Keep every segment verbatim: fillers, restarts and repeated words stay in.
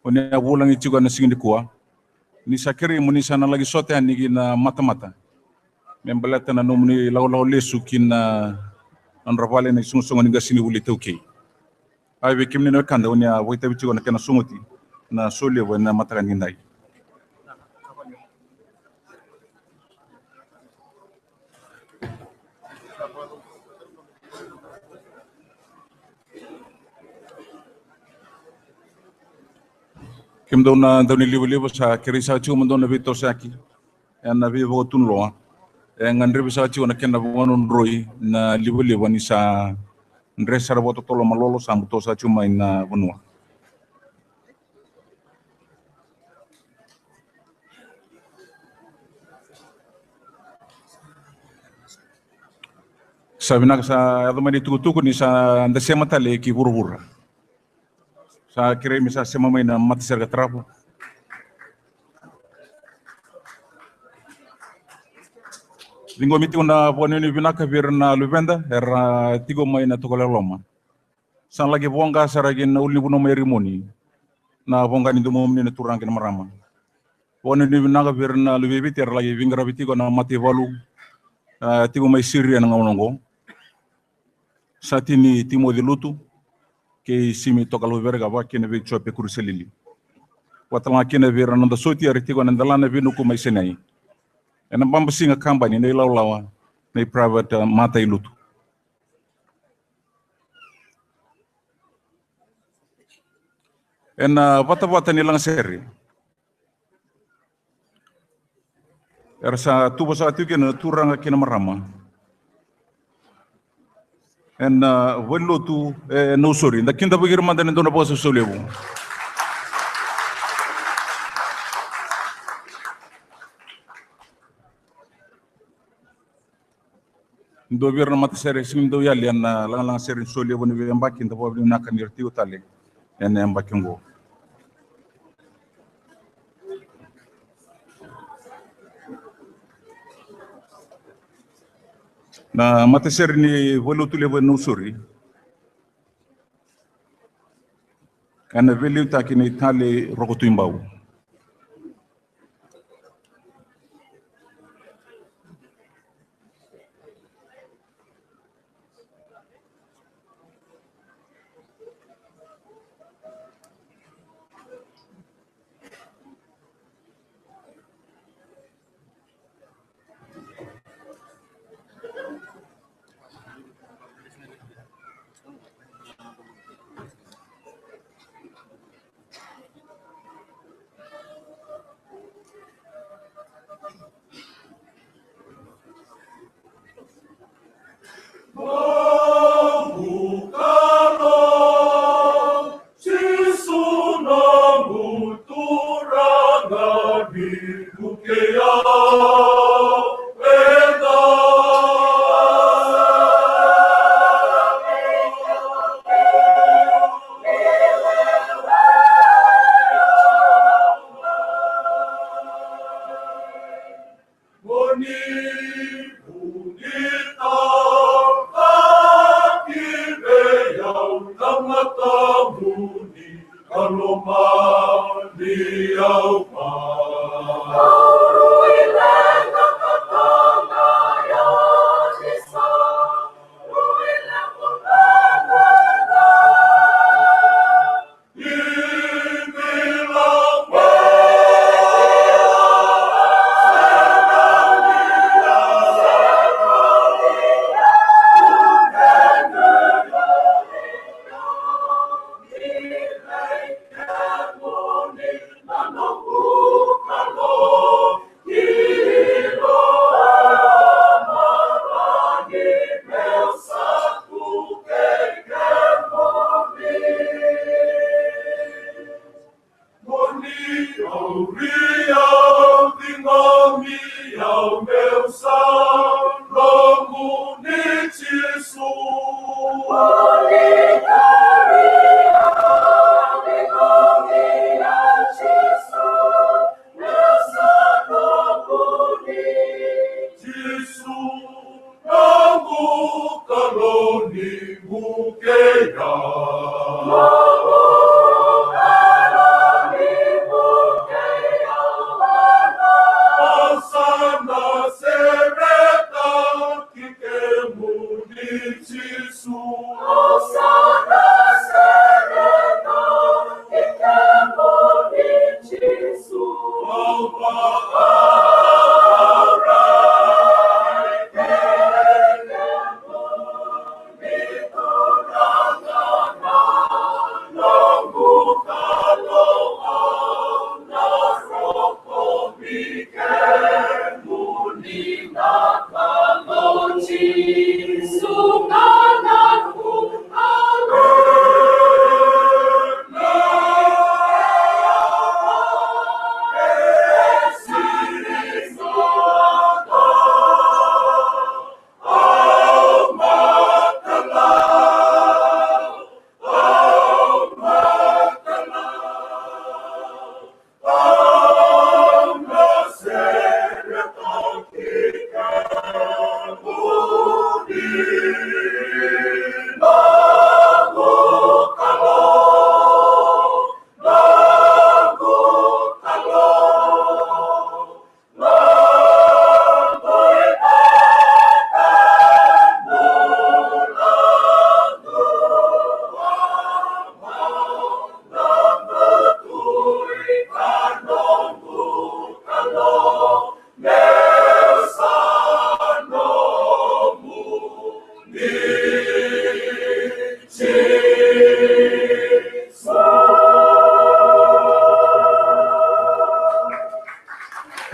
O ni a vulagi tiko ena siga nikua. Ni sa kerei mo ni sa na laki sota yani ki na matamata me baleta na nomuni lakolako lesu ki na nodra vale na isoqosoqo ni qasenivuli iTaukei. Ia vei kemuni na wekada, o ni a vakaitavi tiko na kena sogoti na solevu ena mataka ni dai. Kemudou na daunilivaliva, sa kerei saka tiko mo dou na veitosoyaki ena veivakatunuloa. E gadrevi saka tiko na kena vakadrodroi na livaliva ni sa dre sara vakatotolo malolo, sa buto saka tiko mai na vanua. Sa vinaka, sa yaco mai na itukutuku ni sa da sema tale ki vuravura. Sa kerei me sa sema mai na matasere ka tarava. Ciqomi tiko na vakanuinui vinaka vei ira na luveda era tiko mai na Tokalau e Loma. Sa laki voqa sara ki na ulunivanua mai Rimoni na voqa ni domomuni na turaga kei na marama. Vakanuinui vinaka vei ira na luve i Viti era laki veiqaravi tiko na mataivalu, a, tiko mai Siria ena gauna oqo. Sa tini Timoci Lutu kei Simi Tokalau Vere ka vaka kina vei Jope Kurisalili. Vaka talega kina vei ira na noda soti era tiko ena delana veinuku mai Sinai. Ena babasiga kabani na ilawalawa nei Private, a, Matai Lutu. Ena vatavata ni lagasere era sa tuva saka tiko kina na turaga kei na marama ena, a, valenilotu e Nausori. Da kidavaki ira mada ena dua na vakasausau levu. Dua vei ira na matasere e sega ni dau yali ena lagalaga sere ni solevu ni veiyabaki, da vakavinavinaka ni ra tiko tale ena yabaki oqo. Na matasere ni valenilotu levu e Nausori ena veiliutaki nei Talei Rokotuibau.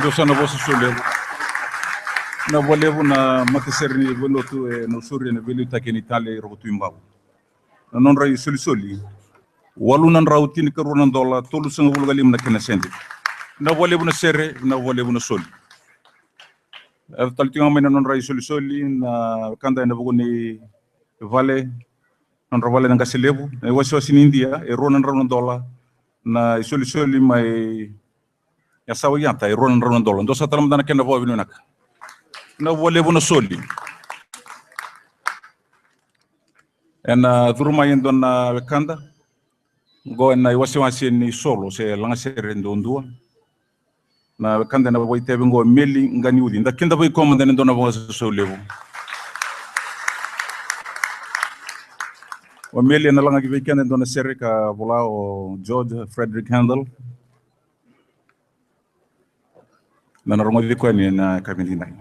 Sa na vosa solevu. Na vakalevu na matasere ni veilotu e na usuri e na veiliutaki e ni tale i Rokotui Bau. Na nodra isolisoli, walu na drau tinikarua na dola, tolusagavulu ka lima na kena sede. Na vakalevu na sere, na vakalevu na soli. E tale tiko ga mai na nodra isolisoli na wekada e na vuku ni vale, nodra vale na qase levu, na iwasewase ni Idia, e rua na drau na dola, na isolisoli mai Yasawa Yata, e rua na drau na dola. Dua sa tale mada na kena vakavinavinaka. Na vakalevu na soli. E na curu mai e dua na wekada qo e na iwasewase ni solo se lagasere duadua. Na wekada e na vakaitavi qo o Meli Ganiuci. Da kidavaki koya mada e na dua na vakasausau levu. O Meli e na lagaki vei keda e dua na sere ka vola o George Frederick Handel. Na na rogoci koya ni na ka vinidai.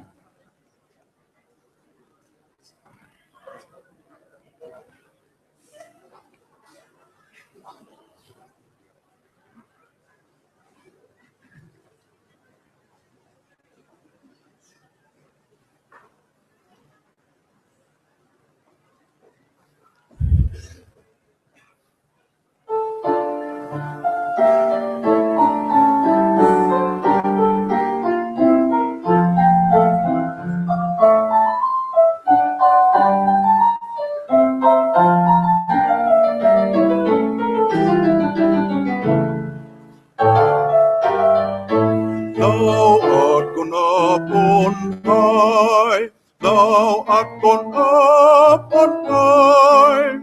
Thou art gone up on high, thou art gone up on high.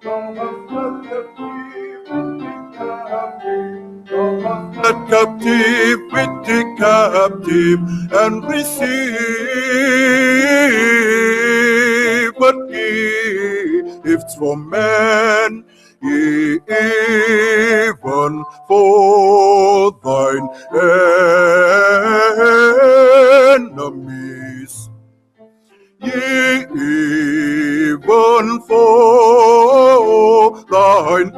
Thou hast led captivity captive, thou hast led captivity captive, and received gifts for men, even for thine enemies. Even for thine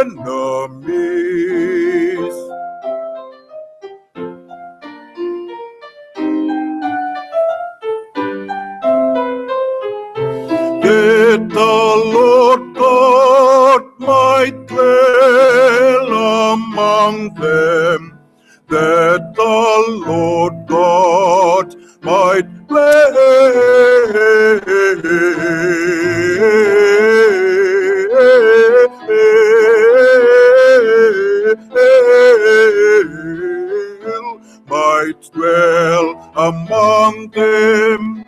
enemies. That the Lord God might dwell among them, that the Lord God might dwell, might dwell among them.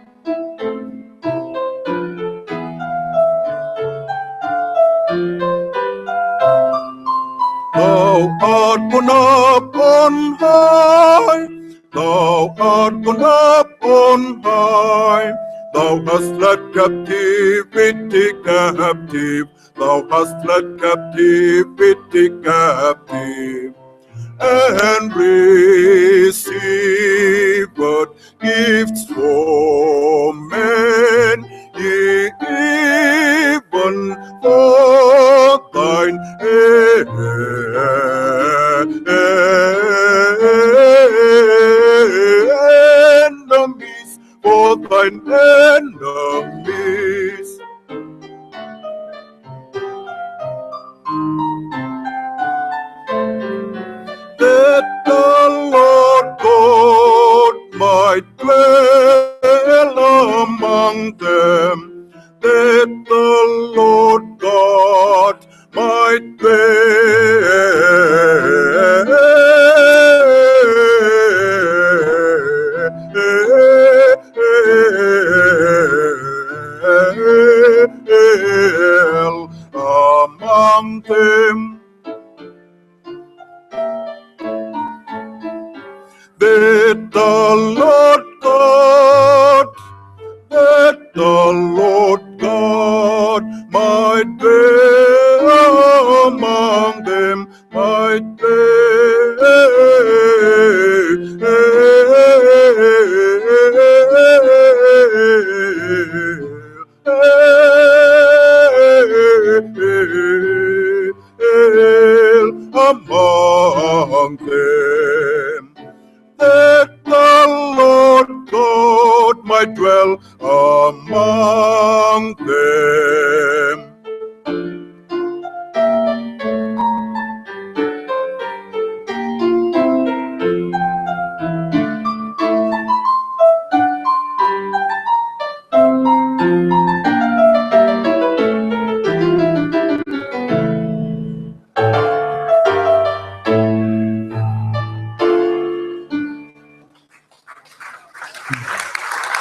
Thou art gone up on high, thou art gone up on high, thou hast led captivity captive, thou hast led captivity captive, and received gifts for men, even for thine enemies, for thine enemies. That the Lord God might dwell among them, that the Lord God might dwell among them. That the Lord God, that the Lord God might dwell among them, might dwell among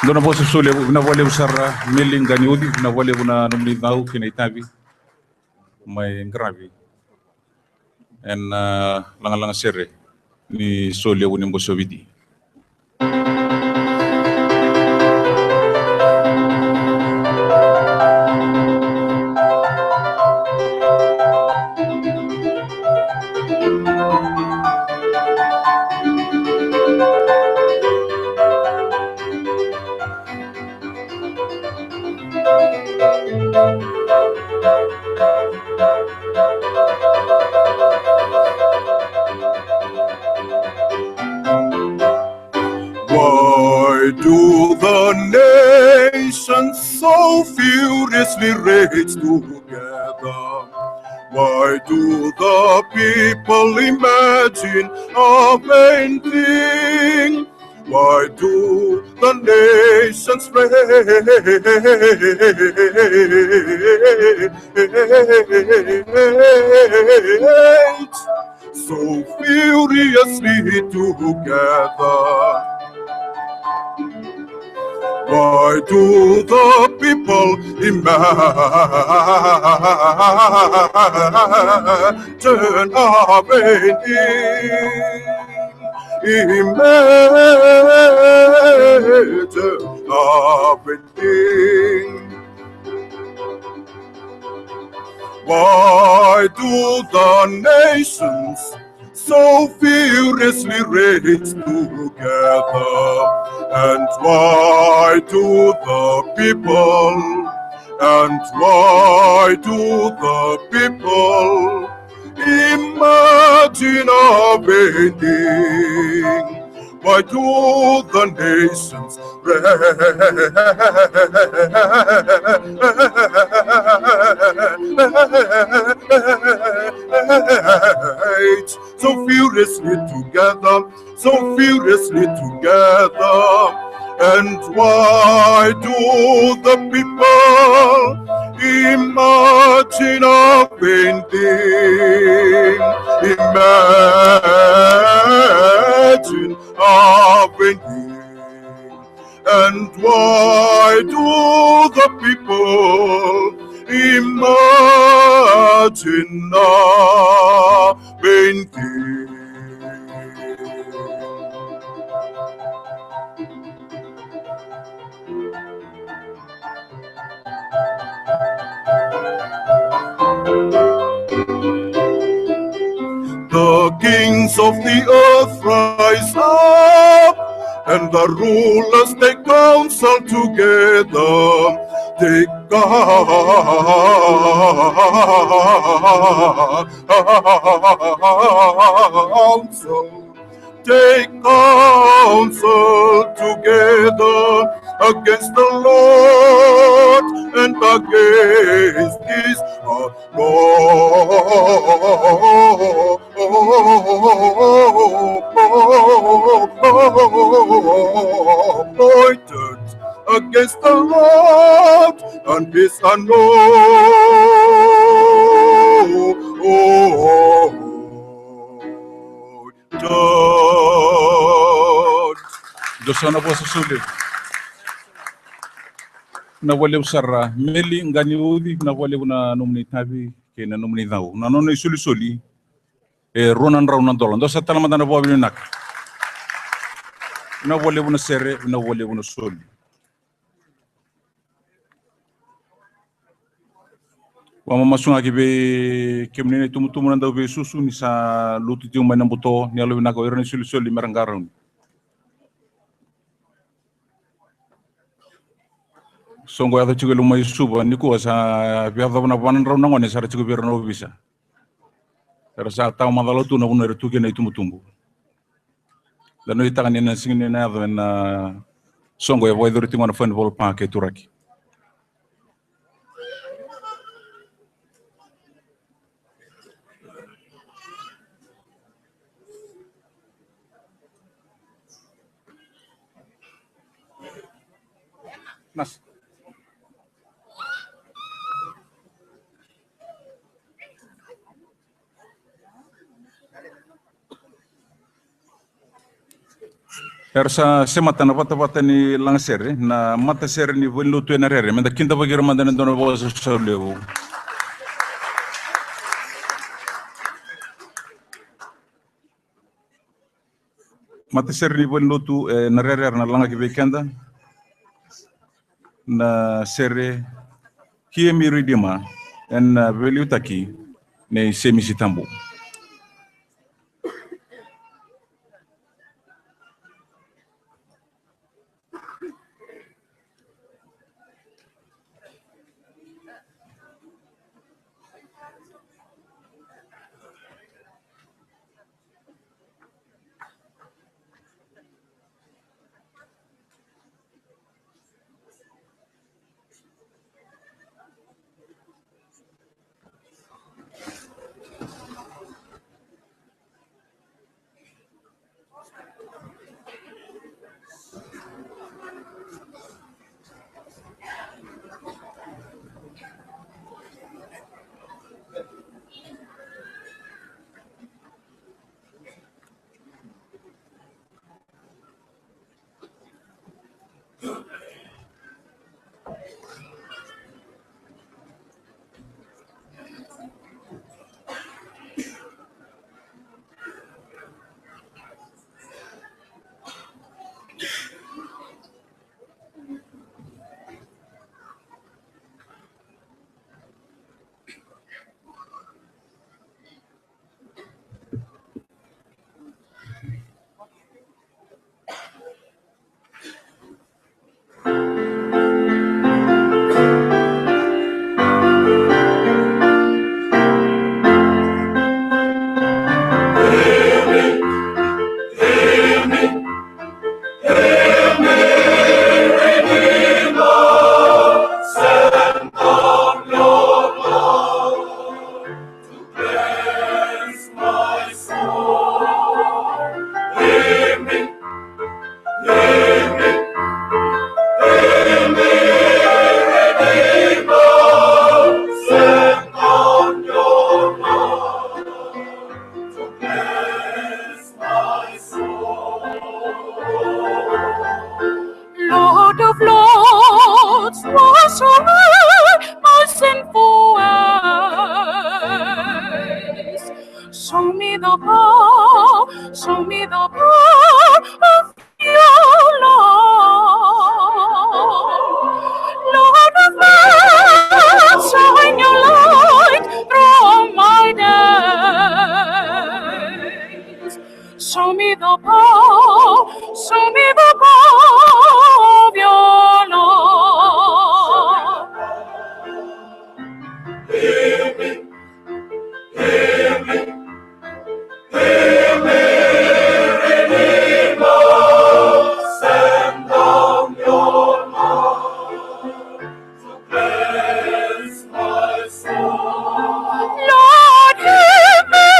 Dua na vosa solevu, vinaka vakalevu sara Meli Qaniuci, vinaka vakalevu na nomuni cau kei na itavi mai qaravi ena, ah, lagalaga sere ni solevu ni Bose o Viti. Why do the nations so furiously rage together? Why do the people imagine a vain thing? Why do the nations rage so furiously together? Why do the people imagine a vain thing? Imagine a vain thing. Why do the nations so furiously rage together? And why do the people, and why do the people imagine a vain thing? Why do the nations rage so furiously together, so furiously together? And why do the people imagine a vain thing? Imagine a vain thing. And why do the people imagine a vain thing? The kings of the earth rise up, and the rulers take counsel together. Take counsel. Take counsel together against the Lord and against his anointed, against the Lord and his anointed. Dou sa na vosa solevu. Vinaka vakalevu sara Meli Qaniuci, vinaka vakalevu na nomuni itavi kei na nomuni cau. Na nona isolisoli e rua na drau na dola. Dou sa tala mada na vakavinavinaka. Vinaka vakalevu na sere, vinaka vakalevu na soli. Vakamamasu ga ki vei kemuni na itubutubu na dauveisusu ni sa lutu tiko mai na buto, ni yalovinaka o ira na isolisoli me ra qarauni. Soqo yaco tiko e loma i Suva nikua, sa via yacova na va na drau na gone sa ra tiko vei ira na ovisa. Era sa tawa macala tu na vanua era tu kina na itubutubu. Da nuitaka ni na siga ni na yaco ena soqo e vakayacori tiko na Furnival Park e Turaki. Nas. Era sa semata na vatavata ni lagasere, na matasere ni valenilotu e Narere. Meda kidavaki ira mada ena dua na vakasausau levu. Matasere ni valenilotu e Narere era na lagaki vei keda na sere Hear Me Redeemer, ena veiliutaki nei Semisi Tabu. Lord of lords, wash away my sinful ways. Show me the power, show me the power of your love. Lord of lords, shine your light through my days. Show me the power, show me the power of your love. Lord, hear me,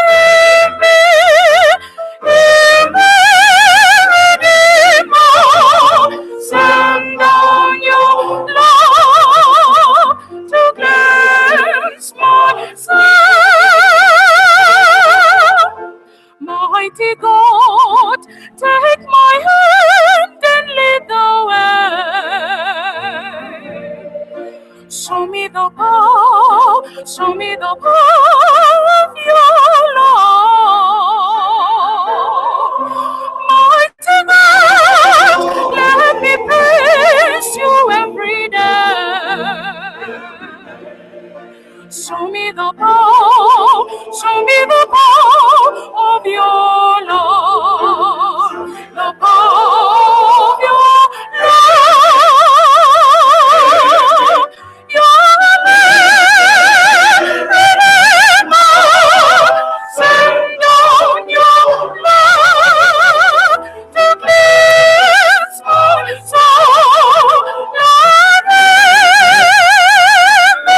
hear me, hear me, Redeemer. Send down your love to cleanse my soul. Mighty God, take my hand and lead the way. Show me the power, show me the power of your love. Mighty God, let me praise you every day. Show me the power, show me the power of your love, the power of your love. Your love, Redeemer, send down your love to cleanse my soul. Lord, hear me.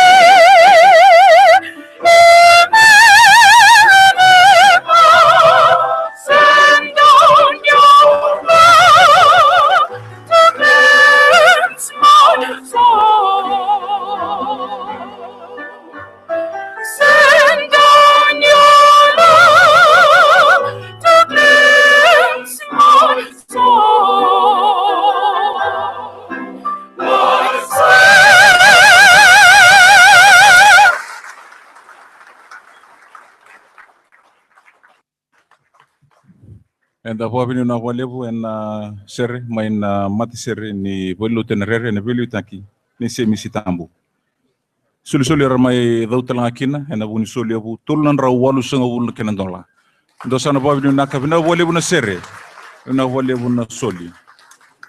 Eda vakavinavinaka vakalevu ena sere mai na matasere ni valenilotu ena Rere ena veiliutaki ni Semisi Tabu. Solisoli era mai cau tale ga kina ena vuku ni soli e vu tolu na drau walusagavulu na kena dola. Dou sa na vakavinavinaka, vinaka vakalevu na sere. Vinaka vakalevu na soli.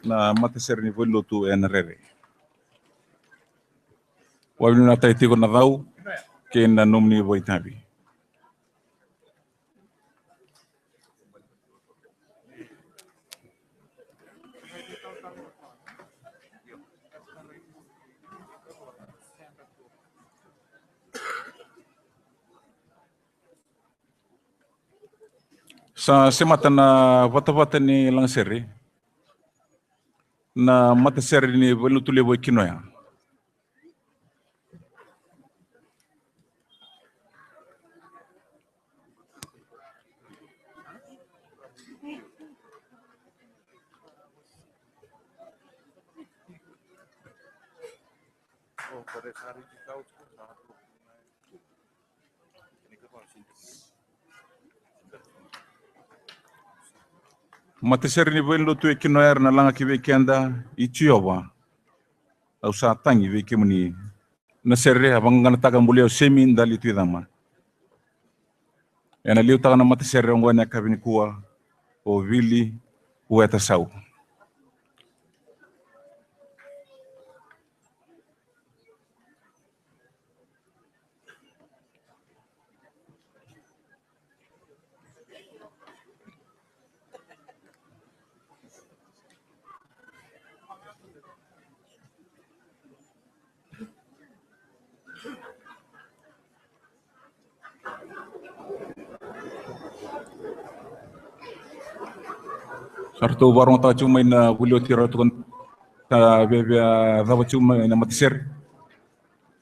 Na matasere ni valenilotu ena Rere. Vakavinavinakataki tiko na cau kei na nomuni vakaitavi. Sa semata na vatavata ni lagasere, na matasere ni valenilotu levu e Kinoya. Matasere ni valenilotu e Kinoya era na lagaki vei keda i Jiova. Au sa tagi vei kemuni. Na sere a vaqaqanataka Bulia o Semi Dali Tuicama. Ena liutaka na matasere oqo ena yakavi nikua o Vili Ueta Sau. Sa ratou vakarogotaka tiko mai na vuli oti, ratou sa viavia cava tiko mai na matasere.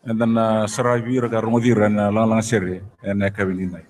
Eda na saravi ira ka rogoci ira ena lagalaga sere ena yakavi nikua.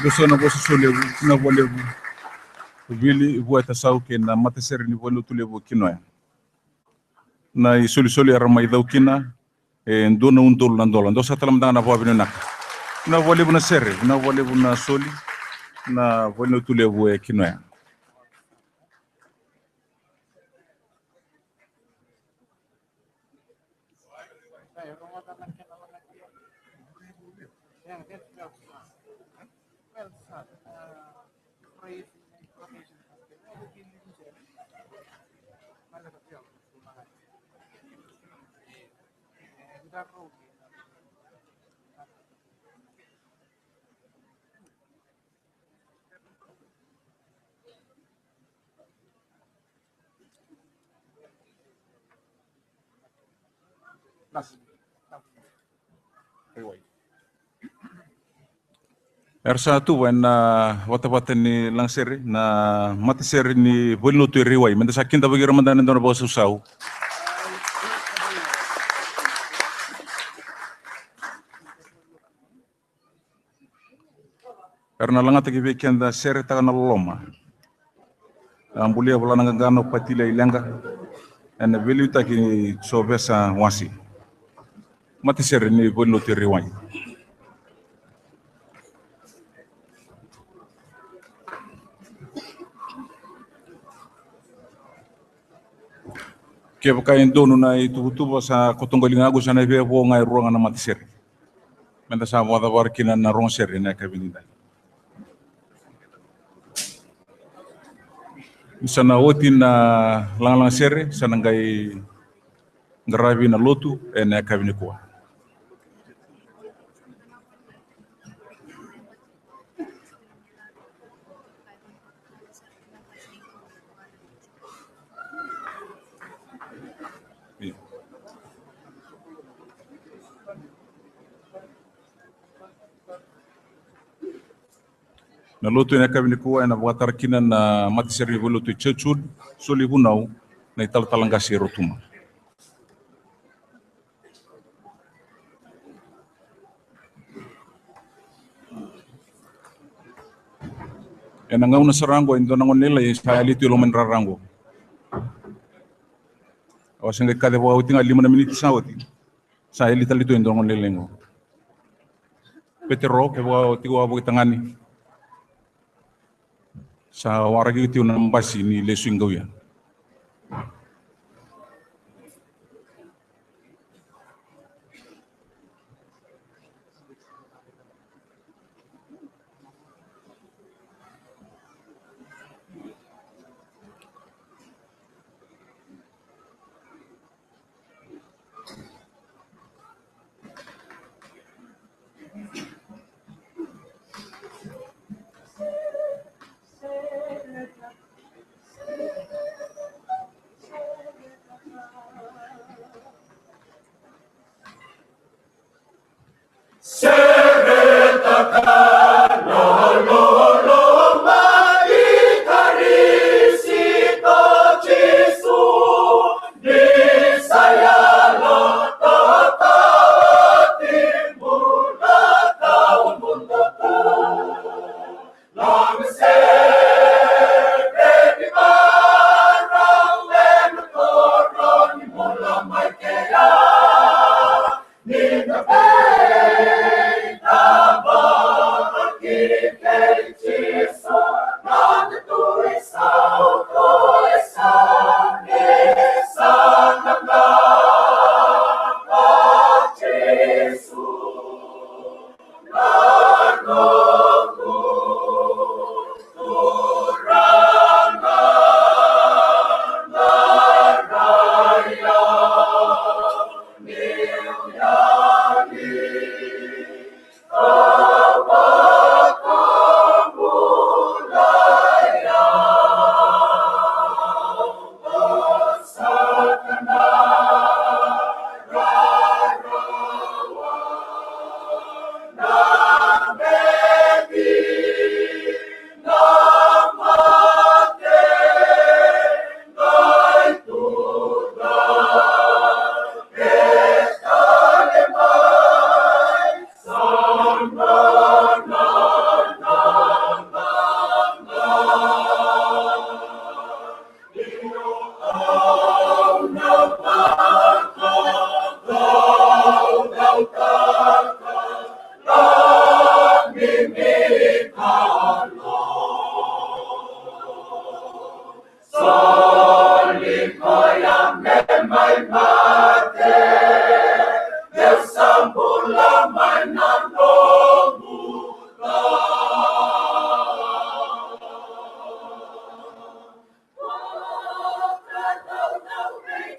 Dou sa na vosa solevu, na volevu. Vili Vueta Sau kei na matasere ni Valelotu Levu e Kinoya. Na isolisoli era mai cau kina e dua na udolu na dola. Dou sa tala mada ga na vakavinavinaka. Na vakalevu na sere, na vakalevu na soli, na Valelotu Levu e Kinoya. Era sa tuva ena vatavata ni lagasere na matasere ni Valelotu e Raiwai. Meda sa kidavaki ira mada ena dua na vakasausau. Era na lagataki vei keda Seretaka na Loloma. A bulia Valanaqa Qano, Patili Aileqa, ena veiliutaki ni Jovesa Wasi. Matasere ni Valelotu e Raiwai. Kevaka e donu na ituvatuva sa koto qo ligaqu, sa na via vo ga e rua ga na matasere. Meda sa vakacavara kina na rogo sere ena yakavi nidai. Ni sa na oti na lagalaga sere, sa na qai qaravi na lotu ena yakavi nikua. Na lotu ena yakavi nikua ena vakatara kina na matasere ni Valelotu e Churchwood, soli vunau na italatala qase e Rotuma. Ena gauna sara qo e dua na gone lailai sa yali tu e loma ni rara qo. Au se qai kaci vakaoti ga, lima na miniti sa oti. Sa yali tale tu e dua na gone lailai qo. Petero, kevaka o tiko wavoki tagane. Sa waraki tiko na basi ni lesu i Qauia.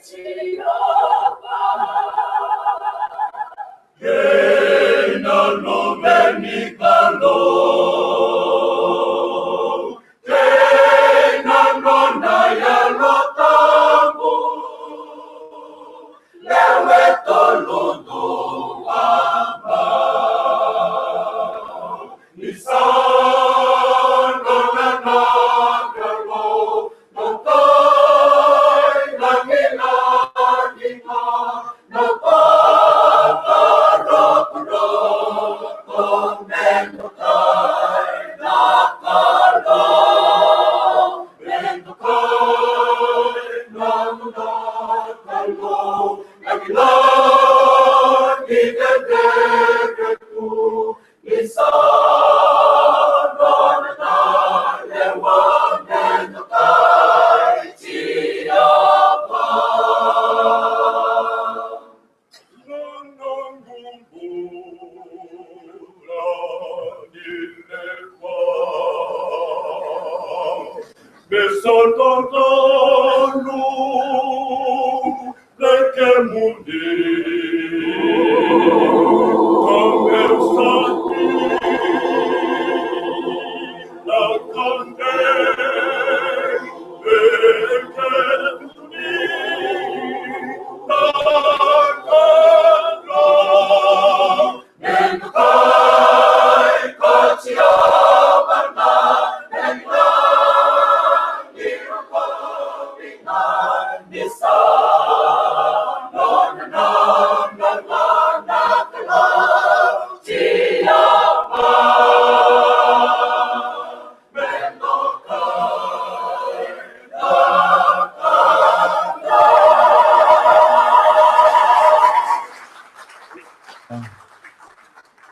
Kei na Luve ni Kalou, kei na nona Yalo Tabu, lewe tolu dua ga. Ni sa nona na Kalou,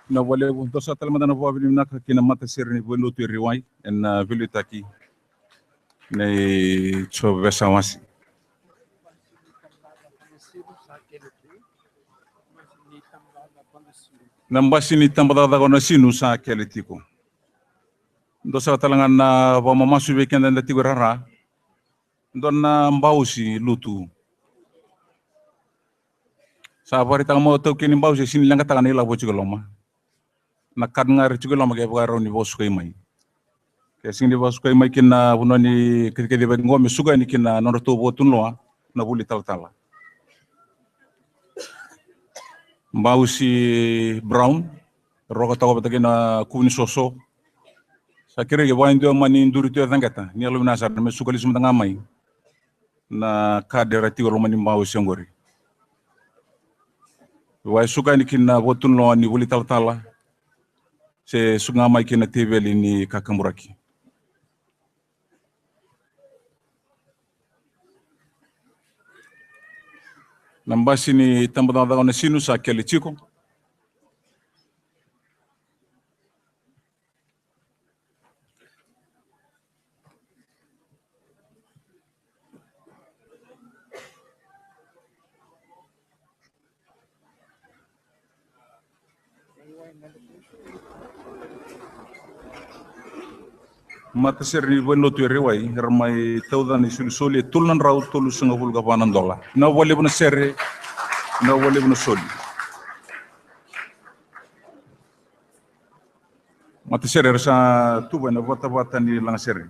Na vakalevu, dou sa tale mada na vakavinavinaka ki na matasere ni veilotu e Riwai, ena veiliutaki nei Jovesa Wasi. Na basi ni tabacakacaka o Nasinu sa kele tiko. Dou sa tale ga na vakamamasu vei keda eda tiko e rara. Dua na bausi lutu. Sa vakaraitaka mai o taukei ni bausi e sega ni leqataka na ilavo e tiko e loma. Na kad ga era tiko e loma ke vakarau ni vakasukai mai. Ke sega ni vakasukai mai ki na vanua ni kacikaci vaqo me suka yani ki na nodratou vakatunuloa na vuli talatala. Bausi Brown, roka toka vata kei na kuvu ni soso. Sa kerei ke vakaidua mani duri tu e caqeta, ni yalovinaka sara me suka lesu mada ga mai na kad era tiko e loma ni bausi oqori. Vakaisuka yani ki na vakatunuloa ni vuli talatala, se suka ga mai ki na teveli ni kakaburaki. Na basi ni tabacakacaka o Nasinu sa kele tiko. Matasere ni veilotu e Riwai, era mai tauca na isolisoli e tolu na drau tolusagavulu ka va na dola. Vinaka vakalevu na sere, vinaka vakalevu na soli. Matasere era sa tuva ena vatavata ni lagasere.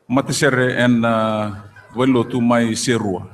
Matasere ena, ah, veilotu mai Serua.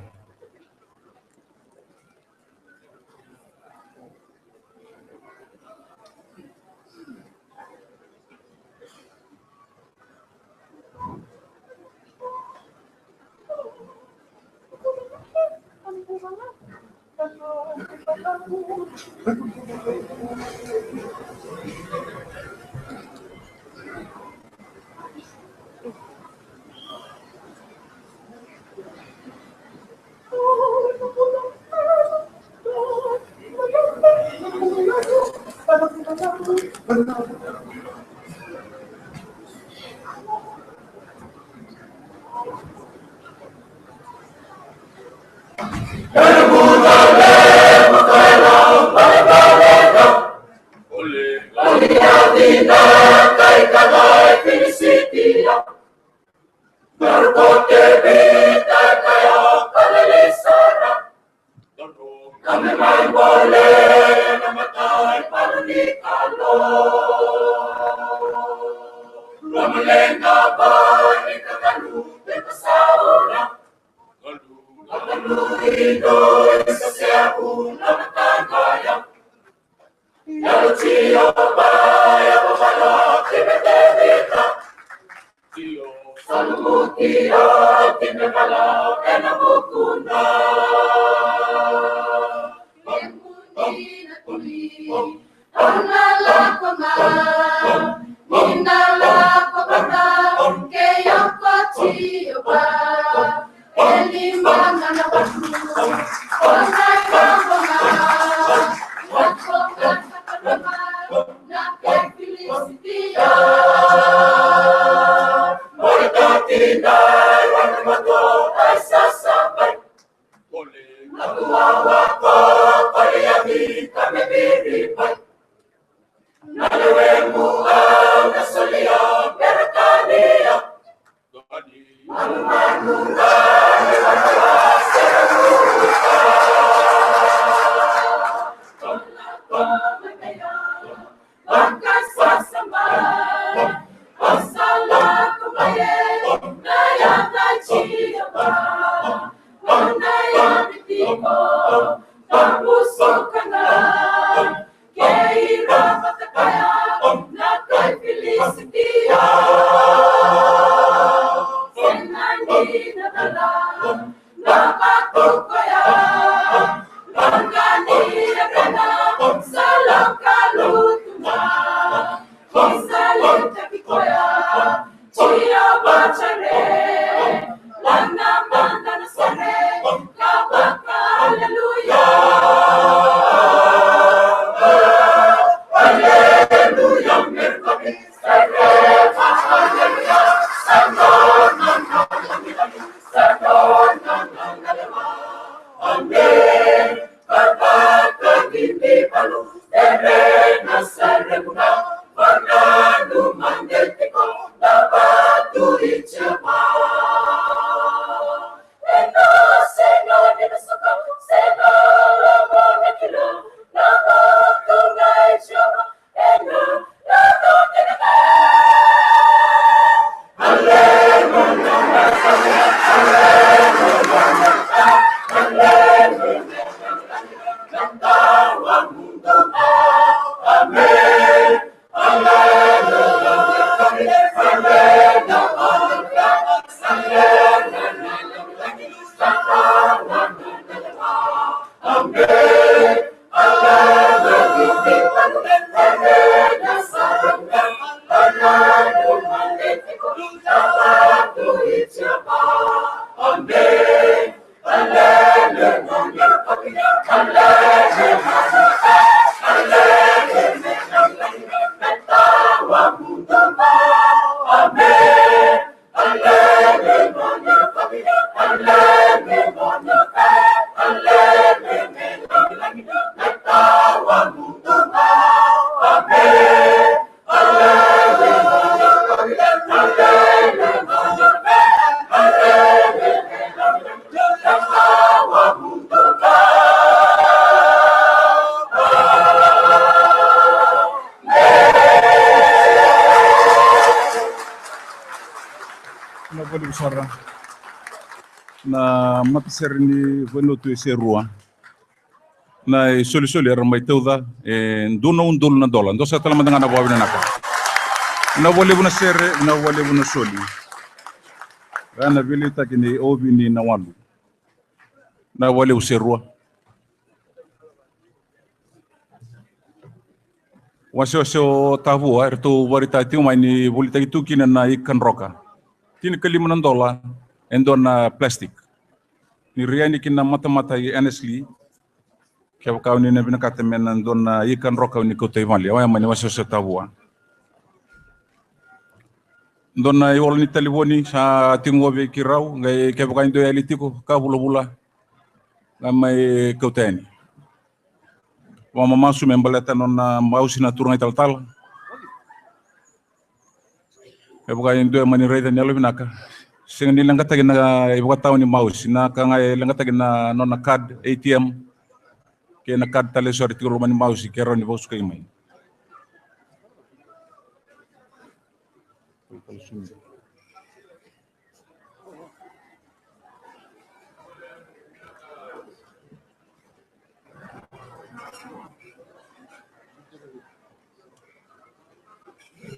Na voli sara na matasere ni vanuatu e Serua. Na isolisoli era mai tauca e dua na udolu na dola. Dou sa tala mada ga na vakavinavinaka. Na valevu na sere, na valevu na soli. Ga na veiliutaki ni Ovini na walu. Na valevu Serua. Wasewase o Tavua, eratou varaitaka tiko mai ni volitaki tu kina na ika droka. Tinikalima na dola e dua na plastic. Ni rai yani kina matamata i Annesley. Kevaka o ni na vinakata me na dua na ika droka o ni kauta i vale. Oya mai ni wasewase o Tavua. Dua na ivola ni talevoni sa tiko qo vei keirau, qai kevaka e dua e yali tiko, ka vulavula. Qai mai kauta yani. Vakamamasu me baleta nona mausi na turaga italatala. Kevaka e dua e mani raica ni yalovinaka. Sega ni leqataki na ivakatawa ni mausi, na ka ga e leqataki na nona card A T M. Kei na card tale eso era tiko loma ni mausi, ke rawa ni vakasukai mai.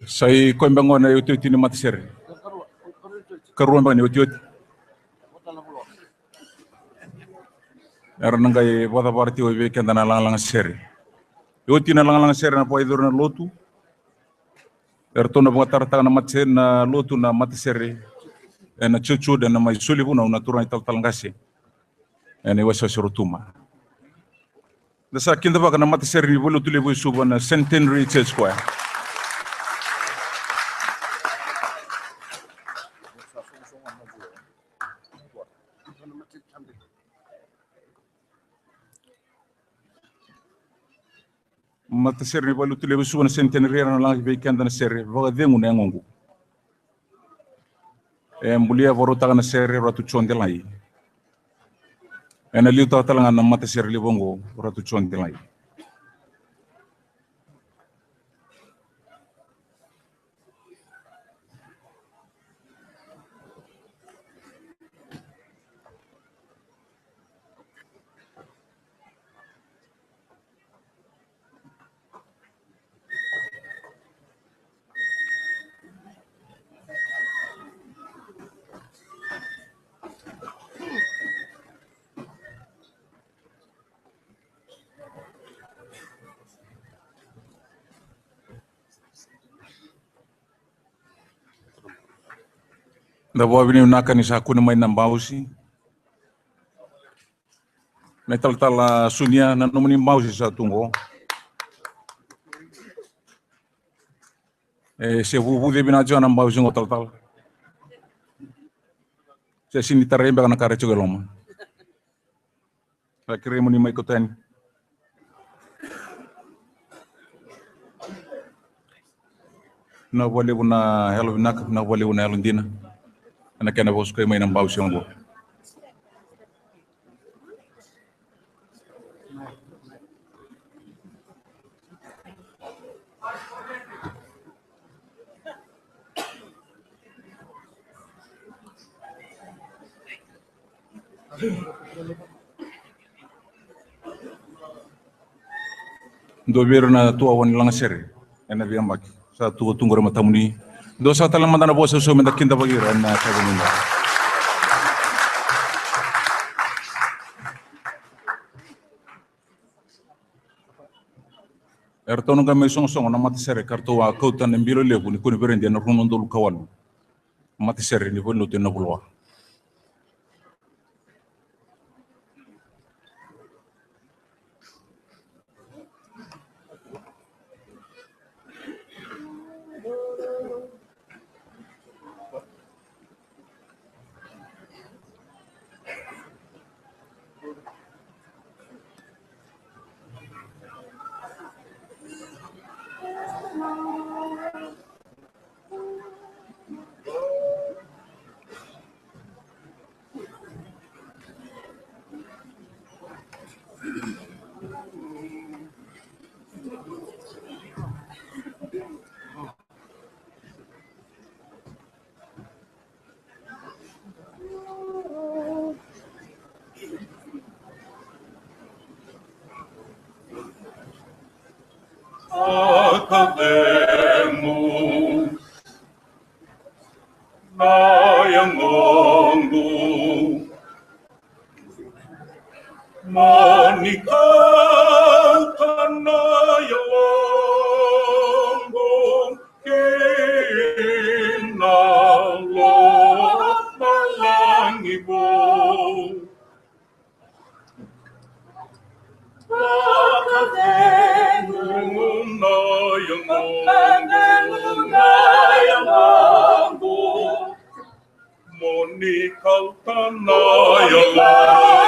Sa i koya beka qo na iotioti ni matasere. Karua beka ni iotioti. Era na qai vakacavara tiko vei keda na lagalaga sere. E oti na lagalaga sere na vakayacori na lotu. Eratou na vakatarataka na matasere na lotu na matasere ena church ena mai soli vunau na turaga italatala qase ena iwasewase Rotuma. Da sa kidavaka na matasere ni valelotu levu e Suva na Centenary Church Choir. Matasere ni valelotu levu e Suva na Centenary era na lagaki vei keda na sere Vakacegu na Yagoqu. E bulia vakarautaka na sere Ratu John Delai. Ena liutaka tale ga na matasere levu oqo Ratu John Delai. Da vakavinavinaka ni sa kune mai na bausi. Na italatala Sunia, na nomuni bausi sa tu qo. E se vuvuce vinaka tiko na bausi qo talatala. Se sini tarai beka na ka ra tiko e loma. Sa kerei mo ni mai kauta yani. Vinaka vakalevu na yalo vinaka, vinaka vakalevu na yalo dina. Ena kena vakasukai mai na bausi oqo. Dua vei ira na tuawa ni lagasere ena veiyabaki sa tu, tu qori e matamuni. Dua saka tale mada na vosa, so meda kidavaki ira ena yakavi ni. Eratou na qai mai sogosogo na matasere ka ratou a kauta na bilo levu ni koniferedi ena rua na udolu ka walu. Matasere ni valelotu e Navuloa. Vakacegu na yagoqu, mo ni kauta na yaloqu ki na lomalagi vou. Vakacegu na yagoqu, na yagoqu, mo ni kauta na yaloqu.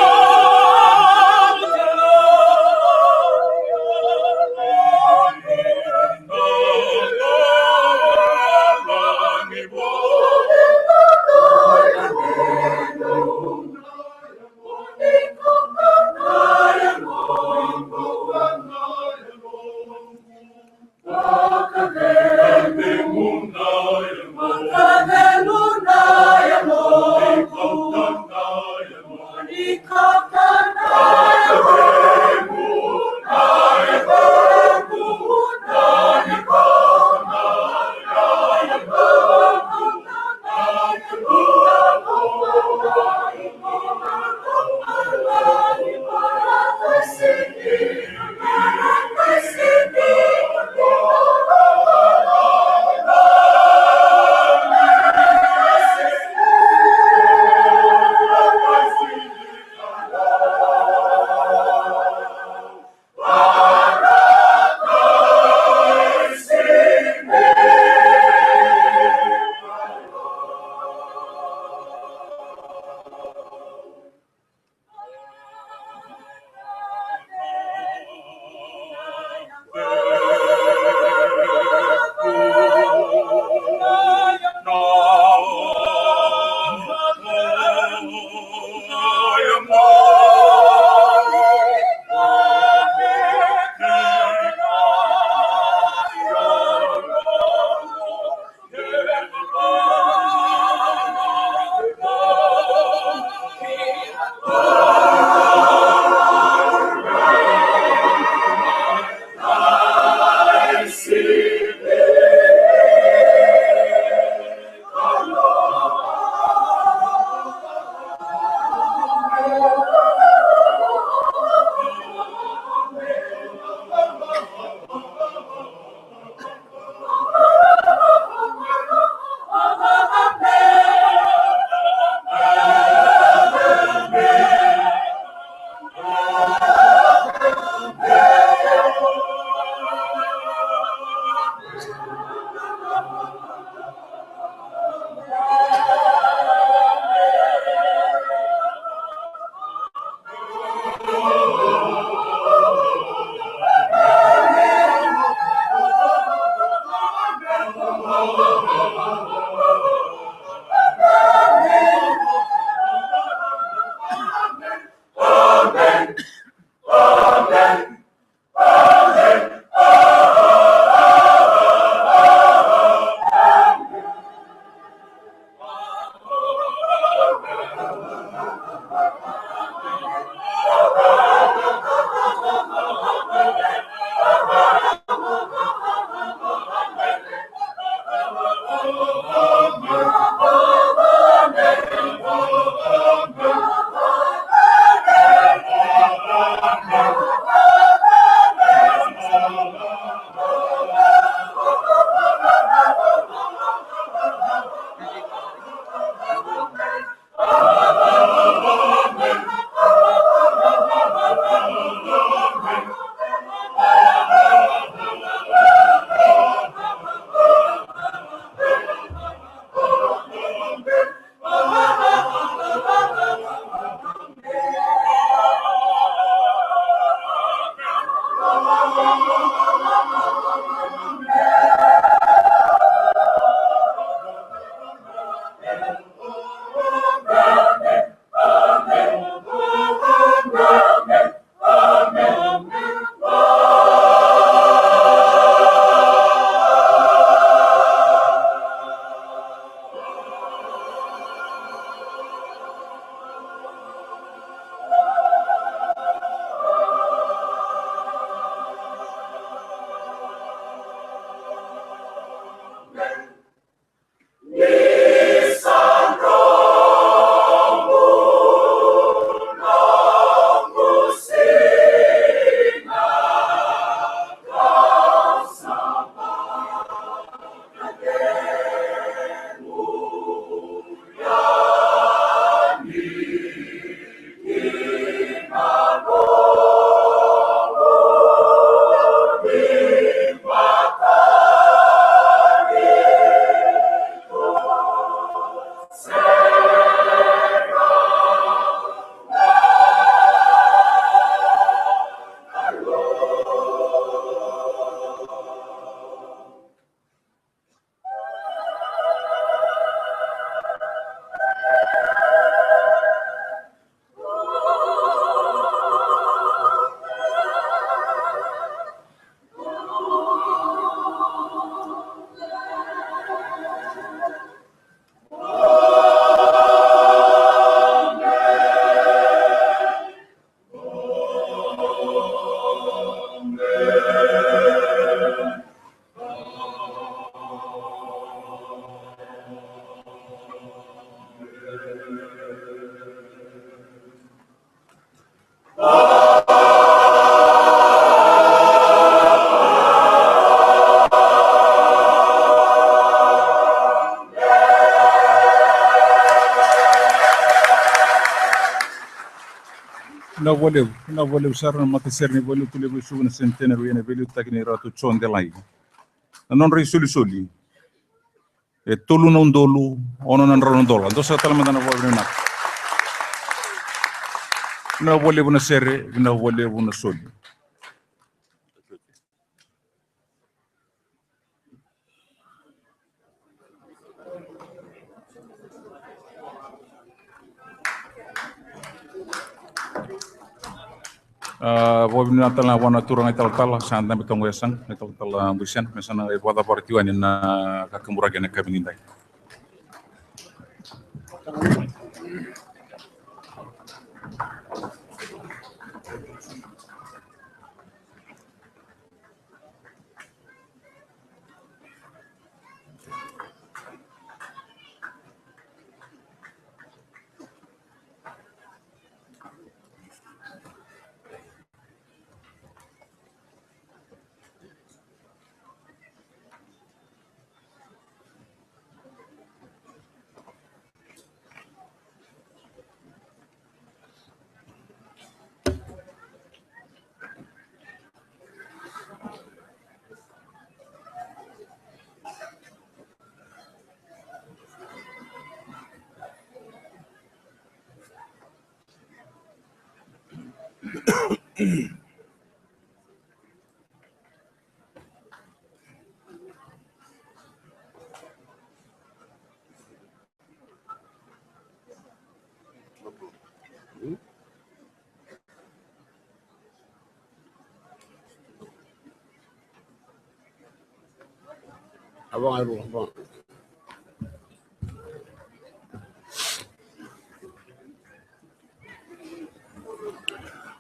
Vinaka vakalevu, vinaka vakalevu sara na matasere ni Valenilotu Levu e Suva na Centenary ena veiliutaki nei Ratu John Delai. Na nodra isolisoli e tolu na udolu ono na drau na dola. Dou sa tale mada na vakavinavinaka. Vinaka vakalevu na sere, vinaka vakalevu na soli. A, vakavinavinaka tale ga vua na turaga italatala, sa dabe toka qo e yasaqa, na italatala Buisena, me sa na qai vakacavara tiko yani na kakaburaki ena yakavi nidai.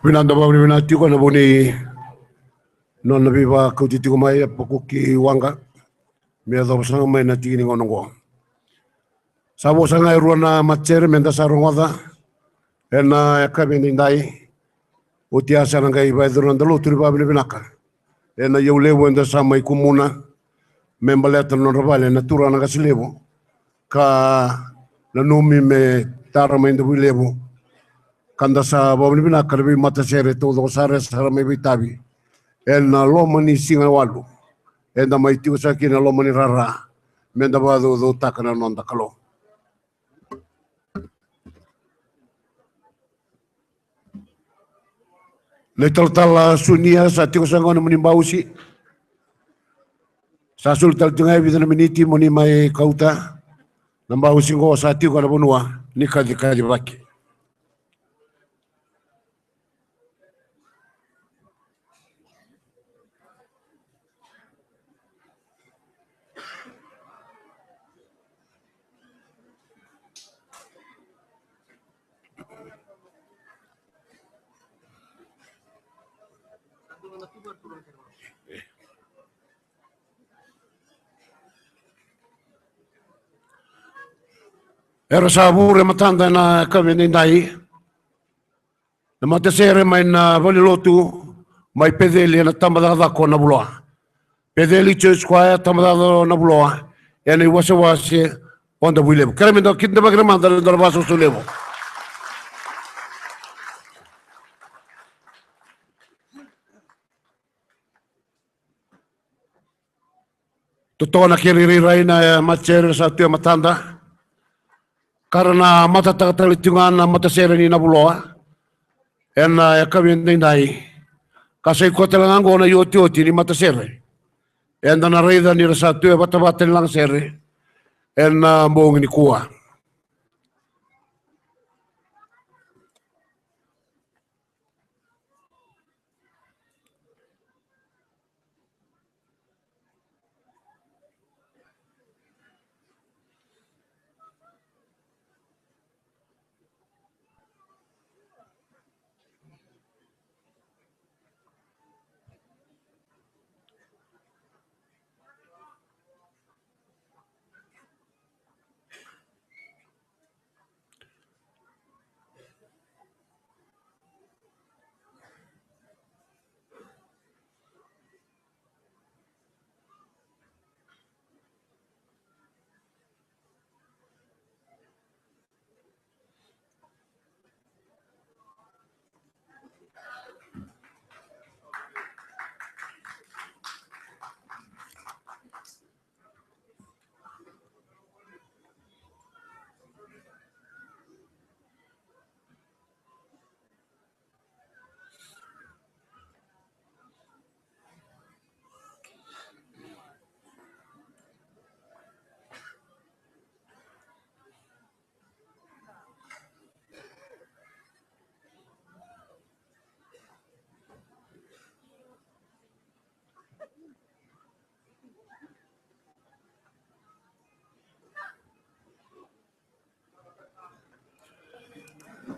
Vinaka, da vakavinavinaka tiko na vu ni nona veivakauti tiko mai e Pakuki Waqa me yacova sara ga mai na tiki ni gauna oqo. Sa vo sara ga e rua na matasere meda sa rogoca ena yakavi edaidai. Oti ya sa na qai vakayacori na noda lotu ni vakavinavinaka ena iyau levu eda sa mai kumuna me baleta na nodra vale na turaga na qase levu ka nanumi me tara mai Davuilevu. Ka da sa vakavinavinaka na veimatasere taucoko sara e sa ra mai veitavi ena loma ni siga walu. Eda mai tiko sara kina ena loma ni rara meda vakacaucautaka na noda Kalou. Na italatala Sunia, sa tiko sara ga na nomuni bausi. Sa soli tale tiko ga e vica na miniti mo ni mai kauta na bausi oqo, sa tiko ena vanua ni kacikacivaki. Era sa vure matada ena yakavi edaidai na matasere mai na valenilotu mai Peceli ena tabacakacaka o Navuloa. Peceli Church Choir, tabacakacaka o Navuloa, ena iwasewase o Davuilevu. Kerea meda kidavaki mada na dua na vakasoso levu. Totoka na kena irairai na matasere sa tu e matada. Ka ra na matataka tale tiko ga na matasere ni Navuloa ena yakavi edaidai. Ka sa i koya tale ga oqo na iotioti ni matasere eda na raica ni ra sa tu e vatavata ni lagasere ena bogi nikua.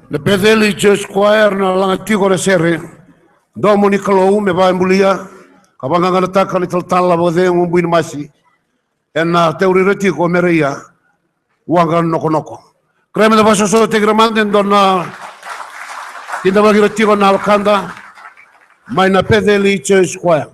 Na Peceli Church Choir na laga tiko na sere Domo ni Kalou, me vakabulia ka vaqaqanataka na italatala vakacegu Bui ni Masi ena tauri ira tiko me ra ia Waqa Nokonoko. Kerea me da vakasosomitaki ira mada e dua na kidavaki ira tiko na wekada mai na Peceli Church Choir.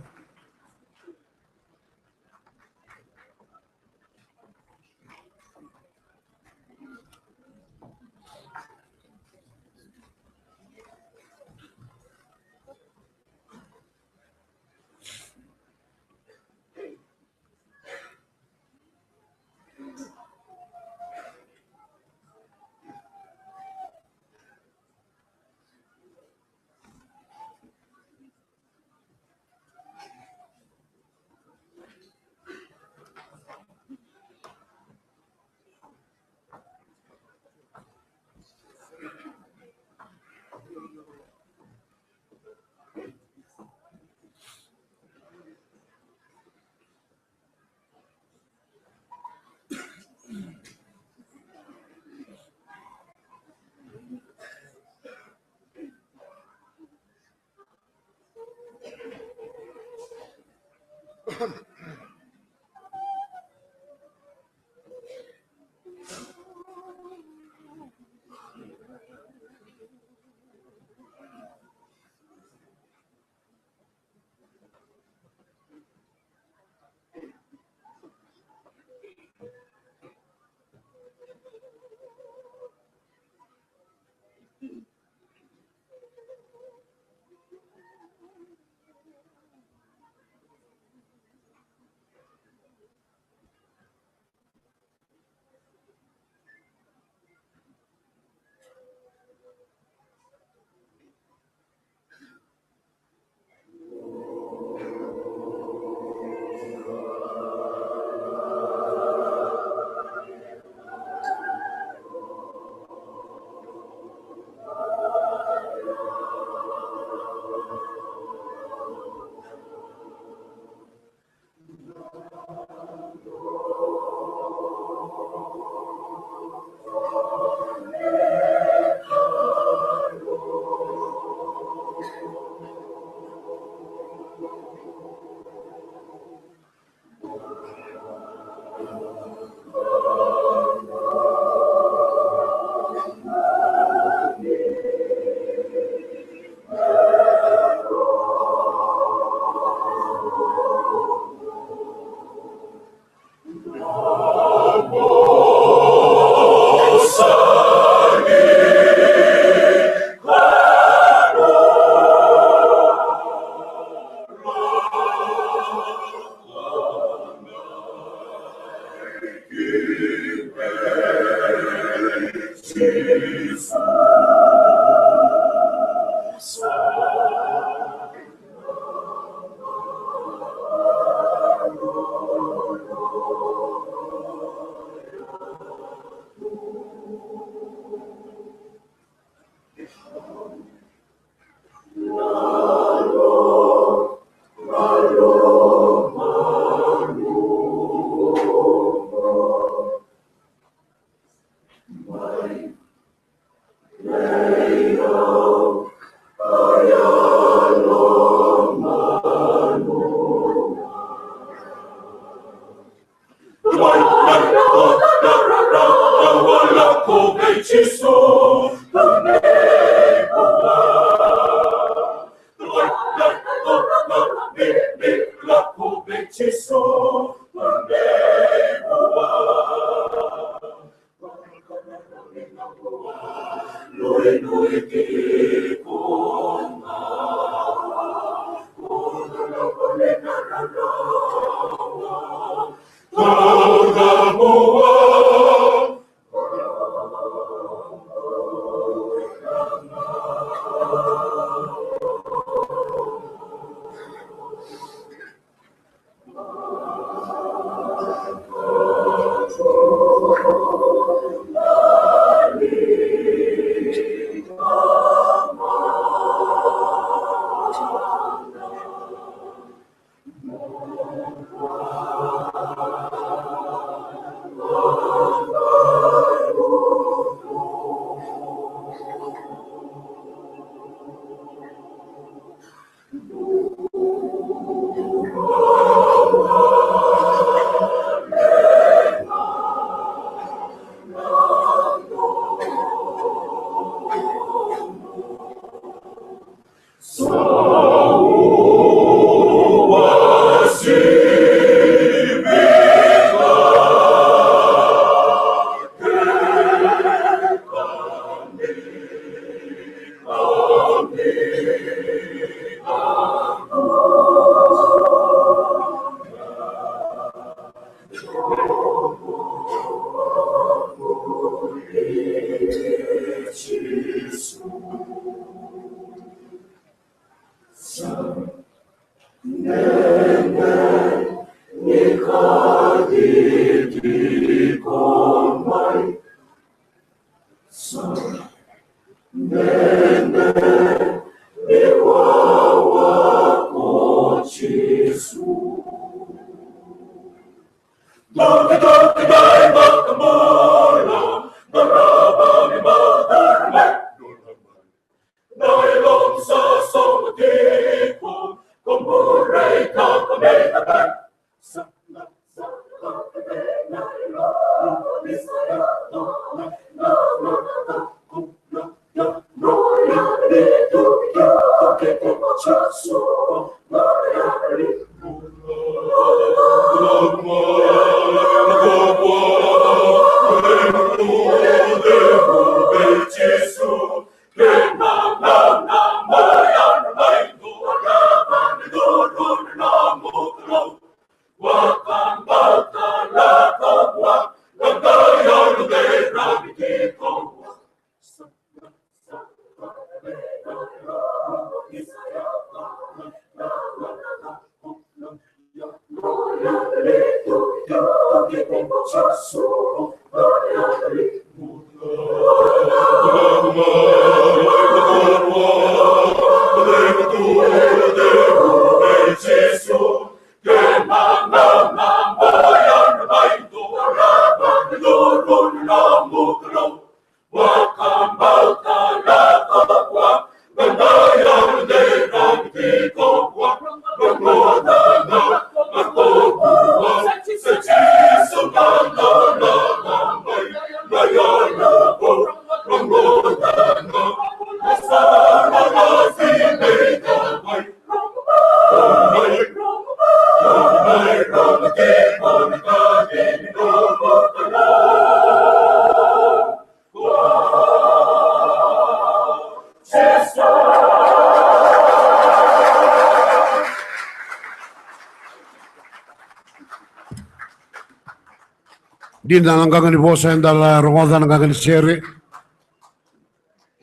Dina na qaqa ni vosa, eda na rogoca na qaqa ni sere.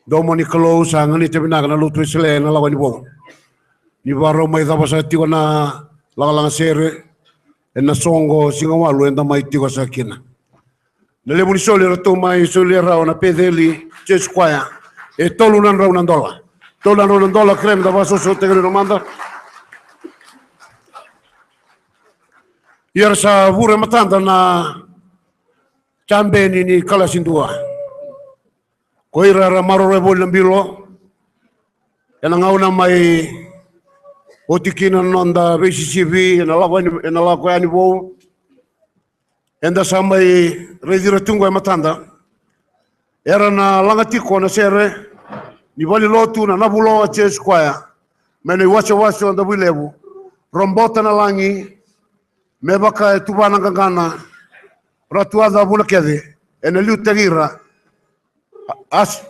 Domo ni Kalou, sa ganita vinaka na lotu Wesele ena lako ni vou. Ni vakarau mai cava saka tiko na lagalaga sere ena soqo siga walu eda mai tiko saka kina. Na levu ni soli eratou mai solia rawa na Peceli Church Choir, e tolu na drau na dola. Tolu na drau na dola, kerea meda vakasausautaki rau na mada. Ia era sa vure matada na jabeni ni kalasi dua. Ko ira era maroroya voli na bilo ena gauna mai oti kina na noda veisisivi ena lako yani, ena lako yani vou. Eda sa mai raici ira tu qo e matada. Era na laga tiko na sere ni valenilotu na Navuloa Church Choir mai na iwasewase o Davuilevu, Robota na Lagi, me vaka e tuva na qaqana, Ratu Aca Vunakece, ena liutaki ira. As-,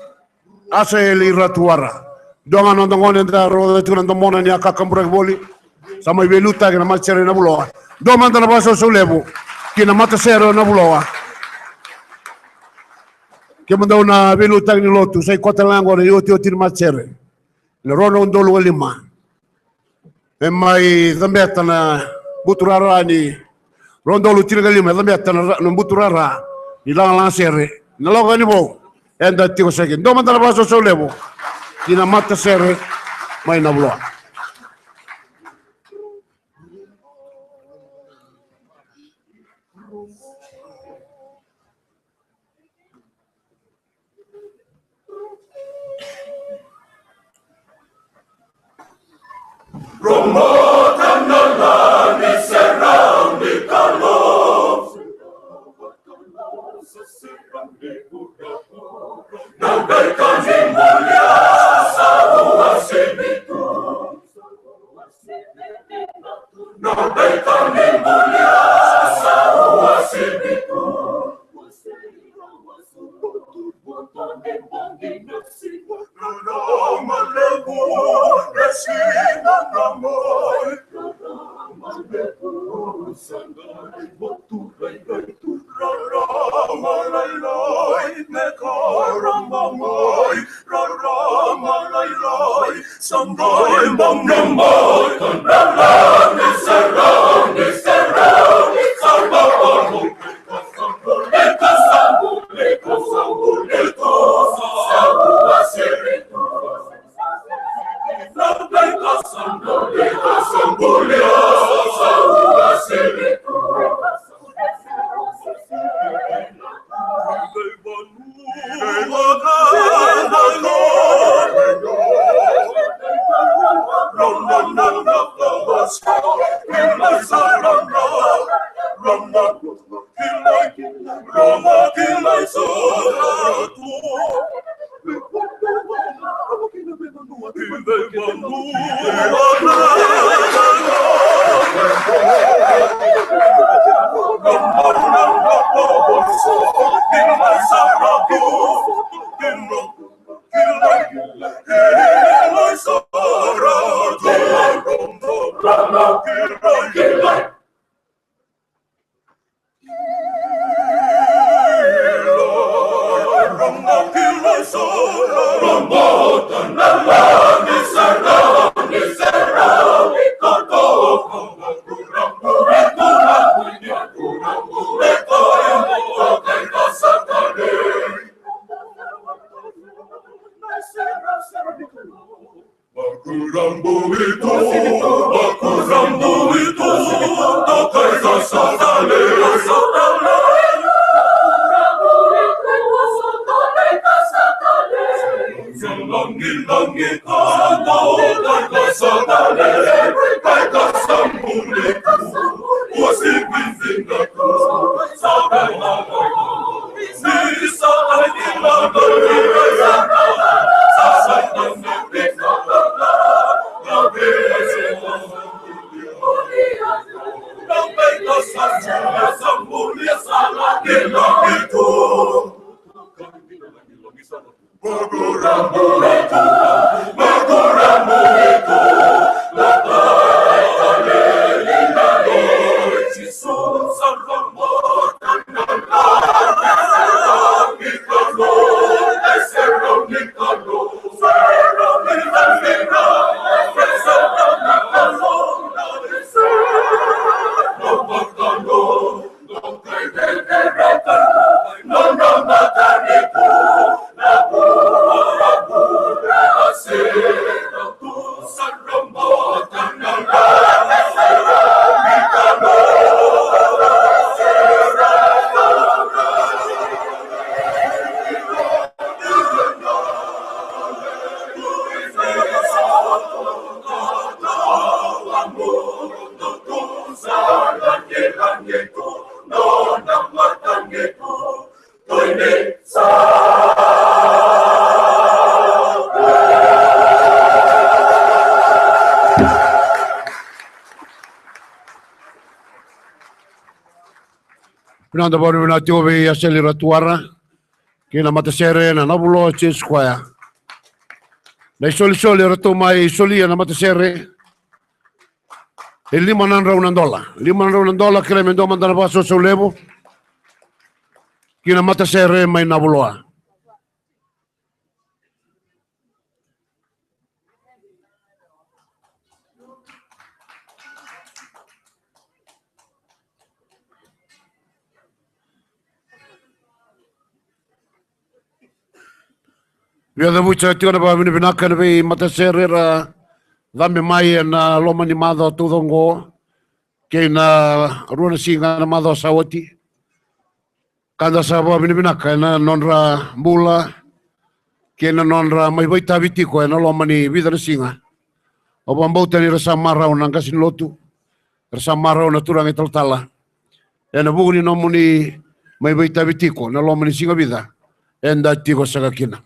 Asaeli Ratuara. Dua ga na noda gone eda rogoca tiko na domona ni a kakaburaki voli. Sa mai veiliutaki na matasere i Navuloa. Dua mada na vakasausau levu ki na matasere o Navuloa. Kemudou na veiliutaki ni lotu, sa i koya tale ga qo na iotioti ni matasere. Na rua na udolu ka lima. E mai cabeta na buturara ni, rua na udolu tinikalima, e cabeta na ra-, na buturara ni lagalaga sere. Na lako yani vou eda tiko saka. Dua mada na vakasausau levu ki na matasere mai Navuloa. Vinaka, vakavinavinaka tiko vei Aseli Ratuara kei na matasere na Navuloa Church Choir. Na isolisoli eratou mai solia na matasere e lima na drau na dola. Lima na drau na dola, kerea me dua mada na vakasausau levu ki na matasere mai Navuloa. Via cavuti saka tiko na vakavinavinaka ena veimatasere era cabe mai ena loma ni macawa taucoko oqo, kei na rua na siga na macawa sa oti. Ka da sa vakavinavinaka ena nodra bula kei na nodra mai vakaitavi tiko ena loma ni vica na siga. Au vakabauta ni ra sa marau na qase ni lotu, ra sa marau na turaga italatala. Ena vuku ni nomuni mai vakaitavi tiko na loma ni siga vica eda tiko saka kina.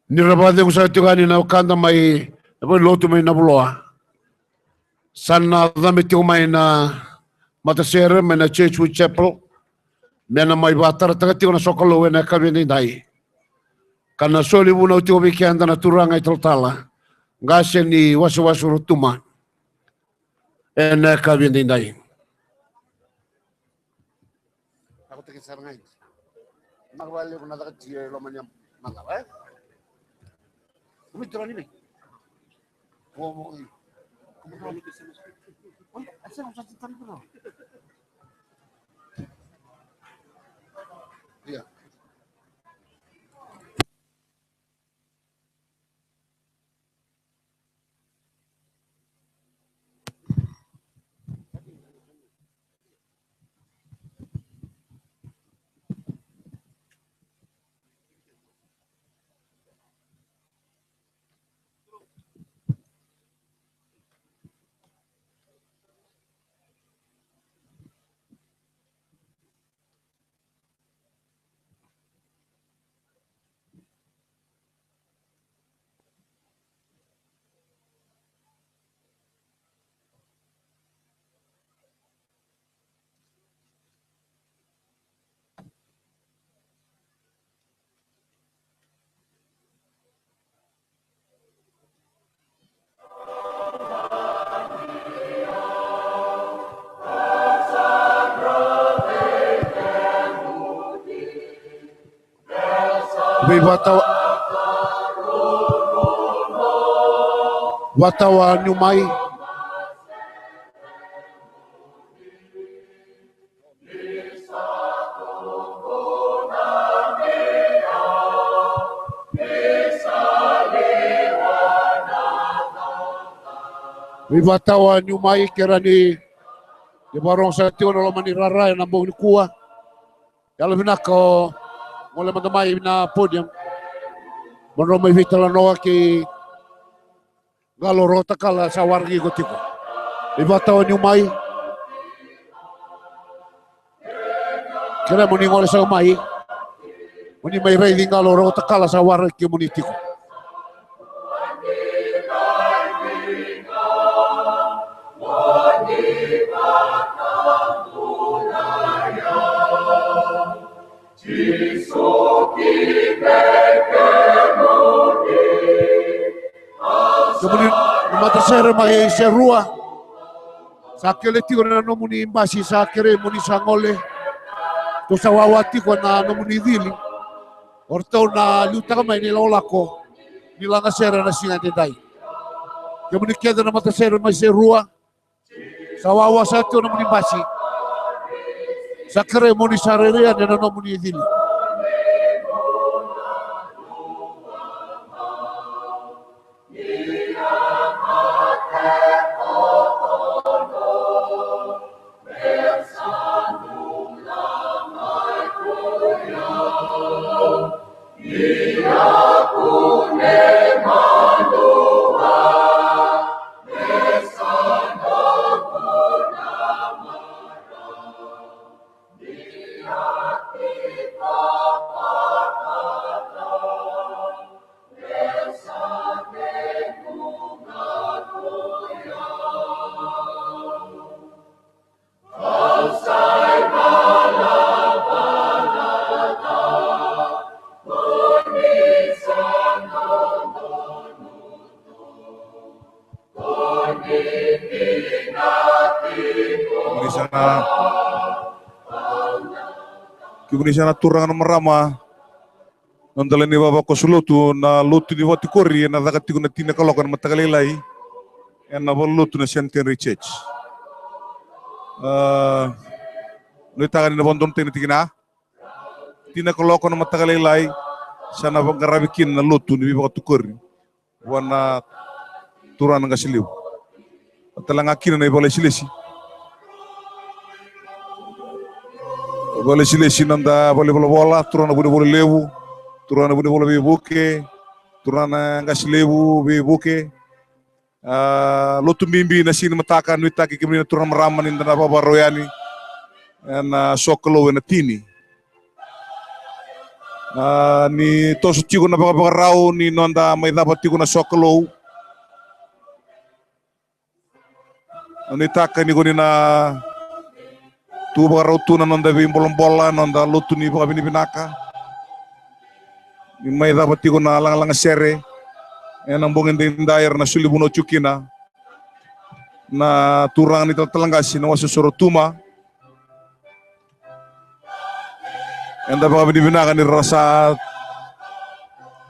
Ni ra vakacegu saka tiko yani na wekada mai na valenilotu mai Navuloa, sa na cabe tiko mai na matasere mai na Churchwood Chapel me na mai vakatarataka tiko na sokalou ena yakavi edaidai. Ka na soli vunau tiko vei keda na turaga italatala, qase ni wasewase o Rotuma, ena yakavi edaidai. Veivatawa, vatawa niu mai. Veivatawa niu mai, kera ni, ni vakarorogo saka tiko na loma ni rara ena bogi nikua. Yalo vinaka o gole mada mai na podium. Mo drau mai veitalanoa kei Qalo Roko Takala sa waraki iko tiko. Veivatawa niu mai. Kere mo ni gole saka mai. Mo ni mai raici Qalo Roko Takala sa waraki kemuni tiko. Kemuni na matasere mai Serua, sa kele tiko na nomuni basi, sa kerei mo ni sa gole. Ko sa wawa tiko na nomuni cili. O ratou na liutaka mai na ilakolako ni lagasere na siga edaidai. Kemuni kece na matasere mai Serua, sa wawa saka tiko na nomuni basi. Sa kerei mo ni sa rairai yani ena nomuni cili. Kemuni sa na, kemuni sa na turaga na marama, noda lewe ni vavakoso lotu, na lotu ni vakatikori ena caka tiko na tini na kaloko ena mataka lailai ena valenilotu na Centenary Church. A, nuitaka ni na vakadonutaki na tikina. Tini na kaloko na mataka lailai sa na vaqaravi kina na lotu ni veivakatikori vua na turaga na qase levu. Vata tale ga kina na ivakalesilesi, ivakalesilesi na noda valenivolavola, turaga na vunivola levu, turaga na vunivola veivuke, turaga na qase levu veivuke. A, lotu bibi na siga ni mataka, nuitaki kemuni na turaga marama ni da na vakavakarau yani ena sokalou ena tini. A, ni toso tiko na vakavakarau ni noda mai cava tiko na sokalou. Nuitaka ni ko ni na tu vakarau tu na noda veibolabola, noda lotu ni vakavinavinaka. Ni mai cava tiko na lagalaga sere ena bogi daidai, era na soli vunau tiko kina na turaga ni talatala qase na wasewase o Rotuma. Eda vakavinavinaka ni ra sa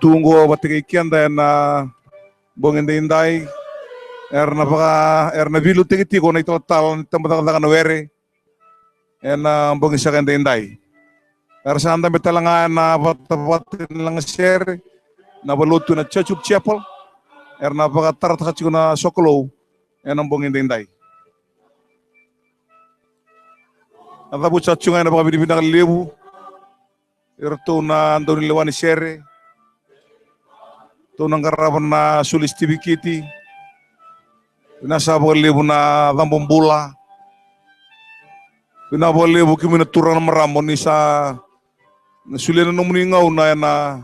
tu qo vata kei keda ena bogi daidai. Era na vaka, era na veiliutaki tiko na italatala ni tabacakacaka na were ena bogi saka daidai. Era sa dabe tale ga ena vatavata ni lagasere na valelotu na Church of Chapel. Era na vakatarataka tiko na sokalou ena bogi daidai. Na cavuti sa tu ga ena vakavinavinaka levu iratou na daunilewa ni sere, tou na qarava na soli sitivikiti. Vinaka saka vakalevu na cabo bula. Vinaka vakalevu kemuni na turaga na marama ni sa na solia na nomuni gauna ena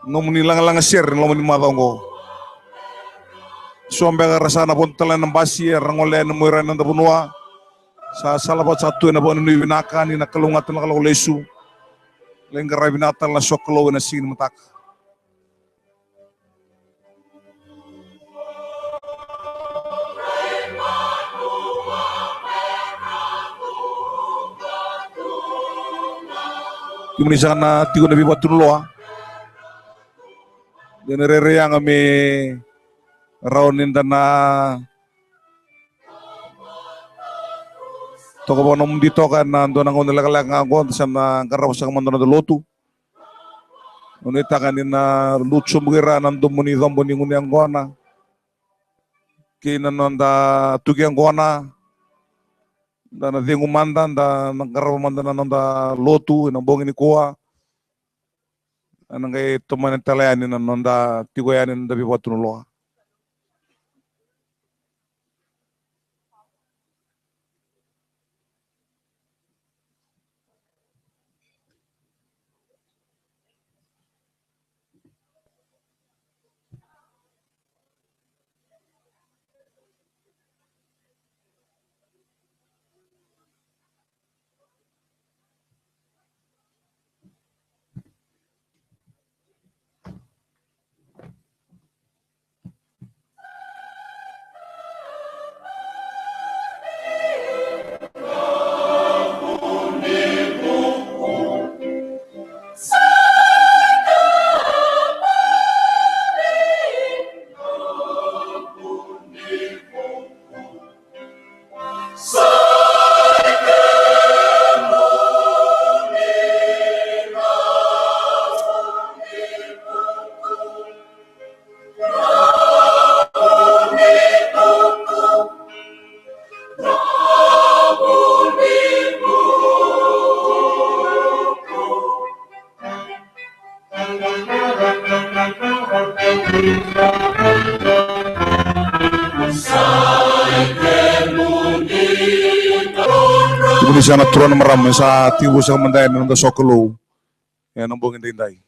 nomuni lagalaga sere na loma ni macawa oqo. So beka era sa na vodo tale ena basi, era gole yani mai ira ena noda vanua. Sa sala vata sa tu ena vakanuinui vinaka ni na kalougata na kaloko lesu. Lai qaravi vinaka tale na sokalou ena siga ni mataka. Kemuni saka na tiko na veivatu ni loa. Dua na rairai yaga me rawa ni da na toka vakanomodi toka ena dua na gauna lekaleka ga oqo, da sa na qarava saka mada na noda lotu. Nuitaka ni na lutu sobu kei ira na domo ni cobo ni gunu yaqona kei na noda tuki yaqona. Da na cegu mada, da na qarava mada na noda lotu ena bogi nikua. Ena qai tomani tale yani na noda tiko yani na noda veivatu ni loa. Kemuni saka na turaga na marama, sa tekivu saka mada yani na noda sokalou ena bogi daidai.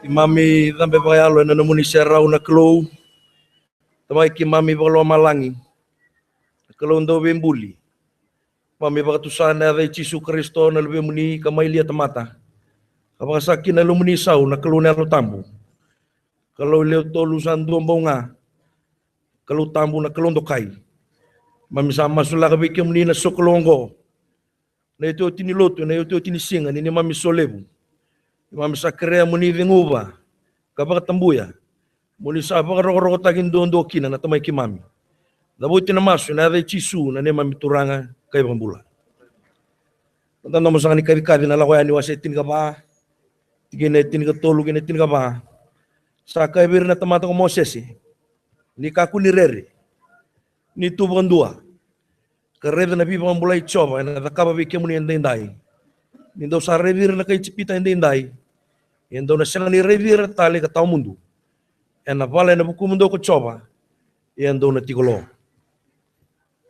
Keimami cabe vakayalo ena nomuni serau na Kalou. Tamai keimami vakalomalagi, na Kalou dauveibuli. Keimami vakatusa na yaca i Jisu Karisito na Luvemuni ka mai lia tamata, ka vakasaka kina na Luvemuni sau na Kalou na Yalo Tabu. Kalou lewe tolu sa dua bau ga, Kalou tabu, na Kalou dokai. Keimami sa masulaka vei kemuni na sokalou oqo, na iotioti ni lotu, na iotioti ni siga ni neimami solevu. Keimami sa kerea mo ni ceguva ka vakatabuya, mo ni sa vakarokorokotaki duadua kina na Tamai keimami. Cavuti na masu ena yaca i Jisu na neimami Turaga ka iVakabula. Na Domo Saka ni Kacikaci, na Lako Yani wase tinikava, tikina e tinikatolu kei na tinikava. Sa kaya vei ira na tamata ko Mosese: Ni kakua ni rere, ni tu vakadua, ka raica na veivakabulai i Jiova ena cakava vei kemuni edaidai. Ni dou sa raici ira na kai Ijipita edaidai, ia dou na sega ni raici ira tale ka tawa mudu. Ena vala ena vukumudou ko Jiova, ia dou na tiko lo.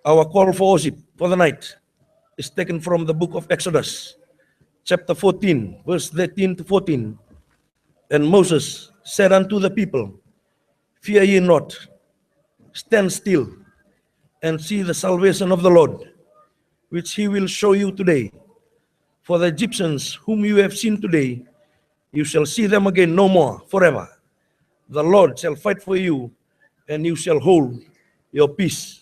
Our call for worship for the night is taken from the book of Exodus, chapter fourteen, verse thirteen to fourteen. And Moses said unto the people, Fear ye not, stand still, and see the salvation of the Lord, which he will show you today. For the Egyptians whom you have seen today, you shall see them again no more forever. The Lord shall fight for you, and you shall hold your peace.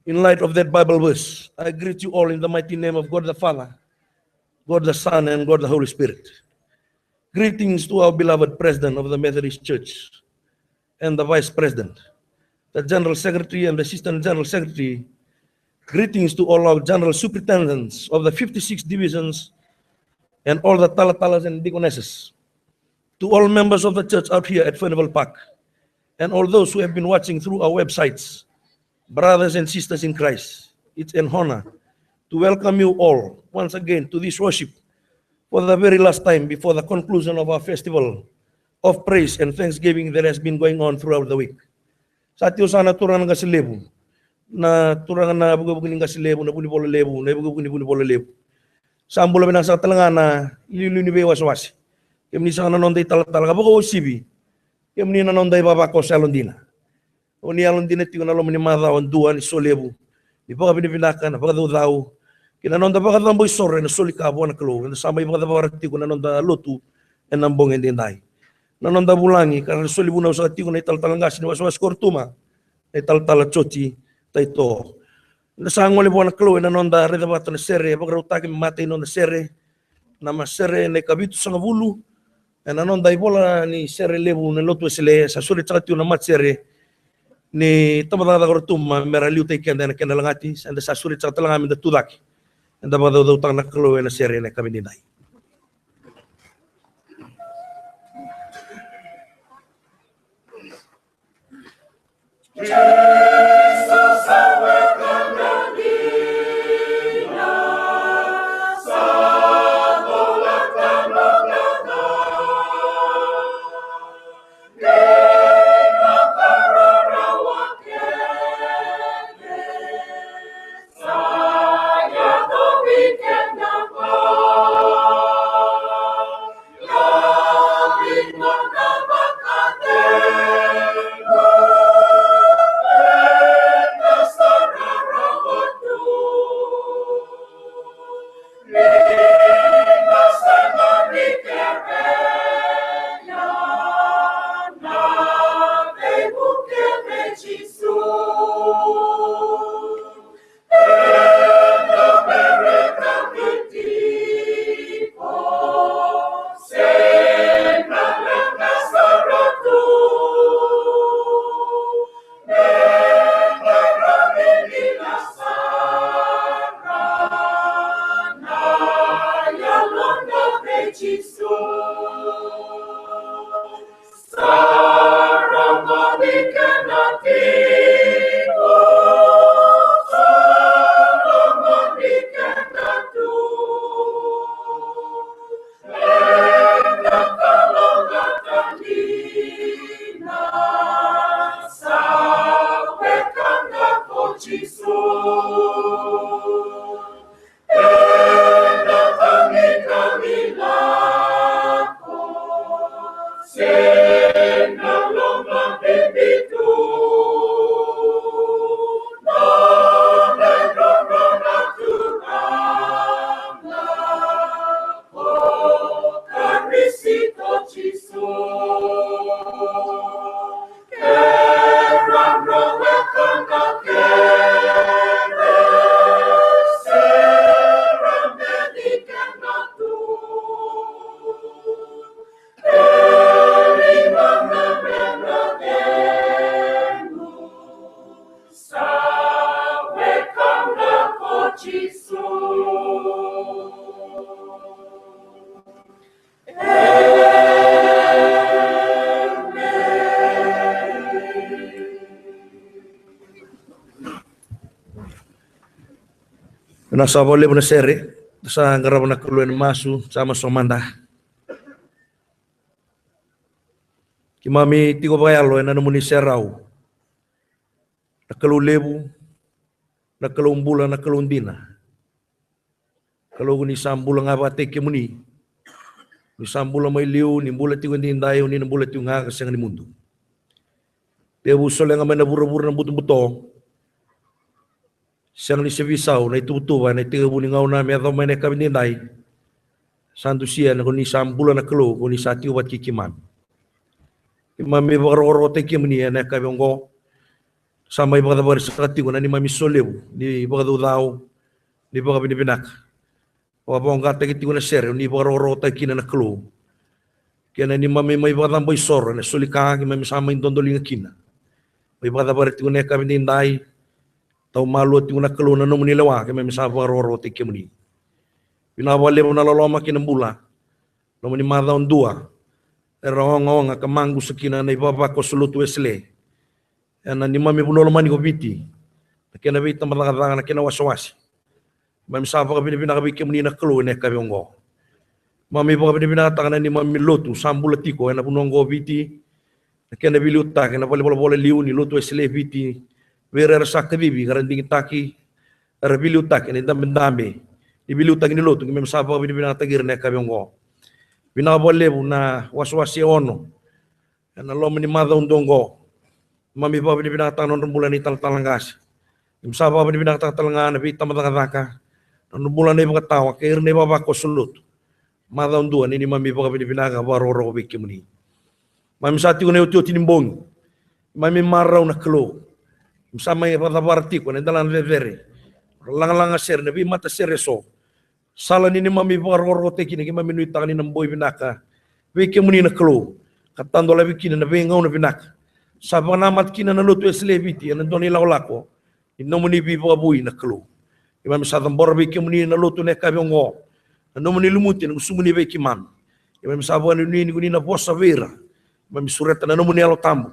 In light of that Bible verse, I greet you all in the mighty name of God the Father, God the Son, and God the Holy Spirit. Greetings to our beloved President of the Methodist Church and the Vice President, the General Secretary and the Assistant General Secretary. Greetings to all our General Superintendents of the fifty-six divisions and all the talatalas and deaconesses. To all members of the church out here at Furnival Park, and all those who have been watching through our websites, brothers and sisters in Christ, it's an honor to welcome you all once again to this worship for the very last time before the conclusion of our festival of praise and thanksgiving that has been going on throughout the week. Sa tiko saka na turaga na qase levu, na turaga na vukevuke ni qase levu, na Vunivola Levu, na ivukevuke ni Vunivola Levu. Sa bula vinaka saka tale ga na iliuliu ni veiwasewase. Kemuni saka na noda italatala ka vakauasivi kemuni na noda ivavakoso yalodina. O ni yalodina tiko na loma ni macawa dua ni solevu, ni vakavinavinaka, na vakacaucau kei na noda vakacabo isoro ena soli ka vua na Kalou. Eda sa mai vakacavara tiko na noda lotu ena bogi edaidai. Na noda vulagi ka ra soli vunau saka tiko na italatala qase ni wasewase ko Rotuma, na italatala Joti Taito. Eda sa gole vua na Kalou ena noda raica vata na sere vakarautaki me matai noda sere, na masere na ikavitusagavulu ena noda ivola ni sere levu na Lotu Wesele. Sa sureti saka tiko na matasere ni tabacakacaka Rotuma me ra liutaki keda ena kena lagati. Sa eda sa sureti saka tale ga me da tucake, eda vakacaucautaka na Kalou ena sere ena yakavi nidai. Jisu. Sa rogoci keda tiko, sa rogoci keda tu. Ena kalougata dina, sa wekada ko Jisu. Ena kamikami lako, se na lomabibi tu. Nona roro na Turaga, ko Karisito Jisu. Na sa vakalevu na sere, sa qarava na Kalou ena masu, sa masu mada. Keimami tiko vakayalo ena nomuni serau. Na Kalou levu, na Kalou bula, na Kalou dina. Kalou, ni sa bula ga vakataki kemuni. Ni sa bula mai liu, ni bula tiko edaidai, ni na bula tiko ga ka sega ni mudu. Tekivu solega mai na vuravura na butobuto. Sega ni se veisau na ituvatuva ena itekivu ni gauna me yacova mai na yakavi edaidai. Sa dusia na ko ni sa bula na Kalou, ko ni sa tiko vata kei keimami. Keimami vakarokorokotaki kemuni ena yakavi oqo. Sa mai vakacavari saka tiko na neimami solevu ni vakacaucau, ni vakavinavinaka. Vakavoqataki tiko na sere ni vakarokorokotaki kina na Kalou. Kei na neimami mai vakacabo isoro ena soli ka keimami sa mai dodoliga kina. Mai vakacavari tiko na yakavi edaidai. Tau malua tiko na Kalou na nomuni lewa keimami sa vakarokorokotaki kemuni. Vinaka vakalevu na loloma kei na bula. Nomuni macawa dua era ogaoga ka maqusa kina na ivavakoso lotu Wesele ena neimami vanua lomani ko Viti, na kena veitabacakacaka, na kena wasewase. Keimami sa vakavinavinaka vei kemuni na Kalou ena yakavi oqo. Keimami vakavinavinakataka na neimami lotu sa bula tiko ena vanua oqo o Viti, na kena veiliutaki ena valenivolavola liu ni lotu Wesele e Viti, vei ira era sa kacivi ka ra digitaki, era veiliutaki ena idabedabe ni veiliutaki ni lotu. Keimami sa vakavinavinakataki ira ena yakavi oqo. Vinaka vakalevu na wasewase e ono ena loma ni macawa dua oqo. Keimami vakavinavinakataka na nodra bula na italatala qase. Keimami sa vakavinavinakataka tale ga na veitabacakacaka, na nodra bula na ivakatawa kei ira na ivavakoso lotu. Macawa dua ni neimami vakavinavinaka vakarokoroko vei kemuni. Keimami sa tiko na iotioti ni bogi. Keimami marau na Kalou. Keimami sa mai vakacavara tiko na dela na cecere, lagalaga sere, na veimatasere eso. Sala ni neimami vakarokorokotaki kina, keimami nuitaka ni na boi vinaka vei kemuni na Kalou, ka tadolavi kina na veigauna vinaka sa vakanamata kina na lotu Wesele e Viti ena dua na ilakolako ni nomuni veivakavoui na Kalou. Keimami sa cabora vei kemuni na lotu ena yakavi oqo, na nomuni lumuti ena gusumuni vei keimami. Keimami sa vakanuinui ni ko ni na vosa vei ira. Keimami sureta na nomuni Yalo Tabu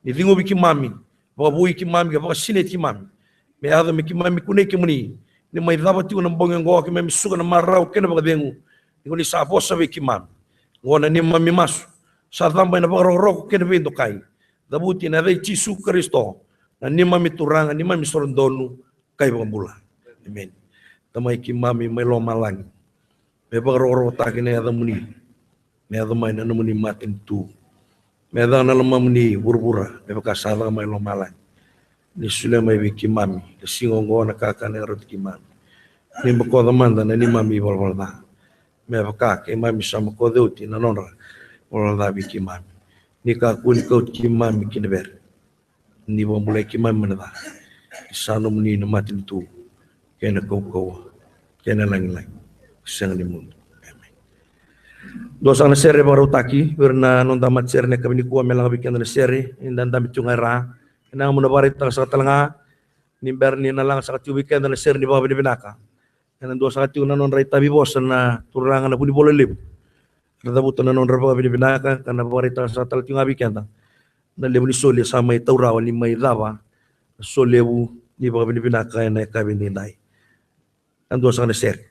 ni ciqomi keimami, vakavoui keimami ka vakasinaiti keimami. Me yaco me keimami kunei kemuni ni mai cava tiko na bogi oqo, keimami suka na marau kei na vakacegu ni ko ni sa vosa vei keimami. Oqo na neimami masu sa caba ena vakarokoroko kei na veidokai, cavuti ena yaca i Jisu Karisito, na neimami Turaga, neimami isoro donu ka iVakabula. Emeni. Tamai keimami mai lomalagi, me vakarokorokotaki na yacamuni, me yaco mai na nomuni matanitu, me yaco na lomamuni vuravura me vaka sa caka mai lomalagi. Ni solia mai vei keimami na siga oqo na kakana e rauti keimami. Ni bokoca mada na neimami ivalavala ca me vaka keimami sa bokoca oti na nodra ivalavala ca vei keimami. Ni kakua ni kauti keimami ki na vere, ni vakabulai keimami mai na ca. Ni sa nomuni na matanitu kei na kaukauwa kei na lagilagi sega ni mudu. Emeni. Dua saka na sere vakarautaki vei ira na noda matasere ena yakavi nikua me lako vei keda na sere ni da dabe tiko ga e ra. Ena gauna vakaraitaka saka tale ga ni bera ni na laga saka tiko vei keda na sere ni vakavinavinaka, ena dua saka tiko na nodra itavi vosa na turaga na Vunivola Levu, na cavuta na nodra vakavinavinaka, ka na vakaraitaka sara tale tiko ga vei keda na levu ni soli e sa mai taura ni mai cava na solevu ni vakavinavinaka ena yakavi edaidai. A dua saka na sere.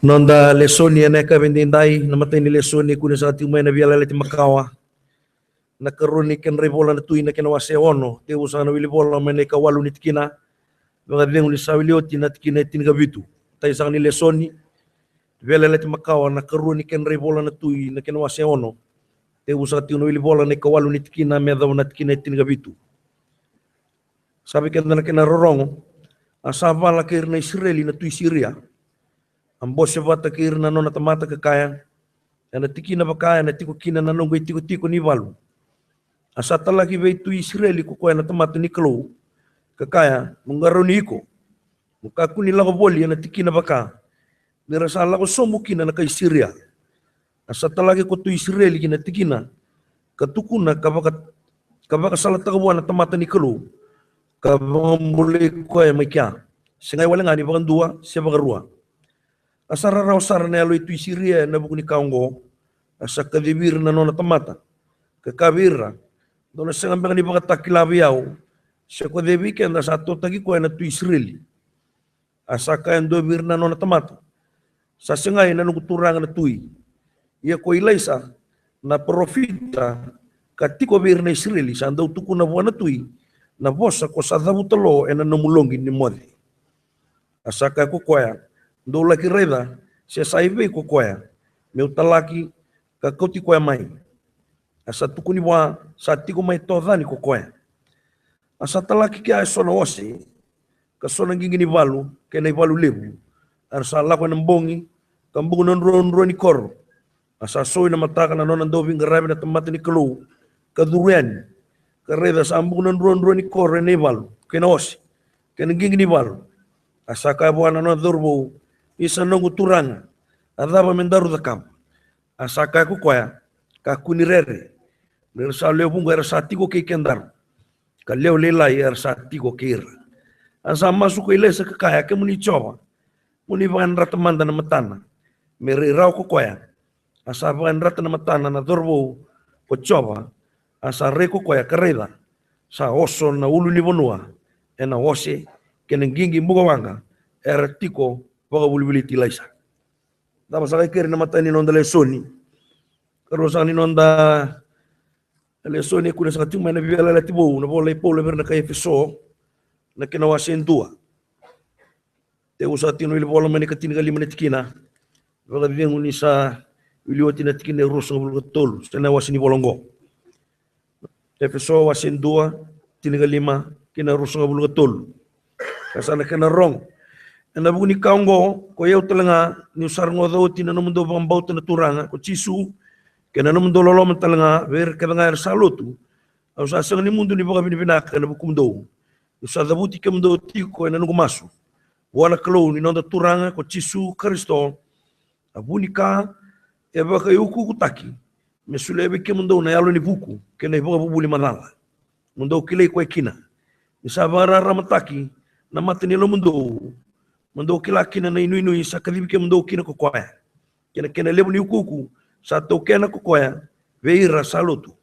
Noda lesoni ena yakavi edaidai, na imatai ni lesoni e kune saka tiko mai na Veiyalayalati Makawa, na ikarua ni kedra ivola na Tui, na kena wase ono, tekivu saka na wilivola mai na ikawalu ni tikina, vakacegu ni sa wili oti na tikina e tinikavitu. Imatai saka ni lesoni, Veiyalayalati Makawa, na ikarua ni kedra ivola na Tui, na kena wase ono, tekivu saka tiko na wilivola na ikawalu ni tikina me yacova na tikina e tinikavitu. Sa vei keda na kena rorogo. A sa vala kei ira na Isireli na tui Siria, a bose vata kei ira na nona tamata ka kaya, ena tikina vaka ena tiko kina na noqu itikotiko ni valu. A sa talaki vei tui Isireli ko koya na tamata ni Kalou, ka kaya, mo qarauni iko, mo kakua ni lako voli ena tikina vaka, ni ra sa lako sobu kina na kai Siria. A sa talaki ko tui Isireli ki na tikina, ka tukuna, ka vaka, ka vakasalataka vua na tamata ni Kalou, ka vakabulai koya mai kea, se gai wale ga ni vakadua se vakarua. A sa rarawa sara na yalo i tui Siria ena vuku ni ka oqo, a sa kacivi ira na nona tamata, ka kaya vei ira, dou na sega beka ni vakatakila vei au se ko cei vei keda sa totaki koya na tui Isireli? A sa kaya e dua vei ira na nona tamata, sa segai na noqu turaga na tui, ia ko Ilaisa na parofita ka tiko vei ira na Isireli sa dau tukuna vua na tui na vosa ko sa cavuta lo ena nomu loqi ni moce. A sa kaya ko koya, dou laki raica se sa i vei ko koya, meu talaki ka kauti koya mai. A sa tukuni vua sa tiko mai Tocani ko koya. A sa talaki kea eso na ose ka so na qiqi ni valu kei na ivalu levu, era sa lako ena bogi ka buku na druadrua ni koro. A sa sou ina mataka na nona dauveiqaravi na tamata ni Kalou, ka curu yani, ka raica sa buku na druadrua ni koro ena ivalu kei na ose kei na qiqi ni valu. A sa kaya vua na nona cauravou, ni sa noqu turaga, a cava me daru cakava? A sa kaya ko koya, kakua ni rere, ni ra sa lewe vuqa era sa tiko kei kedaru, ka lewe lailai era sa tiko kei ira. A sa masu ko Ilaisa ka kaya, kemuni Jiova, mo ni vakayadrata mada na matana me rai rawa ko koya. A sa vakayadrata na matana na cauravou ko Jiova, a sa rai ko koya ka raica, sa oso na ulu ni vanua ena ose kei na qiqi bukawaqa era tiko vakavolivoliti Ilaisa. Cava sa kai keri na matai ni noda lesoni? Karua saka ni noda lesoni e kune saka tiko mai na Veiyalayalati Vou, na vola i Paula vei ira na kai Efeso, na kena wase e dua. Tekivu saka tiko na wili vola mai na ikatinikalima na tikina, vakacegu ni sa wili oti na tikina e ruasagavulu ka tolu, se na wase ni vola oqo. Efeso wase dua, tinikalima kei na ruasagavulu ka tolu. Ka sa na kena rogo. Ena vuku ni ka oqo, ko i au tale ga, niu sa rogoca oti na nomudou vakabauta na Turaga ko Jisu, kei na nomudou loloma tale ga vei ira kece ga era sa lotu, au sa sega ni mudu ni vakavinavinaka ena vukumudou, niu sa cavuti kemudou tiko ena noqu masu vua na Kalou ni noda Turaga ko Jisu Karisito, a vu ni ka e vakaiukuukutaki, me solia vei kemudou na yalo ni vuku kei na ivakavuvuli macala, mo dou kilai koya kina, ni sa vakararamataki na mata ni lomamudou, mo dou kila kina na inuinui sa kacivi kemudou kina ko koya, kei na kena levu ni ukuuku sa taukena ko koya vei ira sa lotu,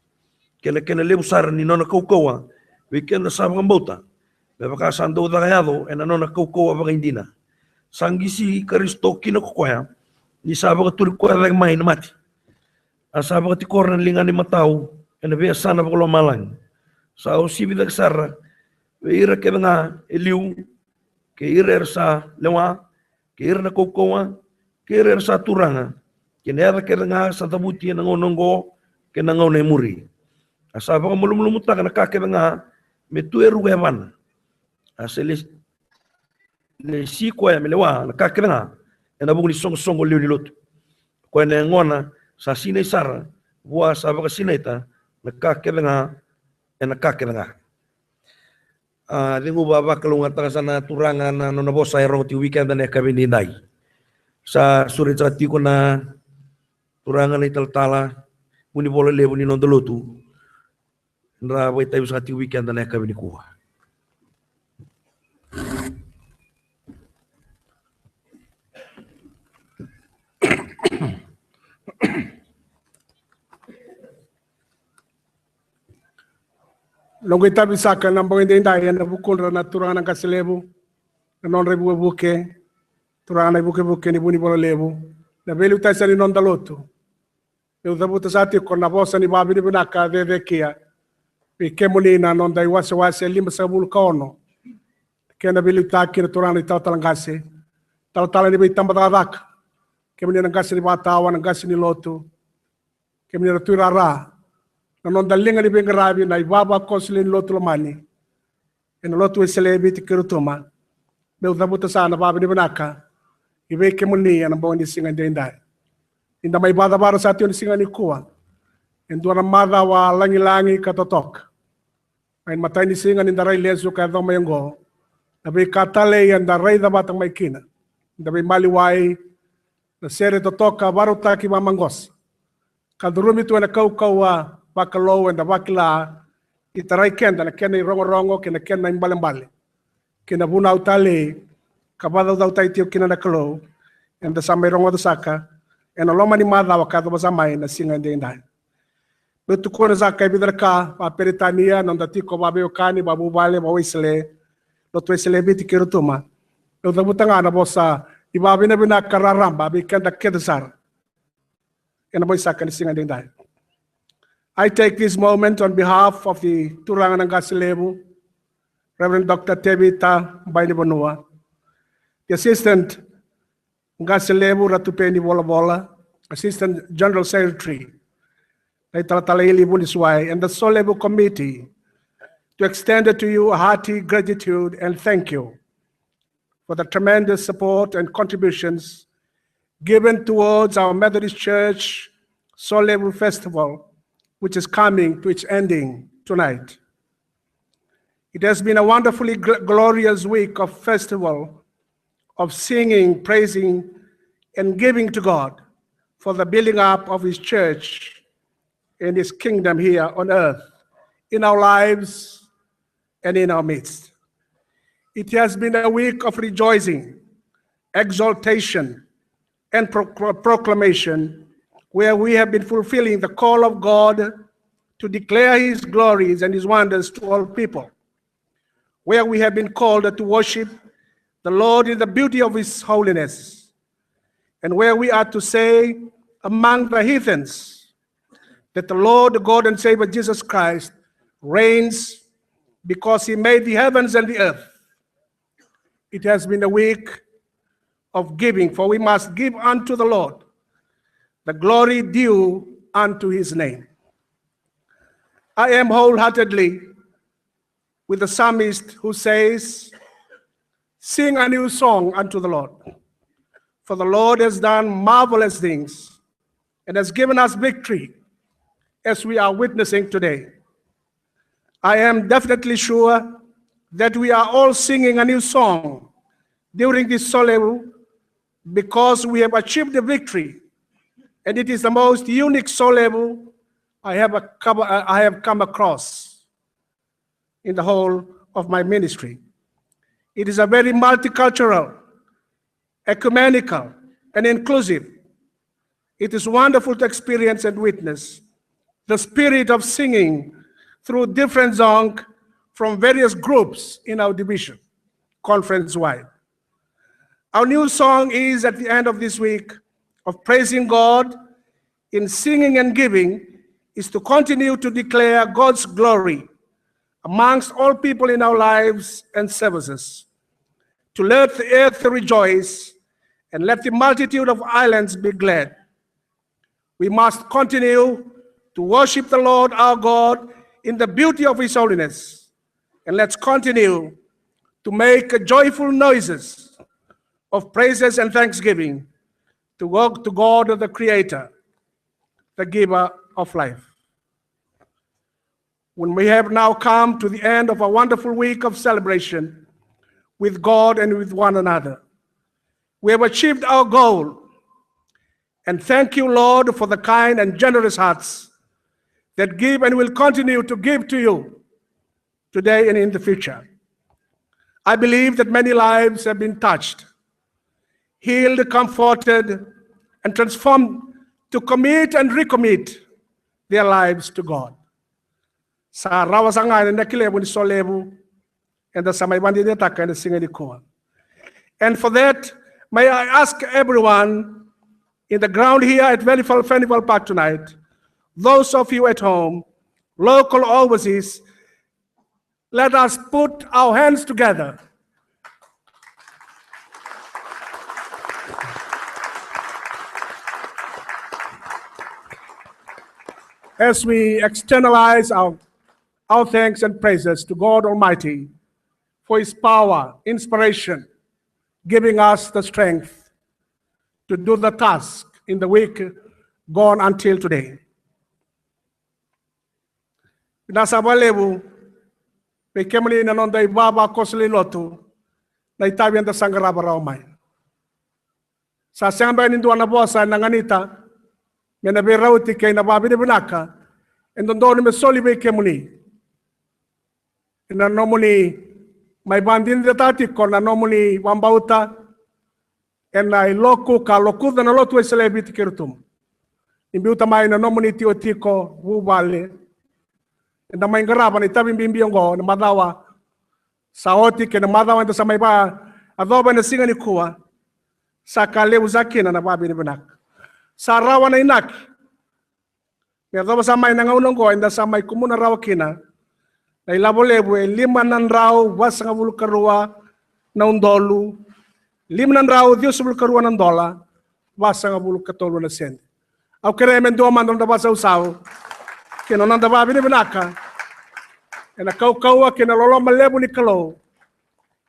kei na kena levu sara ni nona kaukauwa vei keda sa vakabauta, me vaka sa dau caka yaco ena nona kaukauwa vakaidina, sa qisi Karisito kina ko koya, ni sa vakaturi koya cake mai na mate, a sa vakatikora na ligana imatau ena veiyasana vakalomalagi, sa uasivi cake sara vei ira kece ga e liu, kei ira era sa lewa, kei ira na kaukauwa, kei ira era sa turaga, kei na yaca kece ga sa cavuti ena gauna oqo kei na gauna e muri. A sa vakamalumalumutaka na ka kece ga me tu e ruku e yavana. A sa le lesi koya me lewa na ka kece ga ena vuku ni soqosoqo lewe ni lotu. Koya na yagona sa sinai sara vua sa vakasinaita na ka kece ga ena ka kece ga. A, cegu va vakalougatataka sara na Turaga na nona vosa e rogo tiko vei keda na yakavi edaidai. Sa sureti saka tiko na turaga na italatala, vunivola levu ni noda lotu, ra vakaitavi saka tiko vei keda na yakavi nikua. Noqu itavi saka na bogi edaidai ena vukudra na turaga na qase levu, na nodra ivukevuke, turaga na ivukevuke ni vunivola levu, na veiliutaki saka ni noda lotu. Meu cavuta saka tiko na vosa ni vakavinavinaka cecekia vei kemuni na noda iwasewase e limasagavulu ka ono. Kena veiliutaki na turaga na italatala qase, talatala ni veitabacakacaka, kemuni na qase ni vakatawa, na qase ni lotu, kemuni na tuirara, na noda liga ni veiqaravi na ivavakoso lewe ni lotu lomani ena lotu Wesele e Viti kei Rotuma. Meu cavuta saka na vakavinavinaka i vei kemuni ena bogi ni siga edaidai. Ni da mai vakacavara saka tiko ni siga nikua e dua na macawa lagilagi ka totoka. Mai na matai ni siga ni da rai lesu ka yaco mai oqo, na veika talei eda raica vata mai kina, da veimaliwai, na sere totoka vakarautaki vakamaqosa, ka curumi tu ena kaukauwa vakalou eda vakila ni tarai keda na kena irogorogo kei na kena ibalebale kei na vunau talei ka vakacaucautaki tiko kina na Kalou, eda sa mai rogoca saka ena loma ni macawa ka yacova sa mai na siga edaidai. Meu tukuna saka e vica na ka vakaperitania, noda tiko vakaveiwekani, vakavuvale, vakaWesele, lotu Wesele e Viti kei Rotuma. Meu cavuta ga na vosa ni vakavinavinaka raraba vei keda kece sara ena mai saka ni siga edaidai. I take this moment on behalf of the Turaga na Qase Levu, Reverend Doctor Tevita Bainivanua, the Assistant Qase Levu Ratupeni Volavola, Assistant General Secretary, na italatala Ili Vunisuwai, and the Solevu Committee, to extend to you a hearty gratitude and thank you for the tremendous support and contributions given towards our Methodist Church Solevu Festival, which is coming to its ending tonight. It has been a wonderfully gl- glorious week of festival, of singing, praising, and giving to God for the building up of His church and His kingdom here on earth, in our lives and in our midst. It has been a week of rejoicing, exaltation, and procl- proclamation, where we have been fulfilling the call of God to declare His glories and His wonders to all people, where we have been called to worship the Lord in the beauty of His holiness, and where we are to say among the heathens that the Lord God and Savior Jesus Christ reigns, because He made the heavens and the earth. It has been a week of giving, for we must give unto the Lord the glory due unto His name. I am wholeheartedly with the psalmist who says, "Sing a new song unto the Lord, for the Lord has done marvelous things and has given us victory," as we are witnessing today. I am definitely sure that we are all singing a new song during this Solevu, because we have achieved the victory, and it is the most unique Solevu I have, a, I have come across in the whole of my ministry. It is a very multicultural, ecumenical, and inclusive. It is wonderful to experience and witness the spirit of singing through different song from various groups in our division, conference wide. Our new song is at the end of this week of praising God in singing and giving is to continue to declare God's glory amongst all people in our lives and services, to let the earth rejoice and let the multitude of islands be glad. We must continue to worship the Lord our God in the beauty of His holiness. And let's continue to make joyful noises of praises and thanksgiving to God, to God the Creator, the Giver of life. When we have now come to the end of a wonderful week of celebration with God and with one another, we have achieved our goal. And thank you, Lord, for the kind and generous hearts that give and will continue to give to you today and in the future. I believe that many lives have been touched, healed, comforted, and transformed to commit and recommit their lives to God. Sa rawa sara ga na inaki levu ni Solevu eda sa mai vakadeitaka ena siga nikua. And for that, may I ask everyone in the ground here at Valley Festival Park tonight, those of you at home, local or overseas, let us put our hands together as we externalize our, our thanks and praises to God Almighty for His power, inspiration, giving us the strength to do the task in the week gone until today. Vinaka saka vakalevu vei kemuni na noda ivavakoso lewe ni lotu na itavi eda sa qarava rawa mai. Sa sega beka ni dua na vosa ena ganita me na veirauti kei na vakavinavinaka e dodonu me soli vei kemuni. ena nomuni mai vakadinadinataka tiko na nomuni vakabauta ena iloku ka lokuca na lotu Wesele e Viti kei Rotuma. Ni biuta mai na nomuni tikotiko vuvale, eda mai qarava na itavi bibi oqo ena macawa sa oti kei na macawa eda sa mai vakayacora ena siga nikua. Sa ka levu saka kina na vakavinavinaka. Sa rawa na inaki me yacova saka mai na gauna oqo eda sa mai kumuna rawa kina na ilavo levu e lima na drau vasagavulu ka rua na udolu, lima na drau ciwasagavulu ka rua na dola vasagavulu ka tolu na sede. Au kerea me dua mada na noda vakasausau kei na noda vakavinavinaka ena kaukauwa kei na loloma levu ni Kalou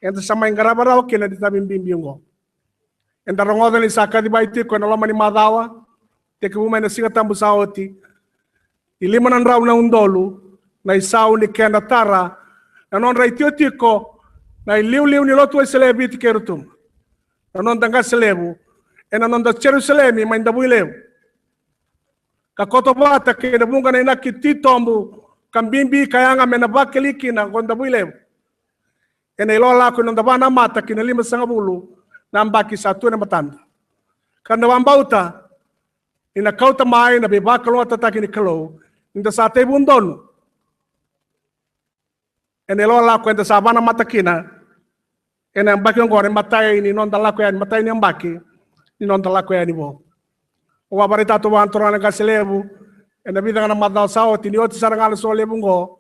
eda sa mai qarava rawa kina na itavi bibi oqo. Eda rogoca ni sa kacivaki tiko ena loma ni macawa, tekivu mai na Siga Tabu sa oti, e lima na drau na udolu na isau ni keda tara na nodra itikotiko na iliuliu ni lotu Wesele e Viti kei Rotuma, na noda qase levu ena noda Jerusalemi mai Davuilevu, ka koto vata kei na vuqa na inaki titobu ka bibi ka yaga me na vakeli kina ko Davuilevu ena ilakolako ni noda vakanamata ki na limasagavulu na yabaki sa tu e matada. Ka da vakabauta ni na kauta mai na veivakalougatataki ni Kalou ni da sa tekivu donu ena ilakolako eda sa vakanamata kina ena yabaki oqo, na imatai ni noda lako yani, matai ni yabaki ni noda lako yani vou. Au a vakaraitaka tu vua na turaga na qase levu ena vica ga na macawa sa oti, ni oti sara ga na solevu oqo,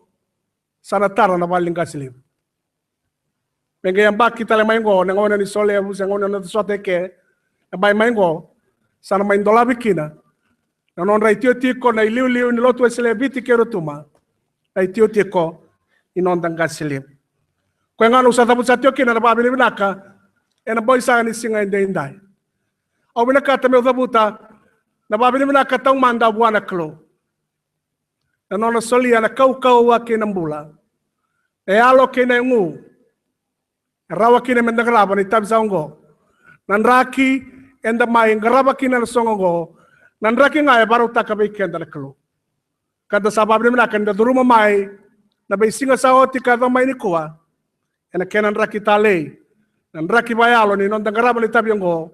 sa na tara na vale ni qase levu. Me qai yabaki tale mai oqo na gauna ni solevu se gauna ni noda sota eke, na yabaki mai oqo sa na mai dolavi kina na nodra itikotiko na iliuliu ni lotu Wesele e Viti kei Rotuma, na itikotiko ni noda qase levu. Koya ga au sa cavuta saka tiko kina na vakavinavinaka ena bogi saka ni siga edaidai. Au vinakata meu cavuta na vakavinavinaka taumada vua na Kalou, na nona solia na kaukauwa kei na bula, na yalo kei na yagu e rawa kina me da qarava na itavi sa oqo, na draki eda mai qarava kina na soqo oqo, na draki ga e vakarautaka vei keda na Kalou. Ka da sa vakavinavinaka ni da curuma mai na veisiga sa oti ka yaco mai nikua ena kena draki talei, na draki vakayalo ni noda qarava na itavi oqo.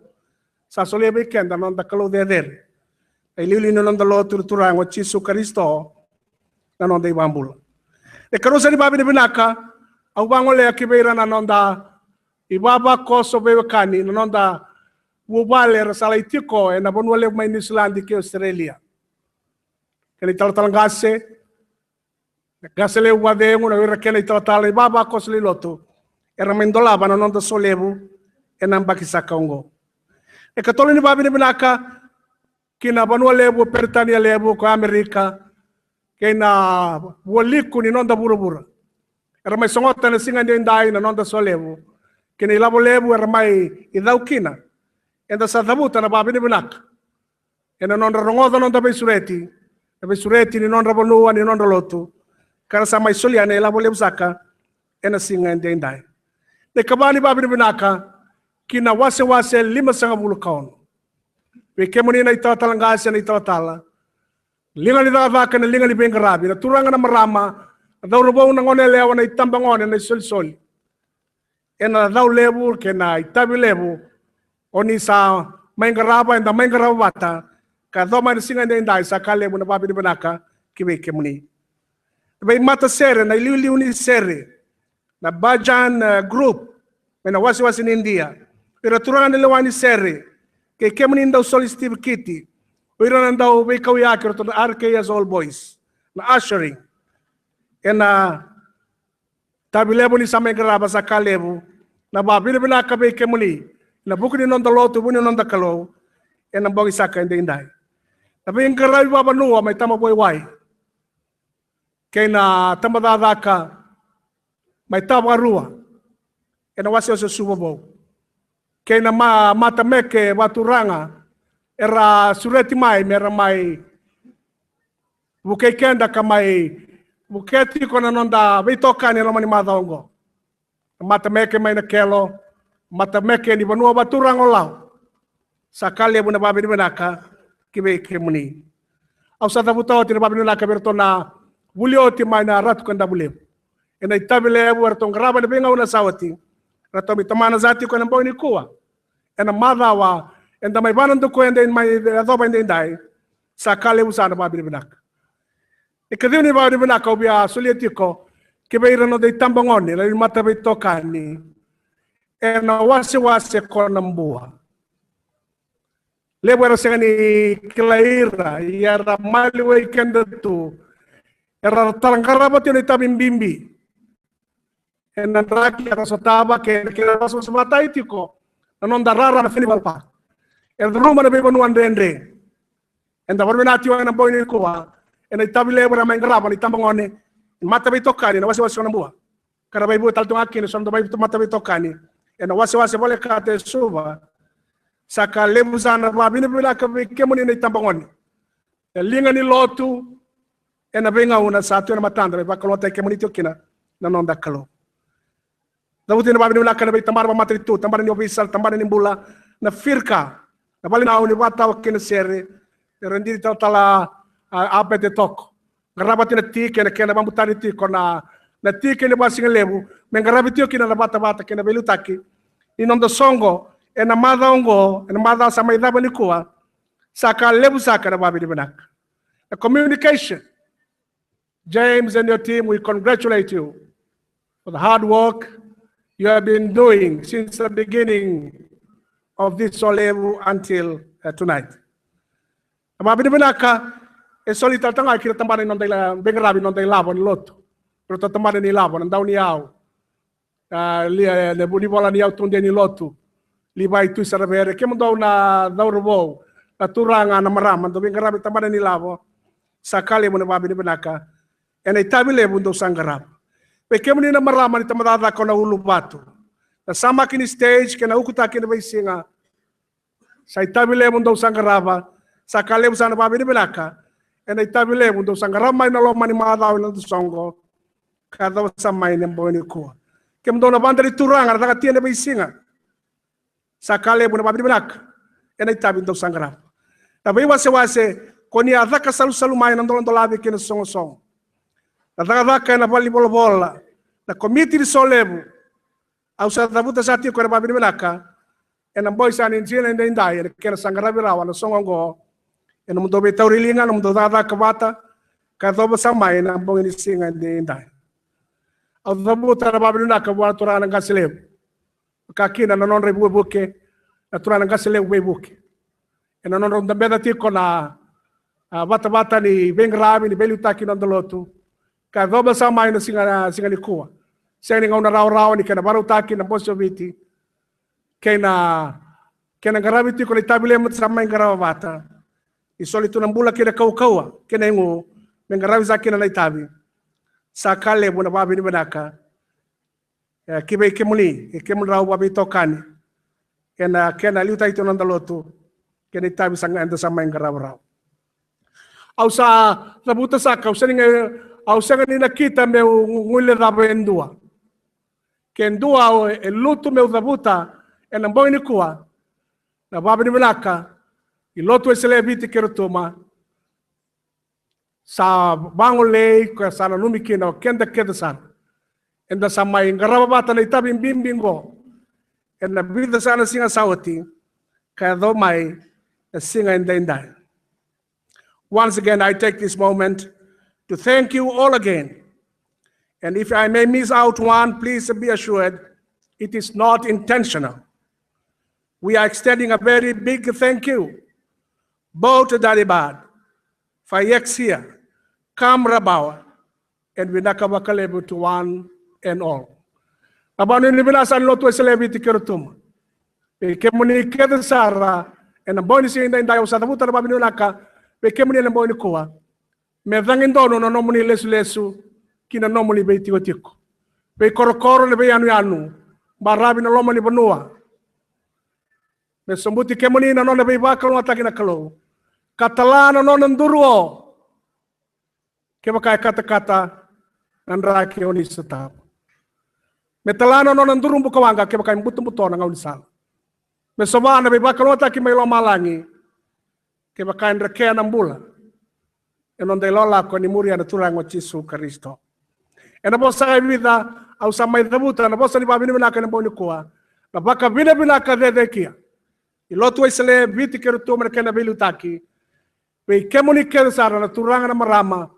Sa solia vei keda na noda Kalou cecere, na iliuliu ni noda lotu, na Turaga o Jisu Karisito, na noda iVakabula. Na ikarua saka ni vakavinavinaka au vagolea ki vei ira na noda ivavakoso veiwekani, na noda vuvale era sa lai tiko ena vanua levu mai Niusiladi kei Ositerelia, kei na italatala qase, na qase levu vakacegu, na o ira kei na italatala, ivavakoso lewe ni lotu era mai dolava na noda solevu ena yabaki saka oqo. Na ikatolu ni vakavinavinaka ki na vanua levu o Peritania Levu, ko Amerika, kei na vualiku ni noda vuravura, era mai sogota ena siga edaidai na noda solevu kei na ilavo levu era mai icau kina. Eda sa cavuta na vakavinavinaka ena nodra rogoca na noda veisureti, na veisureti ni nodra vanua, ni nodra lotu, ka ra sa mai solia na ilavo levu saka ena siga edaidai. Na ikava ni vakavinavinaka ki na wasewase limasagavulu ka ono, vei kemuni na italatala qase, na italatala, liga ni cakacaka, na liga ni veiqaravi, na turaga, na marama, na cauravou, na goneyalewa, na itabagone, na isolisoli, ena cau levu kei na itavi levu o ni sa mai qarava, eda mai qarava vata, ka yaco mai na siga edaidai. Sa ka levu na vakavinavinaka ki vei kemuni. Na veimatasere, na iliuliu ni sere, na bhajan, eh, group mai na wasewase ni Idia, o ira turaga na lewa ni sere, kei kemuni dau soli sitivekiti, o ira na dau veikauyaki, o iratou na R K S All Boys, na ushering, ena itavi levu ni sa mai qarava. Sa ka levu na vakavinavinaka vei kemuni ena vuku ni noda lotu, vuku ni noda Kalou, ena bogi saka edaidai. Na veiqaravi vakavanua mai Tamavua i Wai kei na tabacakacaka mai Tavakarua ena wasewase o Suva Vou, kei na ma-, matameke vakaturaga era sureti mai me ra mai vukei keda ka mai vukea tiko na noda veitokani ena loma ni macawa oqo. Na matameke mai Nakelo, matameke ni vanua vakaturaga o Lau, sa ka levu na vakavinavinaka ki vei kemuni. Au sa cavuta oti na vakavinavinaka vei iratou na vuli oti mai na Ratu Kadavulevu, ena itavi levu eratou qarava ena veigauna sa oti, eratou mai tomana sa tiko ena bogi nikua, ena macawa eda mai vanadukua, eda mai yacova edaidai. Sa ka levu sara na vakavinavinaka. Ni kacivi ni vakavinavinaka au via solia tiko ki vei ira na noda itabagone, na lewe ni mataveitokani, ena wasewase ko Nabua. Levu era sega ni kilai ira, ia era maliwai keda tu. Era tara qarava tiko na itavi bibi ena draki era sotava, kei na kena wasewase vata tiko na noda rara na Feniwal Park. Era curuma na veivanua dredre. Eda vakavinavinaka tiko ena bogi nikua ena itavi levu era mai qarava na itabagone, mataveitokani ena wasewase ko Nabua. Ka ra veivuke tale tu ga kina eso na noda mataveitokani ena wasewase volekata e Suva. Sa ka levu sara na vakavinavinaka vei kemuni na itabagone, na liga ni lotu, ena veigauna sa tu ena matada me vakalougatataki kemuni tiko kina na noda Kalou. Cavuti na vakavinavinaka ena veitabana vakamatanitu, tabana ni ovisa, tabana ni bula, na FIRCA, na vale ni nau ni vakatawa kei na sere, era didi talatala a, a Pete Toko. Qarava tiko na ti kei na kena vakabutani tiko na, na ti kei na vakasigalevu me qaravi tiko kina na vatavata kei na veiliutaki ni noda soqo ena macawa oqo, ena macawa sa mai cava nikua. Sa ka levu saka na vakavinavinaka. Na communication, James and your team, we congratulate you for the hard work you have been doing since the beginning of this solevu until, uh, tonight. Na vakavinavinaka e soli tale tu ga ki na tabana ni noda ila-, veiqaravi ni noda ilavo ni lotu. Ratou tabana ni ilavo, na dauniyau, a, li-, e, na vunivola ni yau tudei ni lotu, Livai Tui Saravere, kemudou na cauravou, na turaga, na marama, dou veiqaravi tabana ni ilavo. Sa ka levu na vakavinavinaka ena itavi levu dou sa qarava. Vei kemuni na marama ni Tabacakacaka o Nauluvatu, na samaki ni stage kei na ukutaki ena veisiga, sa itavi levu dou sa qarava. Sa ka levu sara na vakavinavinaka ena itavi levu dou sa qarava mai na loma ni macawa ena noda soqo ka yacova sa mai na bogi nikua. Kemudou na vada ni turaga na cakatia ena veisiga, sa ka levu na vakavinavinaka ena itavi dou sa qarava. Na veiwasewase ko ni a caka salusalu mai na doladolavi kei na sogosogo, na cakacaka ena valenivolavola, na komiti ni solevu, au sa cavuta sa tiko ena vakavinavinaka ena bogi sa ni siga edaidai ena kena sa qaravi rawa na soqo oqo. Ena nomudou veitauri liga, nomudou cakacaka vata ka yacova sa mai na bogi ni siga edaidai. Au cavuta na vakavinavinaka vua na turaga na qase levu, vaka kina na nodra ivukevuke, na turaga na qase levu veivuke, ena nodra dabeca tiko na, a, vatavata ni veiqaravi ni veiliutaki ni noda lotu ka yacova sa mai na siga, na siga nikua. Sega ni gauna rawarawa ni kena vakarautaki na Bose o Viti kei na, kei na qaravi tiko na itavi levu sa mai qarava vata. Ni soli tu na bula kei na kaukauwa kei na igu me qaravi sa kina na itavi. Sa ka levu na vakavinavinaka, e, ki vei kemuni, e, kemudrau vakaveitokani ena kena liutaki tu na noda lotu kei na itavi sa ga eda sa mai qarava rawa. Au sa cavuta saka, au sega ni, au sega ni nakita meu gu-, guilecava e dua. Ke dua e lutu meu cavuta ena bogi nikua, na vakavinavinaka i Lotu Wesele e Viti kei Rotuma, sa vagolei ka sa nanumi kina o keda kece sara. Eda sa mai qarava vata na itavi bibi qo ena vica saka na siga sa oti ka yacova mai na siga edaidai. Once again, I take this moment to thank you all again. And if I may miss out one, please be assured it is not intentional. We are extending a very big thank you, both to Daddy Bad, Fayexia, Kam Rabawa, and vinaka vakalevu to one and all. Na vakanuinui vinaka saka ni Lotu Wesele e Viti kei Rotuma. Vei kemuni kece sara ena bogi ni siga edaidai, au sa cavuta na vakavinavinaka vei kemuni ena bogi nikua. Me cagi donu na nomuni lesulesu ki na nomuni veitikotiko, veikorokoro, na veiyanuyanu, baravi na loma ni vanua. Me sobuti kemuni na nona veivakalougatataki na Kalou ka tala na nona duru o, kevaka e katakata na draki o ni sotava. Me tala na nona duru bukawaqa kevaka e butobuto na gaunisala. Me sova na veivakalougatataki mai lomalagi kevaka e drekea na bula ena noda ilakolako ni muria na Turaga o Jisu Karisito. Ena vosa e vica, au sa mai cavuta na vosa ni vakavinavinaka ena bogi nikua. Na vakavinavinaka cecekia. I lotu Wesele, Viti kei Rotuma na kena veiliutaki. Vei kemuni kece sara na turaga na marama,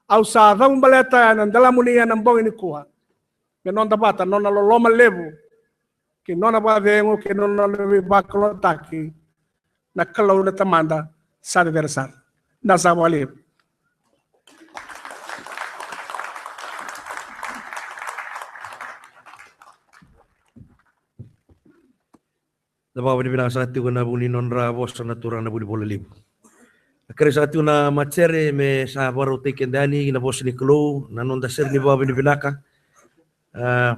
au sa cavu baleta ena dalamuni ena bogi nikua. Me noda vata, nona loloma levu, kei nona vakacegu, kei nona veivakalougatataki, na Kalou na Tamada, sa cecere sara. Na sa vakalevu. Na vakavinavinaka saka tiko na vu ni nodra vosa na turaga na vunivola levu. A kerei saka tiko na matere me sa vakarautaki keda yani na vosa ni Kalou, na noda sere ni vakavinavinaka. A,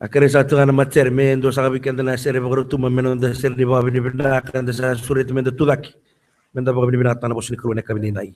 a kerei saka tiko na matere me dua saka vei keda na sere vakarautuma me noda sere ni vakavinavinaka, da sa sureti me da tucake. Me da vakavinavinaka na vosa ni Kalou na kavininai.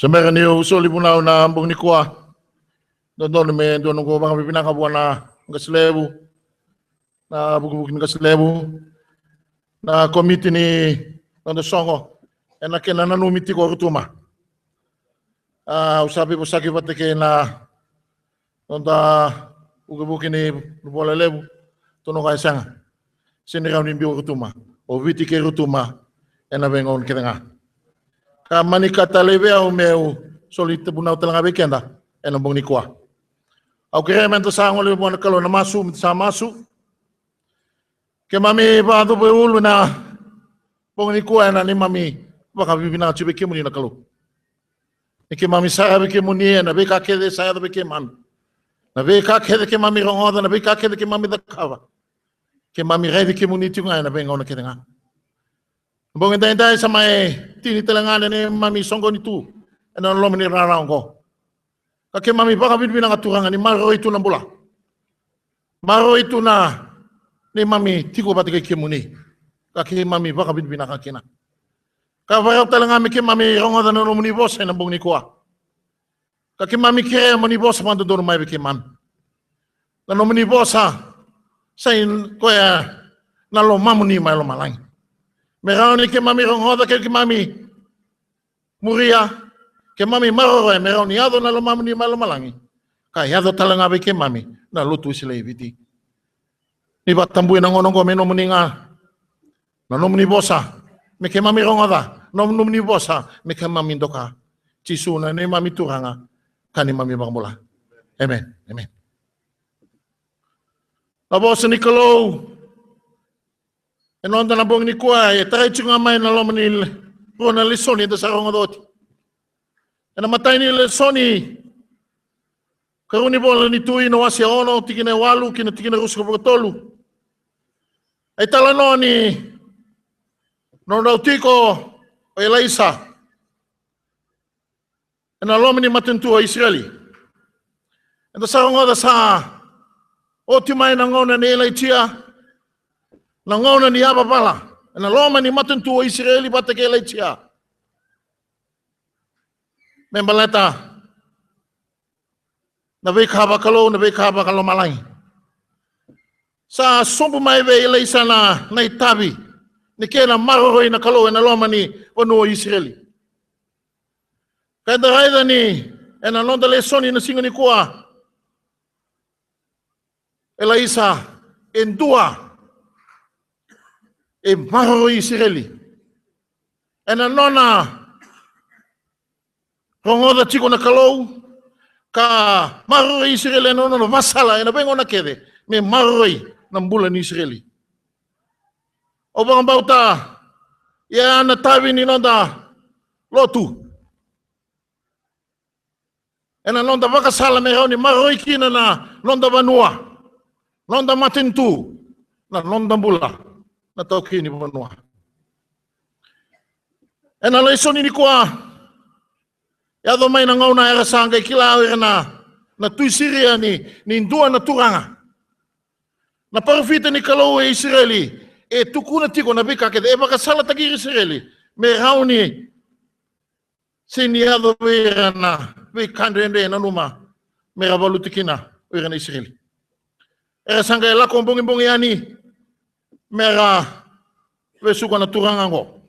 Se bera niu soli vunau na bogi nikua, dodonu me dua noqu vakavinavinaka vua na qase levu, na vukivuki ni qase levu, na komiti ni noda soqo, ena kena nanumi tiko o Rotuma. A, au sa veivosaki vata kei na noda vukivuki ni vola levu, tukuna o koya e sega. Sega ni rawa ni biu o Rotuma, o Viti kei Rotuma, ena veigauna kece ga. Ka mani ka talei vei au meu soli vunau tale ga vei keda ena bogi nikua. Au kerea meda sa gole vua na Kalou ena masu, meda sa masu. Keimami vakacaucautaki ulu ena bogi nikua ena neimami vakavinavinaka tiko vei kemuni na Kalou. Ni keimami saravi kemuni ena veika kece sa yaco vei keimami. Na veika kece keimami rogoca, na veika kece keimami cakava. Keimami raici kemuni tiko ga ena veigauna kece ga. Bogi edaidai sa mai tini tale ga na neimami soqoni tu ena loma ni rara oqo. Ka keimami vakavinavinaka Turaga ni maroroi tu na bula. Maroroi tu na neimami tiko vata kei kemuni. Ka keimami vakavinavinaka kina. Ka vakarau tale ga me keimami rogoca na nomuni vosa ena bogi nikua. Ka keimami kerea mo ni vosa vakadodonu mai vei keimami. Na nomuni vosa sa i koya na lomamuni mai lomalagi. Me rawa ni keimami rogoca, ke keimami muria, keimami maroroya, me rawa ni yaco na lomamuni mai lomalagi. Ka yaco tale ga vei keimami na lotu Wesele e Viti. Ni vakatabui na gauna oqo me nomuni ga. Na nomuni vosa me keimami rogoca, na nomuni vosa me keimami doka. Jisu na neimami Turaga ka neimami iVakabula. Amen. Amen. Na vosa ni Kalou ena noda na bogi nikua e tarai tiko ga mai na loma ni le-, rua na lesoni eda sa rogoca oti. Ena imatai ni lesoni, karua ni ivola ni Tui na wase ono, tikina e walu ki na tikina e ruasagavulu ka tolu. E italanoa ni nodrau tiko o Elaisa ena loma ni matanitu o Isireli. Eda sa rogoca sa oti mai na gauna nei Ilaija, na gauna ni yavavala ena loma ni matanitu o Isireli vata kei Ilaija. Me baleta na veika vakalou, na veika vakalomalagi. Sa sobu mai vei Ilaisa na, na itavi ni kena maroroi na Kalou ena loma ni vanua o Isireli. Ka eda raica ni ena noda lesoni na siga nikua, Elaisa e dua e maroroi Isireli. Ena nona rogoca tiko na Kalou ka maroroi Isireli ena nona vakasala ena veigauna kece me maroroi na bula ni Isireli. Au vakabauta ia na itavi ni noda lotu. Ena noda vakasala me rawa ni maroroi kina na noda vanua, noda matanitu, na noda bula, na taukei ni vanua. Ena lesoni nikua, yaco mai na gauna era sa qai kila o ira na, na tui Siria ni, ni dua na turaga. Na parofita ni Kalou e Isireli, e tukuna tiko na veika kece, e vakasalataki ira Isireli me rawa ni sega ni yaco vei ira na veika dredre e nanuma me ra valuti kina o ira na Isireli. Era sa qai lako bogibogi yani me ra vesuka na turaga oqo.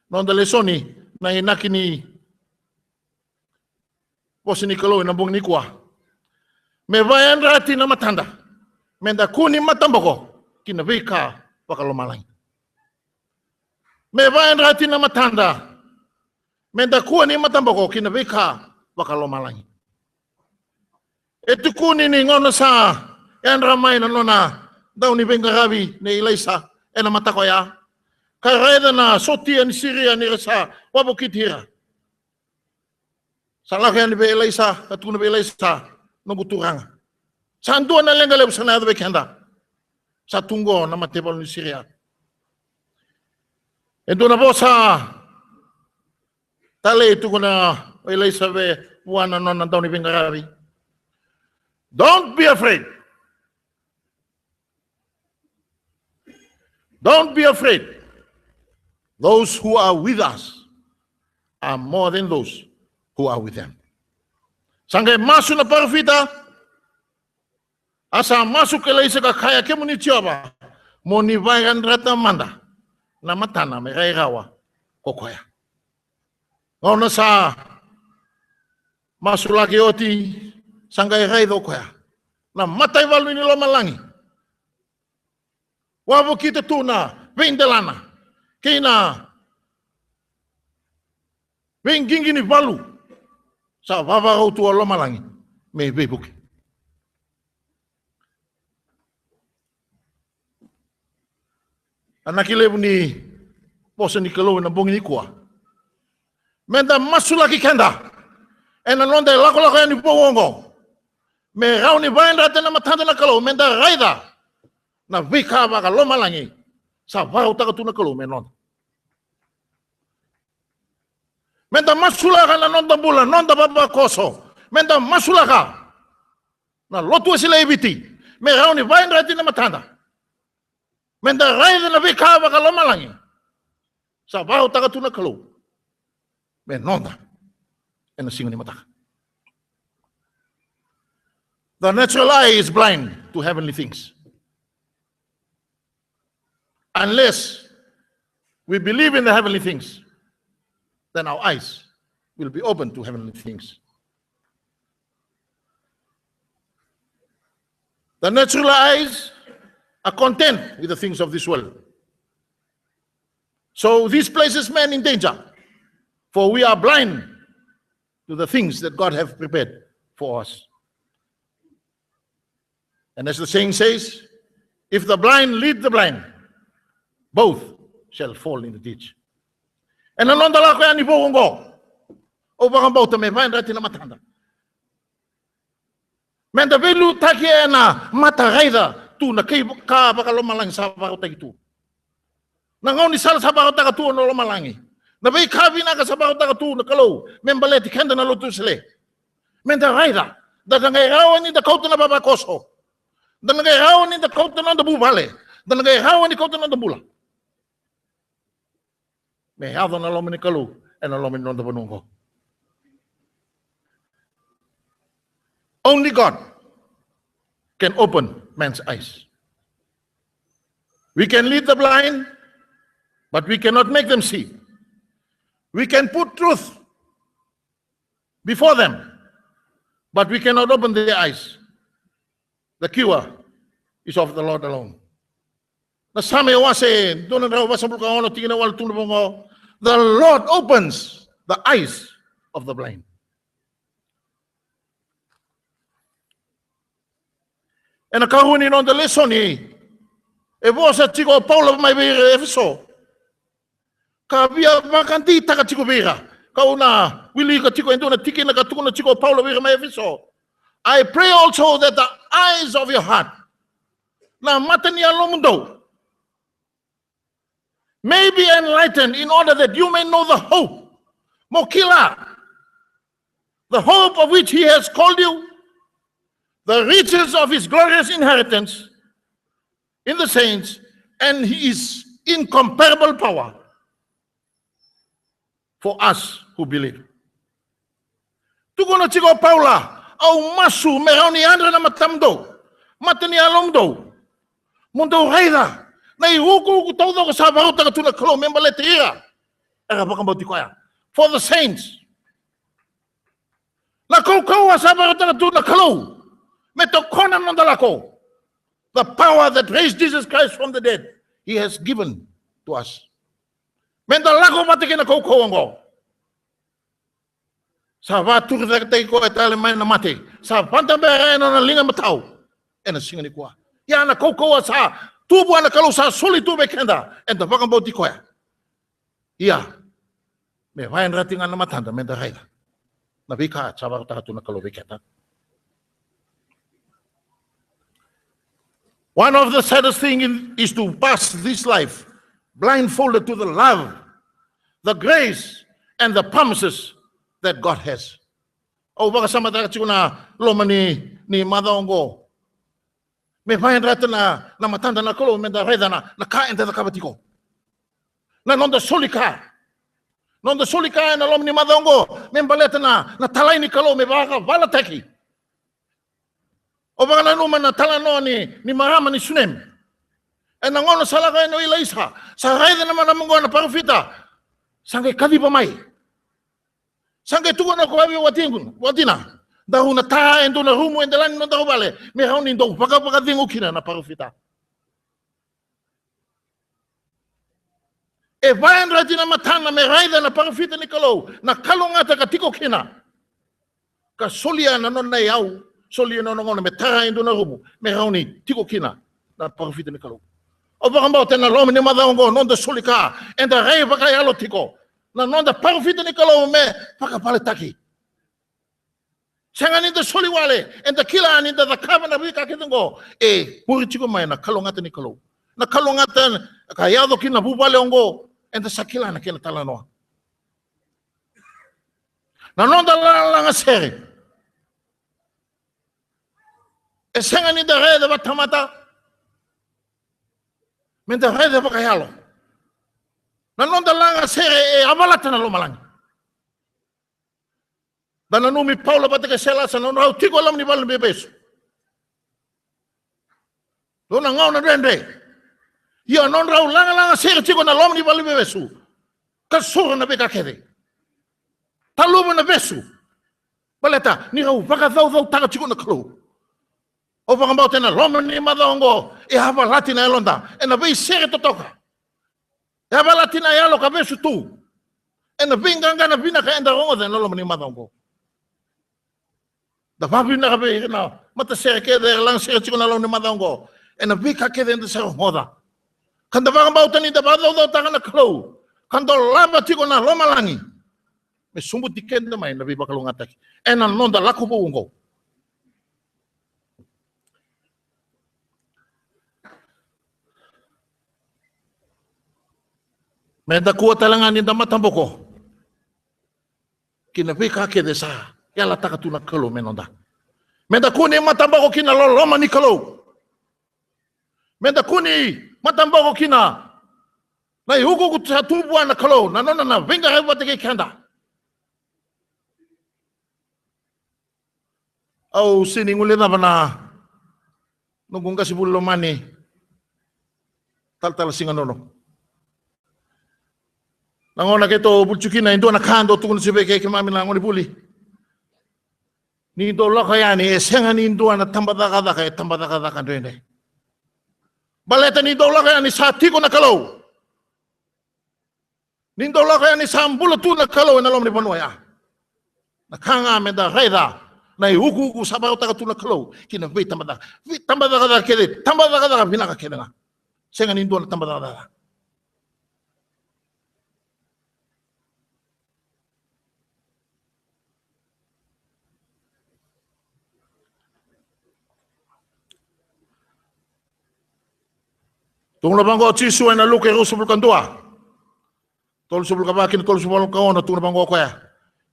Noda lesoni na inaki ni vosa ni Kalou ena bogi nikua. Me vakayadrati na matada me da kua ni mataboko ki na veika vakalomalagi. Me vakayadrati na matada me da kua ni mataboko ki na veika vakalomalagi. E tukuni ni gauna sa yadra mai na nona dauniveiqaravi nei Ilaisa ena mataka oya, ka raica na sotia ni Siria ni ra sa wavokiti ira. Sa lako yani vei Ilaisa ka tukuna vei Ilaisa, noqu turaga, sa dua na leqa levu sa na yaco vei keda. Sa tu qo na mataivalu ni Siria. E dua na vosa talei e tukuna o Ilaisa vei, vua na nona dauniveiqaravi. Don't be afraid. Don't be afraid. Those who are with us are more than those who are with them. Sa qai masu na parofita, a sa masu ko Ilaisa ka kaya, kemuni Jiova, mo ni vakayadrata mada na matana me rai rawa ko koya. Gauna sa masulaki oti, sa qai raica o koya na mataivalu ni lomalagi. Wavokita tu na veidelana kei na veiqiqi ni valu. Sa vavarau tu o lomalagi me veivuke. A na ki levu ni vosa ni Kalou ena bogi nikua. Meda masulaki keda ena noda ilakolako yani vou oqo. Me rawa ni vakayadrati na matada na Kalou, meda raica na veika vakalomalagi sa vakarautaka tu na Kalou me noda. Meda masulaka na noda bula, noda vavakoso. Meda masulaka na Lotu Wesele e Viti me rawa ni vakayadrati na matada. Meda raica na veika vakalomalagi sa vakarautaka tu na Kalou me noda ena siga ni mataka. The natural eye is blind to heavenly things. Unless we believe in the heavenly things, then our eyes will be open to heavenly things. The natural eyes are content with the things of this world. So this places man in danger, for we are blind to the things that God have prepared for us. And as the saying says, if the blind lead the blind, both shall fall in the ditch. Ena noda lako yani vou oqo, au vakabauta me vakayadrati na matada. Meda veiliutaki ena mata raica tu na kei ka vakalomalagi sa vakarautaki tu. Na gaunisala sa vakarautaka tu na lomalagi. Na veika vinaka sa vakarautaka tu na Kalou me baleti keda na Lotu Wesele. Meda raica, da na qai rawa ni da kauta na vavakoso. Da na qai rawa ni da kauta na noda vuvale. Da na qai rawa ni kauta na noda bula. Me yaco na loma ni Kalou ena loma ni noda vanua oqo. Only God can open man's eyes. We can lead the blind, but we cannot make them see. We can put truth before them, but we cannot open their eyes. The cure is of the Lord alone. Na Same wase dua na drau vasagavulu ka ono tikina walu tu na vaqo. The Lord opens the eyes of the blind. Ena karua ni noda lesoni, e vosa tiko o Paula mai vei ira Efeso. Ka via vakadeitaka tiko vei ira. Kau na wilika tiko e dua na tikina ka tukuna tiko o Paula vei ira mai Efeso. I pray also that the eyes of your heart, na mata ni yalomudou, may be enlightened in order that you may know the hope. Mo kila the hope of which he has called you, the riches of his glorious inheritance in the saints, and his incomparable power for us who believe. Tukuna tiko o Paula, au masu me rawa ni yadra na matamudou, mata ni yalomudou, mo dou raica na iukuuku taucoko sa vakarautaka tu na Kalou me baleti ira era vakabauti koya. For the saints. Na kaukauwa sa vakarautaka tu na Kalou me tokona na noda lako. The power that raised Jesus Christ from the dead, he has given to us. Meda lako vata kei na kaukauwa oqo. Sa vaturucaketaki koya tale mai na mate. Sa vadabera ena nona liga matau ena siga nikua. Ia na kaukauwa sa tu vua na Kalou sa soli tu vei keda eda vakabauti koya. Ia me vakayadrati ga na matada meda raica na veika sa vakarautaka tu na Kalou vei keda. One of the saddest thing in, is to pass this life blindfolded to the love, the grace, and the promises that God has. Au vakasamataka tiko na loma ni, ni macawa oqo. Me vakayadrata na, na matada na Kalou, meda raica na, na ka eda cakava tiko. Na noda soli ka. Noda soli ka ena loma ni macawa oqo, me baleta na, na talai ni Kalou, me vakavalataki. O vakananuma na talanoa ni, ni marama ni Sunemi. Ena gauna sa lako yani o Ilaisa, sa raica na marama oqo na parofita. Sa qai kaciva mai. Sa qai tukuna o koya vei watiqu, watina. Daru na ta e dua na rumu e delani nodaru vale. Me rawa ni dau vakavakacegu kina na parofita. E vakayadrati na matana me raica na parofita ni Kalou, na kalougata ka tiko kina. ka solia na nona iyau, solia na nona gauna me tara e dua na rumu me rawa ni tiko kina na parofita ni Kalou. Au vakabauta ena loma ni macawa oqo, noda soli ka, eda rai vakayalo tiko na noda parofita ni Kalou me vakavaletaki. Sega ni da soli wale, eda kila ni da cakava na veika kece oqo e muri tiko mai na kalougata ni Kalou. Na kalougata ka yaco ki na vuvale oqo, eda sa kila na kena talanoa. Na noda lagalaga sere e sega ni da raica vakatamata, me da raica vakayalo. Na noda laga sere e a valata na lomalagi. Da nanumi Paula vata kei Sailasa, nodrau tiko e loma ni valeniveivesu. Dua na gauna dredre. Ia nodrau lagalaga sere tiko na loma ni valeniveivesu, ka soro na veika kece, taluva na vesu. Baleta ni rau vakacaucautaka tiko na Kalou. Au vakabauta ena loma ni macawa oqo e a valati na yaloda ena veisere totoka. E a valati na yalo ka vesu tu ena veiqaqana vinaka eda rogoca ena loma ni macawa oqo. Da vakavinaka vei ira na matasere kece era laga sere tiko na loma ni macawa oqo ena veika kece eda sa rogoca. Ka da vakabauta ni da vakacaucautaka na Kalou ka dolava tiko na lomalagi me sobuti keda mai na veivakalougatataki ena noda lako vou oqo. Me da kua tale ga ni da mataboko ki na veika kece sa yalataka tu na Kalou me noda. Me da kua ni mataboko ki na loloma ni Kalou. Me da kua ni mataboko ki na, na iukuuku sa tu vua na Kalou, na nona na veiqaravi vata kei keda. Au sega ni guilecava na noqu qasenivuli lomani, Talatala Siganono. Na gauna keitou vuli tiko kina, e dua na ka dau tukuna tiko vei kei keimami na gonevuli. Ni dou lako yani, e sega ni dua na tabacakacaka e tabacakacaka dredre. Baleta ni dou lako yani sa tiko na Kalou. Ni dou lako yani sa bula tu na Kalou ena loma ni vanua ya. Na ka ga me da raica na iukuuku sa vakarautaka tu na Kalou ki na veitabacaka, veitabacakacaka kece, tabacakacaka vinaka kece ga. Sega ni dua na tabacakacaka. Tukuna vaqo o Jisu ena Luke ruasagavulu ka dua, tolusagavulu ka va ki na tolusagavulu ka ono, tukuna vaqo o koya: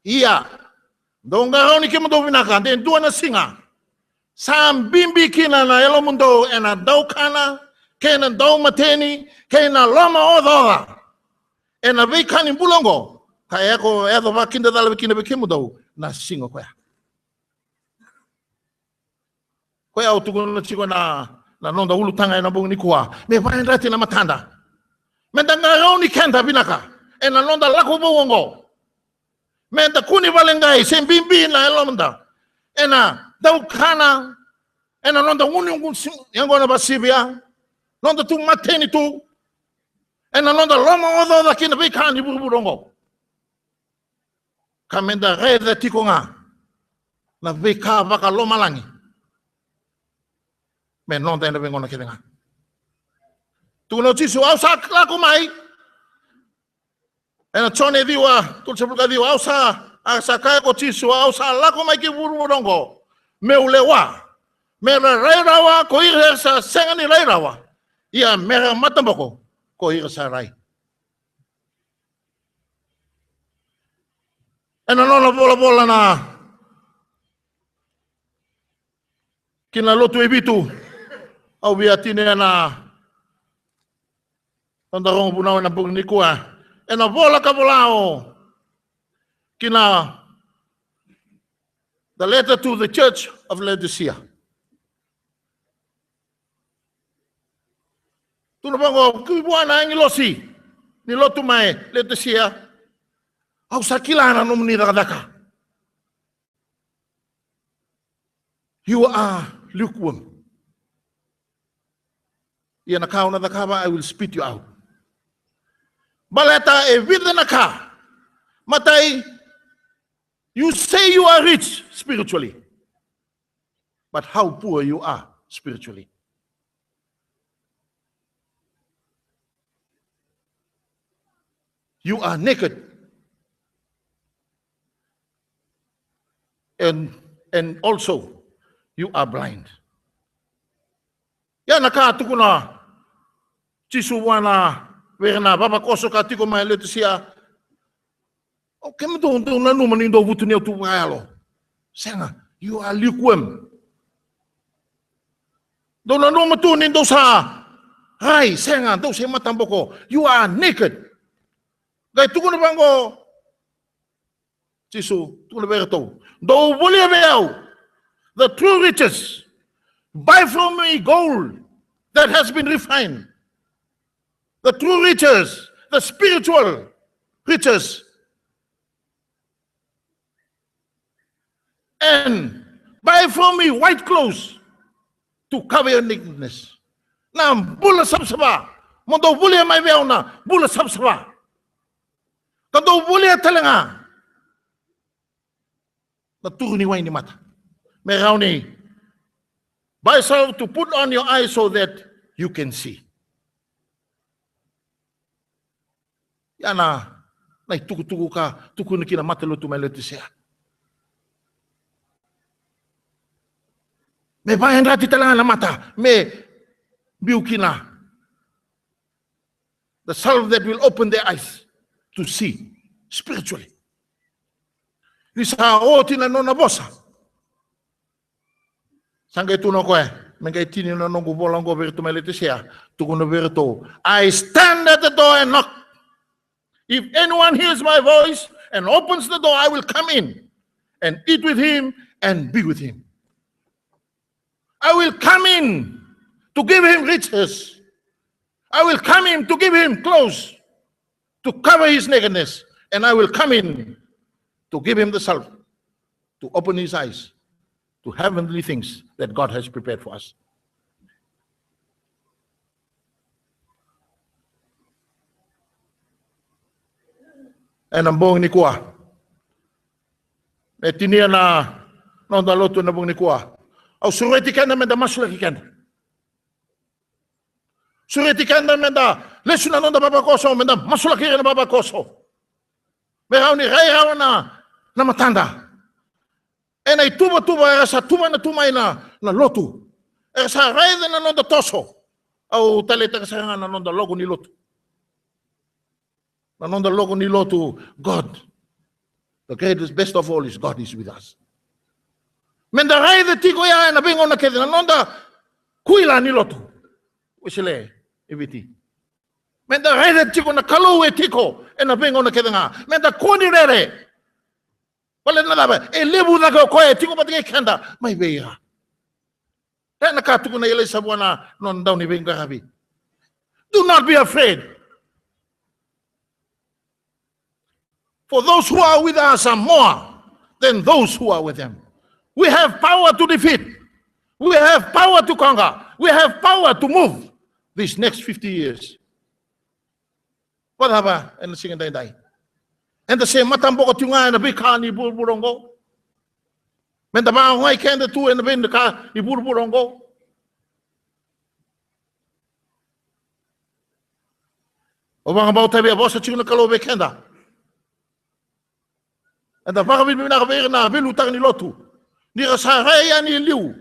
Ia, dou qarauni kemudou vinaka, de dua na siga sa bibi kina na yalomudou ena daukana kei na daumateni kei na lomaocaoca ena veika ni bula oqo, ka e ko yaco vakidacala kina vei kemudou na siga koya. Koya au tukuna tiko na, na noda ulutaga ena bogi nikua, me vakayadrati na matada. Me da qarauni keda vinaka ena noda lako vou oqo. Me da kua ni vale qai se bibi na yaloda ena daukana, ena noda gunu, gunu si-, yaqona vakasivia, noda tu mateni tu, ena noda lomaocaoca ki na veika ni vuravura oqo. Ka me da raica tiko ga na veika vakalomalagi me noda ena veigauna kece ga. Tukuna o Jisu: Au sa lako mai. Ena Jone ciwa, tolusagavulu ka ciwa, au sa, a sa kaya ko Jisu: Au sa lako mai ki vuravura oqo me'u lewa, me ra rai rawa ko ira era sa sega ni rai rawa, ia me ra mataboko ko ira sa rai. Ena nona volavola na ki na lotu e vitu, au via tinia na noda rogo vunau ena bogi nikua. Ena vola ka vola o ki na The Letter to the Church of Laodicea. Tukuna vaqo: Ki vua na agilosi ni lotu mai Leotisia, au sa kila na nomuni cakacaka. You are lukewarm. Ia na ka o na cakava, I will spit you out. Baleta e vica na ka. Matai, You say you are rich spiritually, but how poor you are spiritually. You are naked. And, and also, you are blind. Ia na ka tukuna Jisu vua na, vei ira na vavakoso ka tiko mai Leotisia. O kemudou, dou nanuma ni dou vutuniyau tu vakayalo. Sega, you are lukewarm. Dou nanuma tu ni dou sa rai, sega, dou se mataboko. You are naked. Qai tukuna vaqo Jisu, tukuna vei iratou, dou volia vei au the true riches. Buy from me gold that has been refined. The true riches, the spiritual riches. And buy from me white clothes to cover your nakedness. Na bula savasava, mo dou volia mai vei au na bula savasava. Ka dou volia tale ga na turu ni wai ni mata. Me rawa ni buy salve to put on your eyes so that you can see. Ia na, na itukutuku ka tukuna ki na matalotu mai Leotisia. Me vakayadrati tale ga na mata, me biu kina. The salve that will open their eyes to see spiritually. Ni sa oti na nona vosa, sa qai tukuna o koya, me qai tini na noqu vola oqo vei iratou mai Leotisia, tukuna vei iratou, I stand at the door and knock. If anyone hears my voice and opens the door, I will come in and eat with him and be with him. I will come in to give him riches. I will come in to give him clothes to cover his nakedness. And I will come in to give him the salve to open his eyes to heavenly things that God has prepared for us. Ena bogi nikua, me tinia na noda lotu ena bogi nikua, au sureti keda meda masulaki keda. Sureti keda meda lesu na noda vavakoso, meda masulaki ira na vavakoso. Me rawa ni rai rawa na, na matada. Ena ituvatuva era sa tuvana tu mai na, na lotu. Era sa raica na noda toso. Au taleitaka sara ga na noda logo ni lotu. Na noda logo ni lotu, God. The greatest, best of all is God is with us. Meda raica tiko ya ena veigauna kece na noda kuila ni lotu. Wesele e Viti. Meda raica tiko na Kalou e tiko ena veigauna kece ga. Meda kua ni rere. Baleta na cava? E levu cake o koya e tiko vata kei keda mai vei ira. Ena ka tukuna Ilaisa vua na nona dauniveiqaravi. Do not be afraid. For those who are with us are more than those who are with them. We have power to defeat. We have power to conquer. We have power to move these next fifty years. Vakacava ena siga daidai? Eda se mataboko tiko ga ena veika ni vuravura oqo. Meda vakaogai keda tu ena veika ni vuravura oqo. O vakabauta vei a vosa tiko na Kalou vei keda. Eda vakavinavinaka vei ira na veiliutaki ni lotu. Ni ra sa rai yani e liu.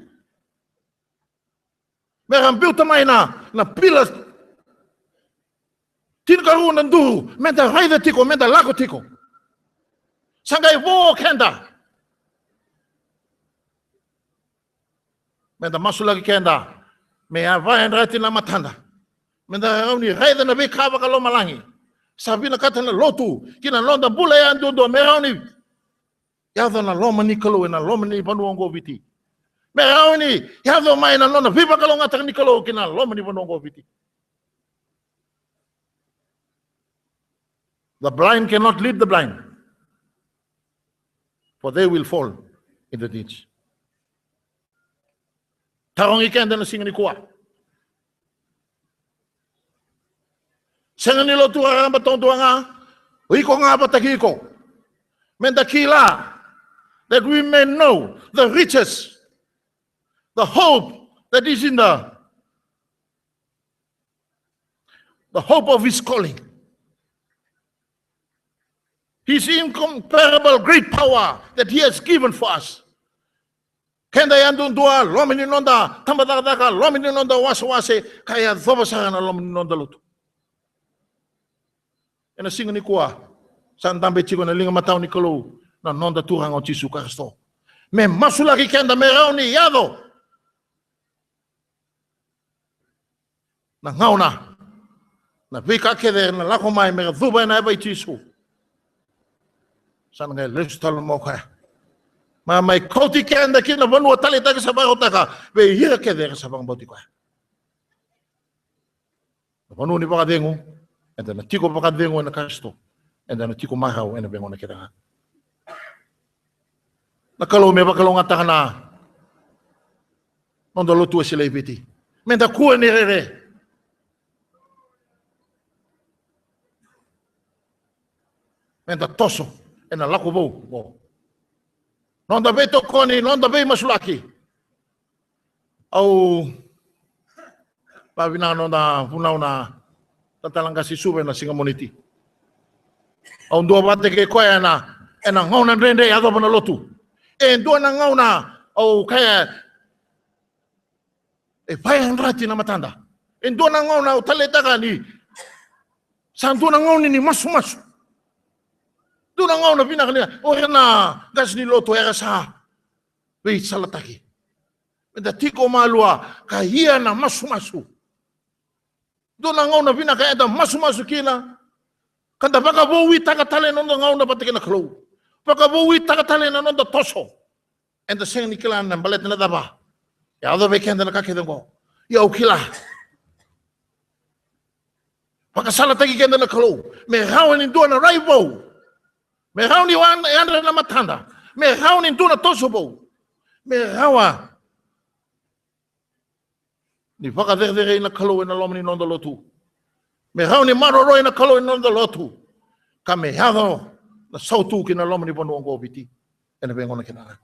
Me ra biuta mai na, na pila tinikarua na duru, meda raica tiko, meda lako tiko. Sa qai vo o keda. Meda masulaki keda, me a vakayadrati na matada. Meda rawa ni raica na veika vakalomalagi. Sa vinakata na lotu, ki na noda bula yaduadua, me rawa ni yaco na loma ni Kalou ena loma ni vanua oqo o Viti. Me rawa ni yaco mai na nona veivakalougatataki ni Kalou ki na loma ni vanua oqo o Viti. The blind cannot lead the blind, for they will fall in the ditch. Tarogi keda na siga nikua. Sega ni lotu raraba taudua ga, o iko ga vata kei iko. Meda kila that we may know the riches, the hope that is in the, the hope of his calling, his incomparable great power that he has given for us. Keda yadudua, loma ni noda tabacakacaka, loma ni noda wasewase, ka yacova sara na loma ni noda lotu. Ena siga nikua, sa dabe tiko ena liga matau ni Kalou na noda Turaga o Jisu Karisito, me masulaki keda me rawa ni yaco na gauna, na veika kece na lako mai me ra cuva ena yava i Jisu. Sa na qai lesu tale mai o koya, ma mai kauti keda ki na vanua taleitaki sa vakarautaka vei ira kece era sa vakabauti koya. Na vanua ni vakacegu, eda na tiko vakacegu ena Karisito, eda na tiko marau ena veigauna kece ga. Na Kalou me vakalougatataka na noda lotu Wesele e Viti, meda kua ni rere, meda toso ena lako vou oqo. Noda veitokoni, noda veimasulaki. Au vavinaka noda vunau na tatala qase i Suva ena siga Moniti. Au dua vata kei koya ena, ena gauna dredre e yacova na lotu. E dua na gauna au kaya e vakayadrati na matada. E dua na gauna au taleitaka ni sa dua na gauna ni masumasu. Dua na gauna vinaka ni o ira na qase ni lotu era sa veisalataki. Meda tiko malua ka ia na masumasu. Dua na gauna vinaka eda masumasu kina, ka da vakavouitaka tale na noda gauna vata kei na Kalou, vakavouitaka tale na noda toso. Eda sega ni kila na baleta na cava e yaco vei keda na ka kece oqo. Ia au kila, vakasalataki keda na Kalou me rawa ni dua na rai vou, me rawa ni wan-, yadra na matada, me rawa ni dua na toso vou, me rawa ni vakacerecerei na Kalou ena loma ni noda lotu, me rawa ni maroroi na Kalou ena noda lotu, ka me yaco na sautu ki na loma ni vanua oqo o Viti ena veigauna kece ga.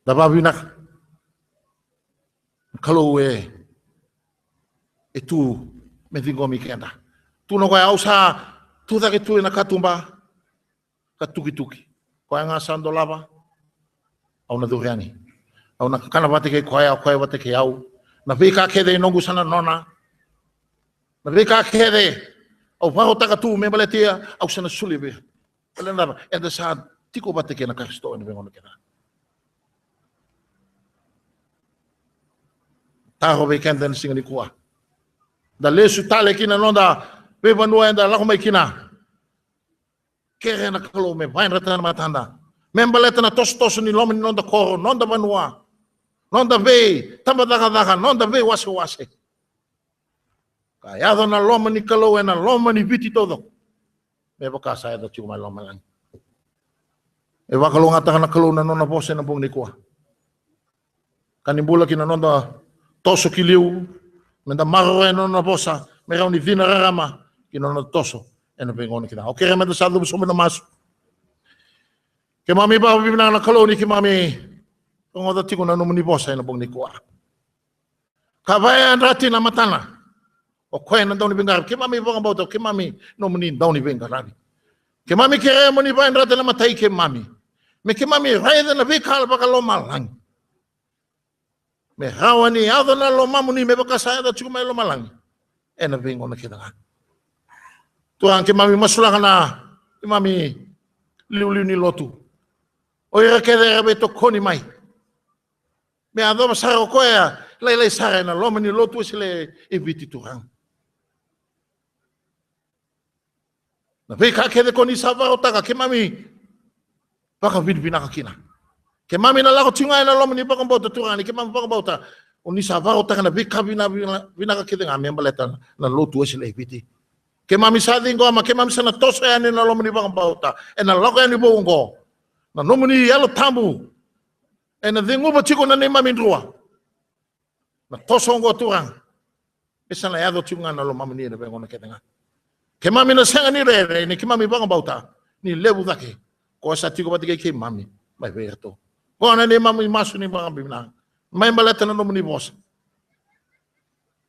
Da vavinaka. Kalou e, e tu me ciqomi keda. Tu na koya, au sa tu cake tu ena katuba ka tukituki. Koya ga sa dolava, au na curu yani. Au na kana vata kei koya, o koya vata kei au. Na veika kece e noqu sa na nona. Na veika kece au vakarautaka tu me baleti au sa na solia vei ira. Baleta na cava? Eda sa tiko vata kei na Karisito ena veigauna kece. Taro vei keda ena siga nikua. Da lesu tale ki na noda veivanua eda lako mai kina. Kere na Kalou me vakayadrata na matada me baleta na tosotoso ni loma ni noda koro, noda vanua, noda veitabacakacaka, noda veiwasewase. Ka yaco na loma ni Kalou ena loma ni Viti taucoko, me vaka sa yaco tiko mai lomalagi. E vakalougatataka na Kalou na nona vosa ena bogi nikua. Ka ni bula ki na noda toso ki liu, meda maroroya na nona vosa me rawa ni cina rarama ki na noda toso ena veigauna kece. Au kerea meda sa cuva sobu ena masu. Keimami vakavinavinaka na Kalou ni keimami rogoca tiko na nomuni vosa ena bogi nikua. Ka vakayadrati na matana, o koya na dauniveiqaravi. Keimami vakabauta keimami nomuni dauniveiqaravi. Keimami kerea mo ni vakayadrata na matai keimami, me keimami raica na veika vakalomalagi, me rawa ni yaco na lomamuni me vaka sa yaco tiko mai lomalagi ena veigauna kece ga. Turaga, keimami masulaka na keimami liuliu ni lotu, o ira kece era veitokoni mai, me yacova sara o koya lailai sara ena loma ni lotu Wesele e Viti, Turaga. Na veika kece ko ni sa vakarautaka, keimami vakavinavinaka kina. Keimami na lako tiko ga ena loma ni vakabauta, Turaga, ni keimami vakabauta o ni sa vakarautaka na veika vina, vina, vinaka kece ga me baleta na lotu Wesele e Viti. Keimami sa ciqoma, keimami sa na toso yani ena loma ni vakabauta ena lako yani vou oqo. Na nomuni Yalo Tabu ena ceguva tiko na neimami drua. Na toso oqo Turaga, e sa na yaco tiko ga na lomamuni ena veigauna kece ga. Keimami na sega ni rere ni keimami vakabauta ni levu cake ko sa tiko vata kei keimami mai vei iratou. Oqo na neimami masu ni vakavinavinaka mai baleta na nomuni vosa.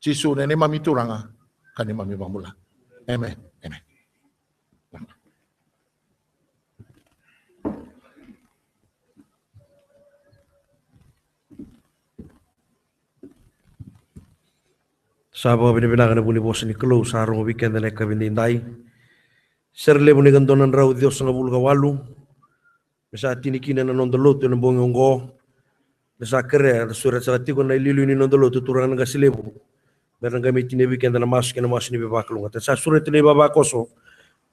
Jisu na neimami Turaga ka neimami Vakabula. Amen. Amen. Sa vakavinavinaka na vu ni vosa ni Kalou sa rogo vei keda na yakavi edaidai. Sere levu ni ka dua na drau ciwasagavulu ka walu. Me sa tini kina na noda lotu ena bogi oqo. Me sa kerea, da sureta saka tiko na iliuliu ni noda lotu, turaga na qase levu. Me ra qai mai tinia vei keda na masu kei na masu ni veivakalougatataki. Sa sureta na ivavakoso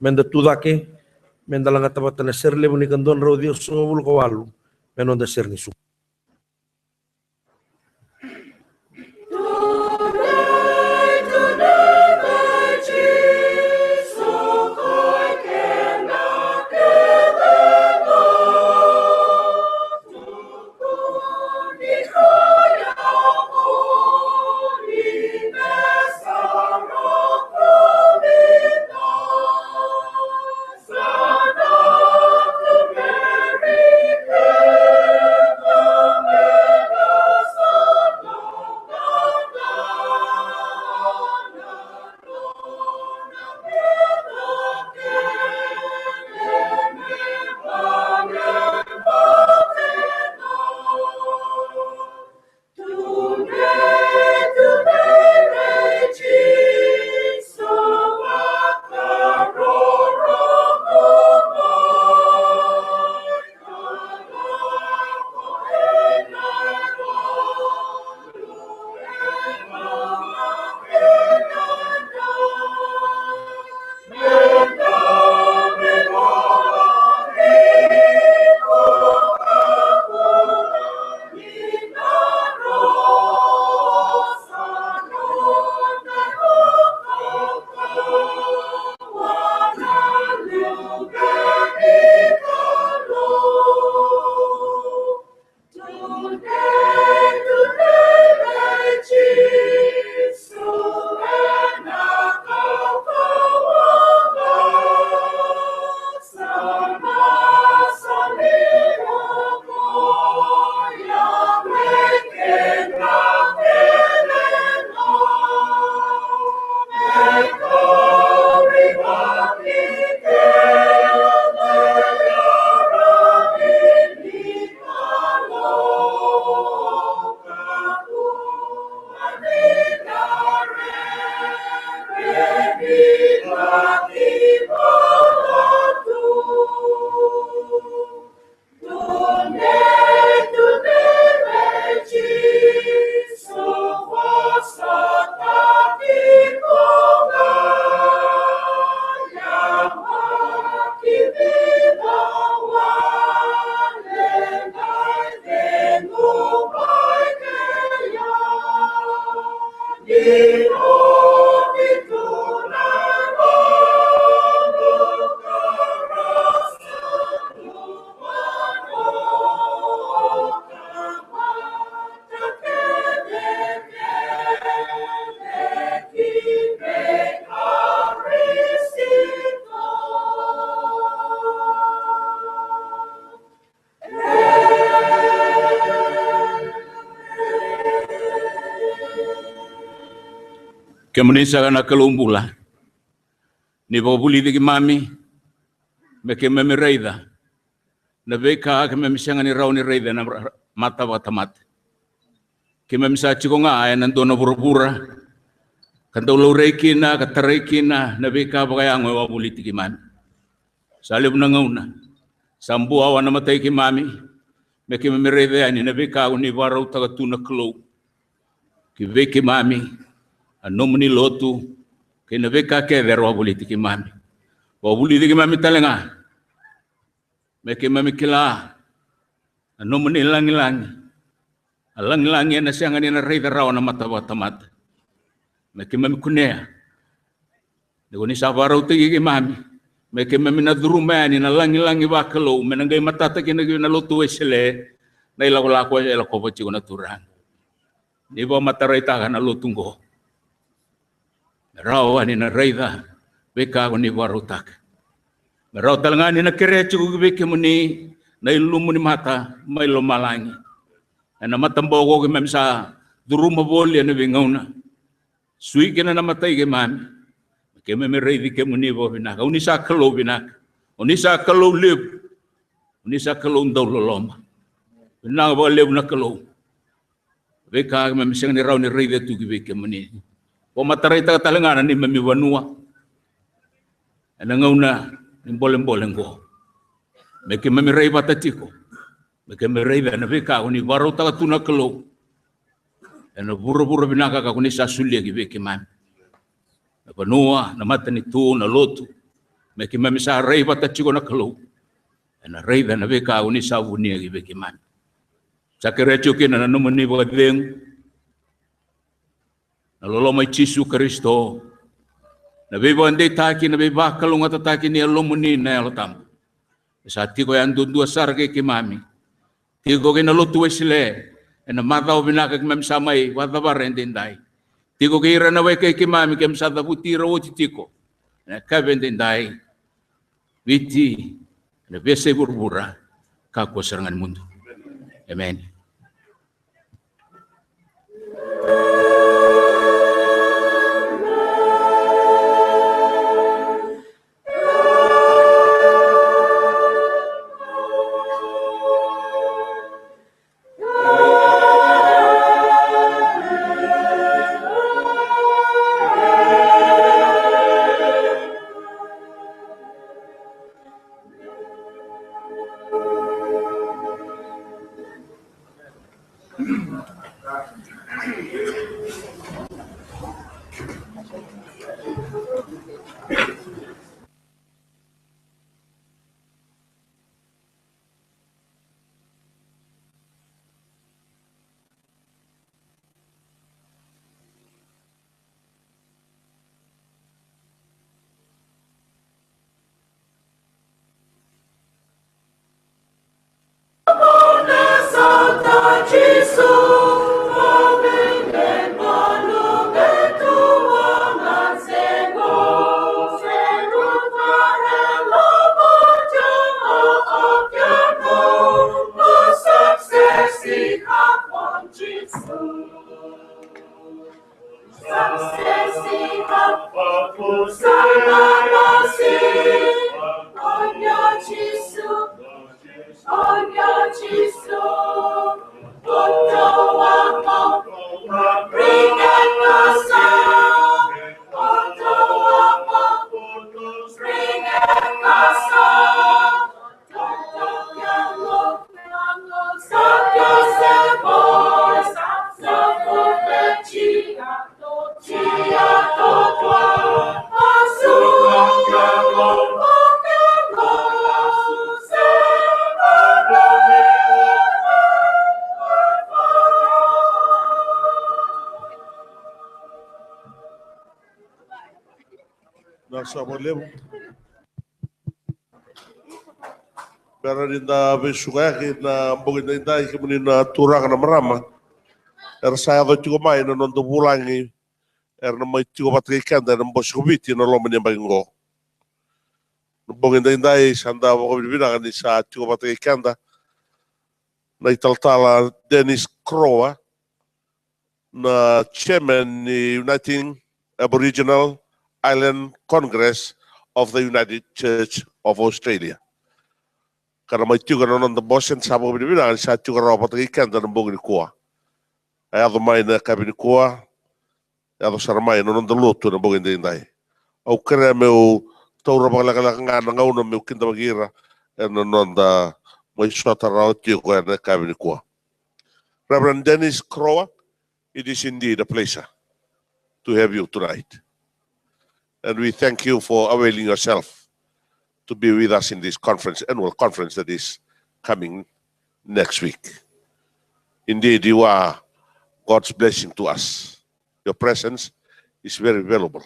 me da tu cake, me da lagata vata na sere levu ni ka dua na drau ciwasagavulu ka walu, me noda sere ni suka. Kemuni saka na Kalou bula, ni vakavulici keimami me keimami raica na veika keimami sega ni rawa ni raica ena mata vakatamata. Keimami sa tiko ga ena dua na vuravura ka dau laurai kina ka tarai kina na veika vakayago e wavoliti keimami. Sa levu na gauna sa buawa na matai keimami me keimami raica yani na veika ko ni vakarautaka tu na Kalou ki vei keimami, a nomuni lotu kei na veika kece era wavoliti keimami. Vakavulici keimami tale ga me keimami kila na nomuni lagilagi, a lagilagi ena sega ni na raica rawa na mata vakatamata. Me keimami kunea ni ko ni sa vakarautaki keimami me keimami na curuma yani na lagilagi vakalou me na qai matata kina ki na lotu Wesele na ilakolako e lakova tiko na Turaga. ni vakamataraitaka na lotu oqo. Me rawa ni na raica veika ko ni vakarautaka. Me rawa tale ga ni na kerea tiko ki vei kemuni na ilumu ni mata mai lomalagi. Ena mataboko keimami sa curuma voli ena veigauna. Sui kina na matai keimami. Keimami raici kemuni vakavinaka. O ni sa Kalou vinaka. O ni sa Kalou levu. O ni sa Kalou dau loloma. Vinaka vakalevu na Kalou. Veika keimami sega ni rawa ni raica tu ki vei kemuni. Vakamatareitaka tale ga na neimami vanua ena gauna ni bolebole oqo. Me keimami rai vata tiko. Me keimami raica na veika ko ni vakarautaka tu na Kalou ena vuravura vinaka ka ko ni sa solia ki vei keimami. Na vanua, na matanitu, na lotu. Me keimami sa rai vata tiko na Kalou ena raica na veika ko ni sa vunia ki vei keimami. Sa kerea tiko kina na nomuni vakacegu, na loloma i Jisu Karisito, na veivakadeitaki, na veivakalougatataki ni Yalomuni na Yalo Tabu. Sa tiko yaduadua sara kei keimami. Tiko kei na lotu Wesele ena macawa vinaka keimami sa mai vakacavara edaidai. Tiko kei ira na wekai keimami keimami sa cavuti ira oti tiko ena yakavi edaidai. Viti, ena veiyasai vuravura, kakua sara ga ni mudu. Emeni. Vinaka saka vakalevu. Bera ni da veisukayaki na bogi daidai, kemuni na turaga, na marama, era sa yaco tiko mai na noda vulagi, era na mai tiko vata kei keda ena Bose ko Viti ena loma ni yabaki qo. Na bogi daidai sa da vakavinavinaka ni sa tiko vata kei keda na italatala Dennis Crower, na chairman ni Uniting Aboriginal Island Congress of the United Church of Australia. Ka na mai tiko na noda bose, sa vakavinavinaka ni sa tiko rawa vata kei keda na bogi nikua. A yaco mai na yakavi nikua, yaco sara mai na noda lotu ena bogi daidai. Au kerea meu taura vakalekaleka ga na gauna meu kidavaki ira ena noda mai sota rawa tiko ena yakavi nikua. Reverend Dennis Crower, it is indeed a pleasure to have you tonight. And we thank you for availing yourself to be with us in this conference, annual conference that is coming next week. Indeed, you are God's blessing to us. Your presence is very valuable.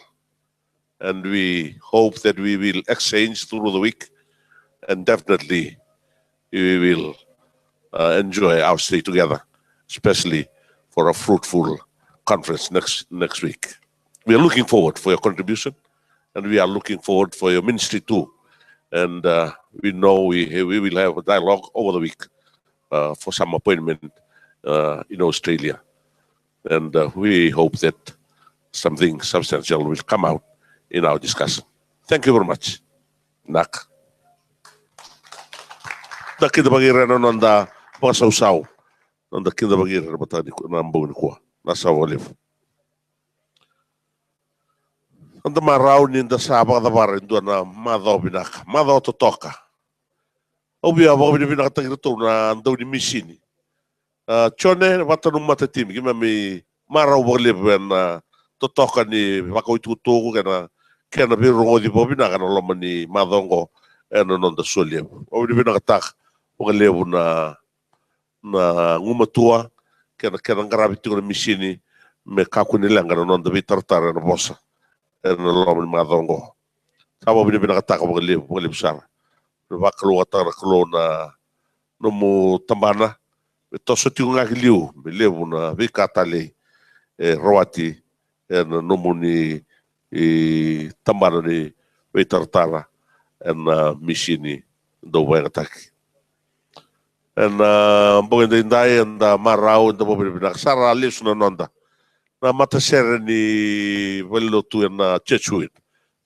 And we hope that we will exchange through the week, and definitely we will, uh, enjoy our stay together, especially for a fruitful conference next, next week. We are looking forward for your contribution, and we are looking forward for your ministry too. And, uh, we know we, we will have a dialogue over the week, uh, for some appointment, uh, in Australia. And, uh, we hope that something substantial will come out in our discussion. Thank you very much. Naka. Da kidavaki ira na noda vakasausau. Noda kidavaki ira na mataka ni ku-, na bogi nikua. Na sa vakalevu. Noda marau ni da sa vakacavara e dua na macawa vinaka, macawa totoka. Au via vakavinavinakataki iratou na dau ni misini. A, Jone, vata na nomu matatimi, keimami marau vakalevu ena totoka ni vakau itukutuku kei na kena veirogoci vakavinaka ena loma ni macawa oqo ena noda solevu. Vakavinavinakataka vakalevu na, na gumatua kei na kena qaravi tiko na misini me kakua ni leqa na noda veitaratara ena vosa ena loma ni macawa oqo. Sa vakavinavinakataka vakalevu, vakalevu sara. Na vakalougatataka na Kalou na nomu tabana, me toso tiko ga ki liu, me levu na veika talei e rawati ena nomuni tabana ni veitaratara ena misini dau vakayagataki. Ena bogi edaidai eda marau, eda vakavinavinaka sara, lesu na noda na matasere ni valenilotu ena Churchwood.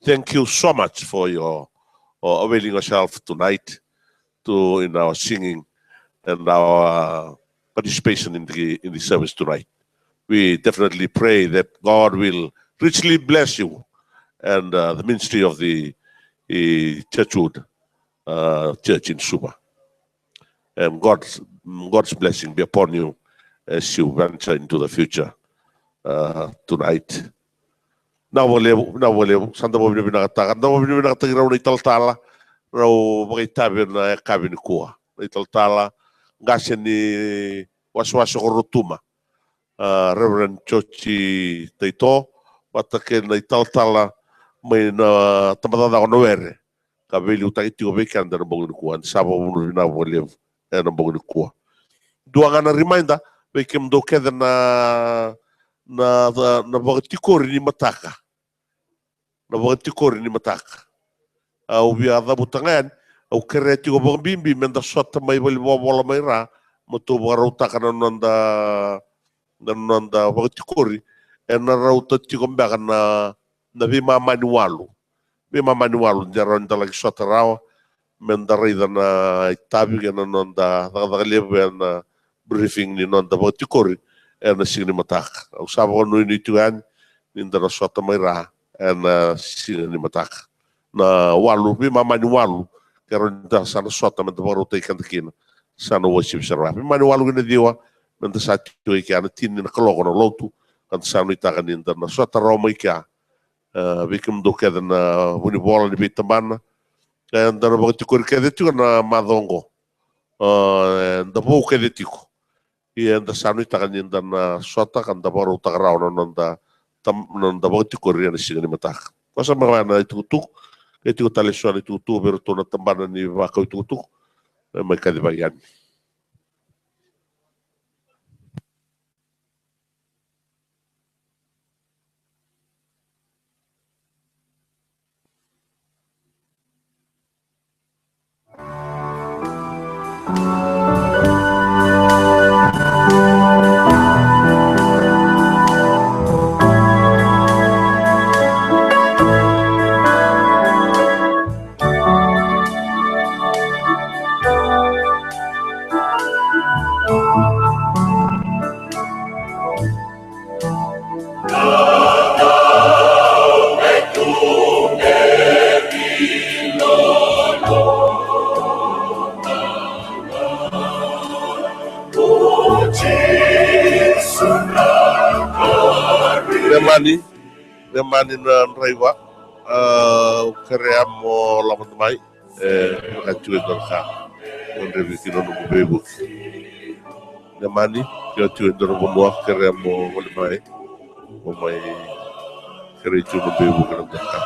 Thank you so much for your, uh, availing yourself tonight to, in our singing and our, uh, participation in the, in the service tonight. We definitely pray that God will richly bless you and, uh, the ministry of the, uh, Churchwood, uh, Church in Suva. And God's, God's blessing be upon you as you venture into the future, uh, tonight. Vinaka vakalevu, vinaka vakalevu, sa da vakavinavinakataka, da vakavinavinakataki rau na italatala, rau vakaitavi ena yakavi nikua. Na italatala qase ni wasewase ko Rotuma, a, Reverend George Taito, vata kei na italatala mai na tabacakacaka ko Nawere, ka veiliutaki tiko vei keda ena bogi nikua, eda sa vakavinavinaka vakalevu ena bogi nikua. Dua ga na reminder vei kemudou kece na, na, na, na vakatikori ni mataka. Na vakatikori ni mataka. Au via cavuta ga yani, au kerea tiko vakabibi meda sota mai valenivolavola mai ra, mo tou vakarautaka na noda, na noda vakatikori, ena rauta tiko beka na, na veimama ni walu. Veimama ni walu, de rawa ni da laki sota rawa, meda raica na itavi kei na noda cakacaka levu ena briefing ni noda vakatikori ena siga ni mataka. Au sa vakanuinui tiko yani ni da na sota mai ra ena siga ni mataka. Na walu, veimama ni walu, ke rawa ni da sa na sota meda vakarautaki keda kina, sa na uasivi sara. Veimama ni walu ki na ciwa, meda sa tiko i kea na tini na kaloko na lotu, ka da sa nuitaka ni da na sota rawa mai kea. E, vei kemudou kece na vunivola ni veitabana, eda na vakatikori kece tiko na macawa oqo. E, eda vou kece tiko. Ia eda sa nuitaka ni da na sota ka da vakarautaka rawa na noda tam-, na noda vakatikori ena siga ni mataka. Koya sa mai vaya na itukutuku, e tiko tale eso na itukutuku vei iratou na tabana ni vakau itukutuku. E mai kacivaki yani. Nemani, Nemani na draiva, a, au kerea mo lako mai. E, vaka tiko e dua na ka mo gadrevi kina nomu veivuke. Nemani, ke o tiko e dua na vanua, kerea mo gole mai. Mo mai kerei tiko nomu veivuke ena dua na ka.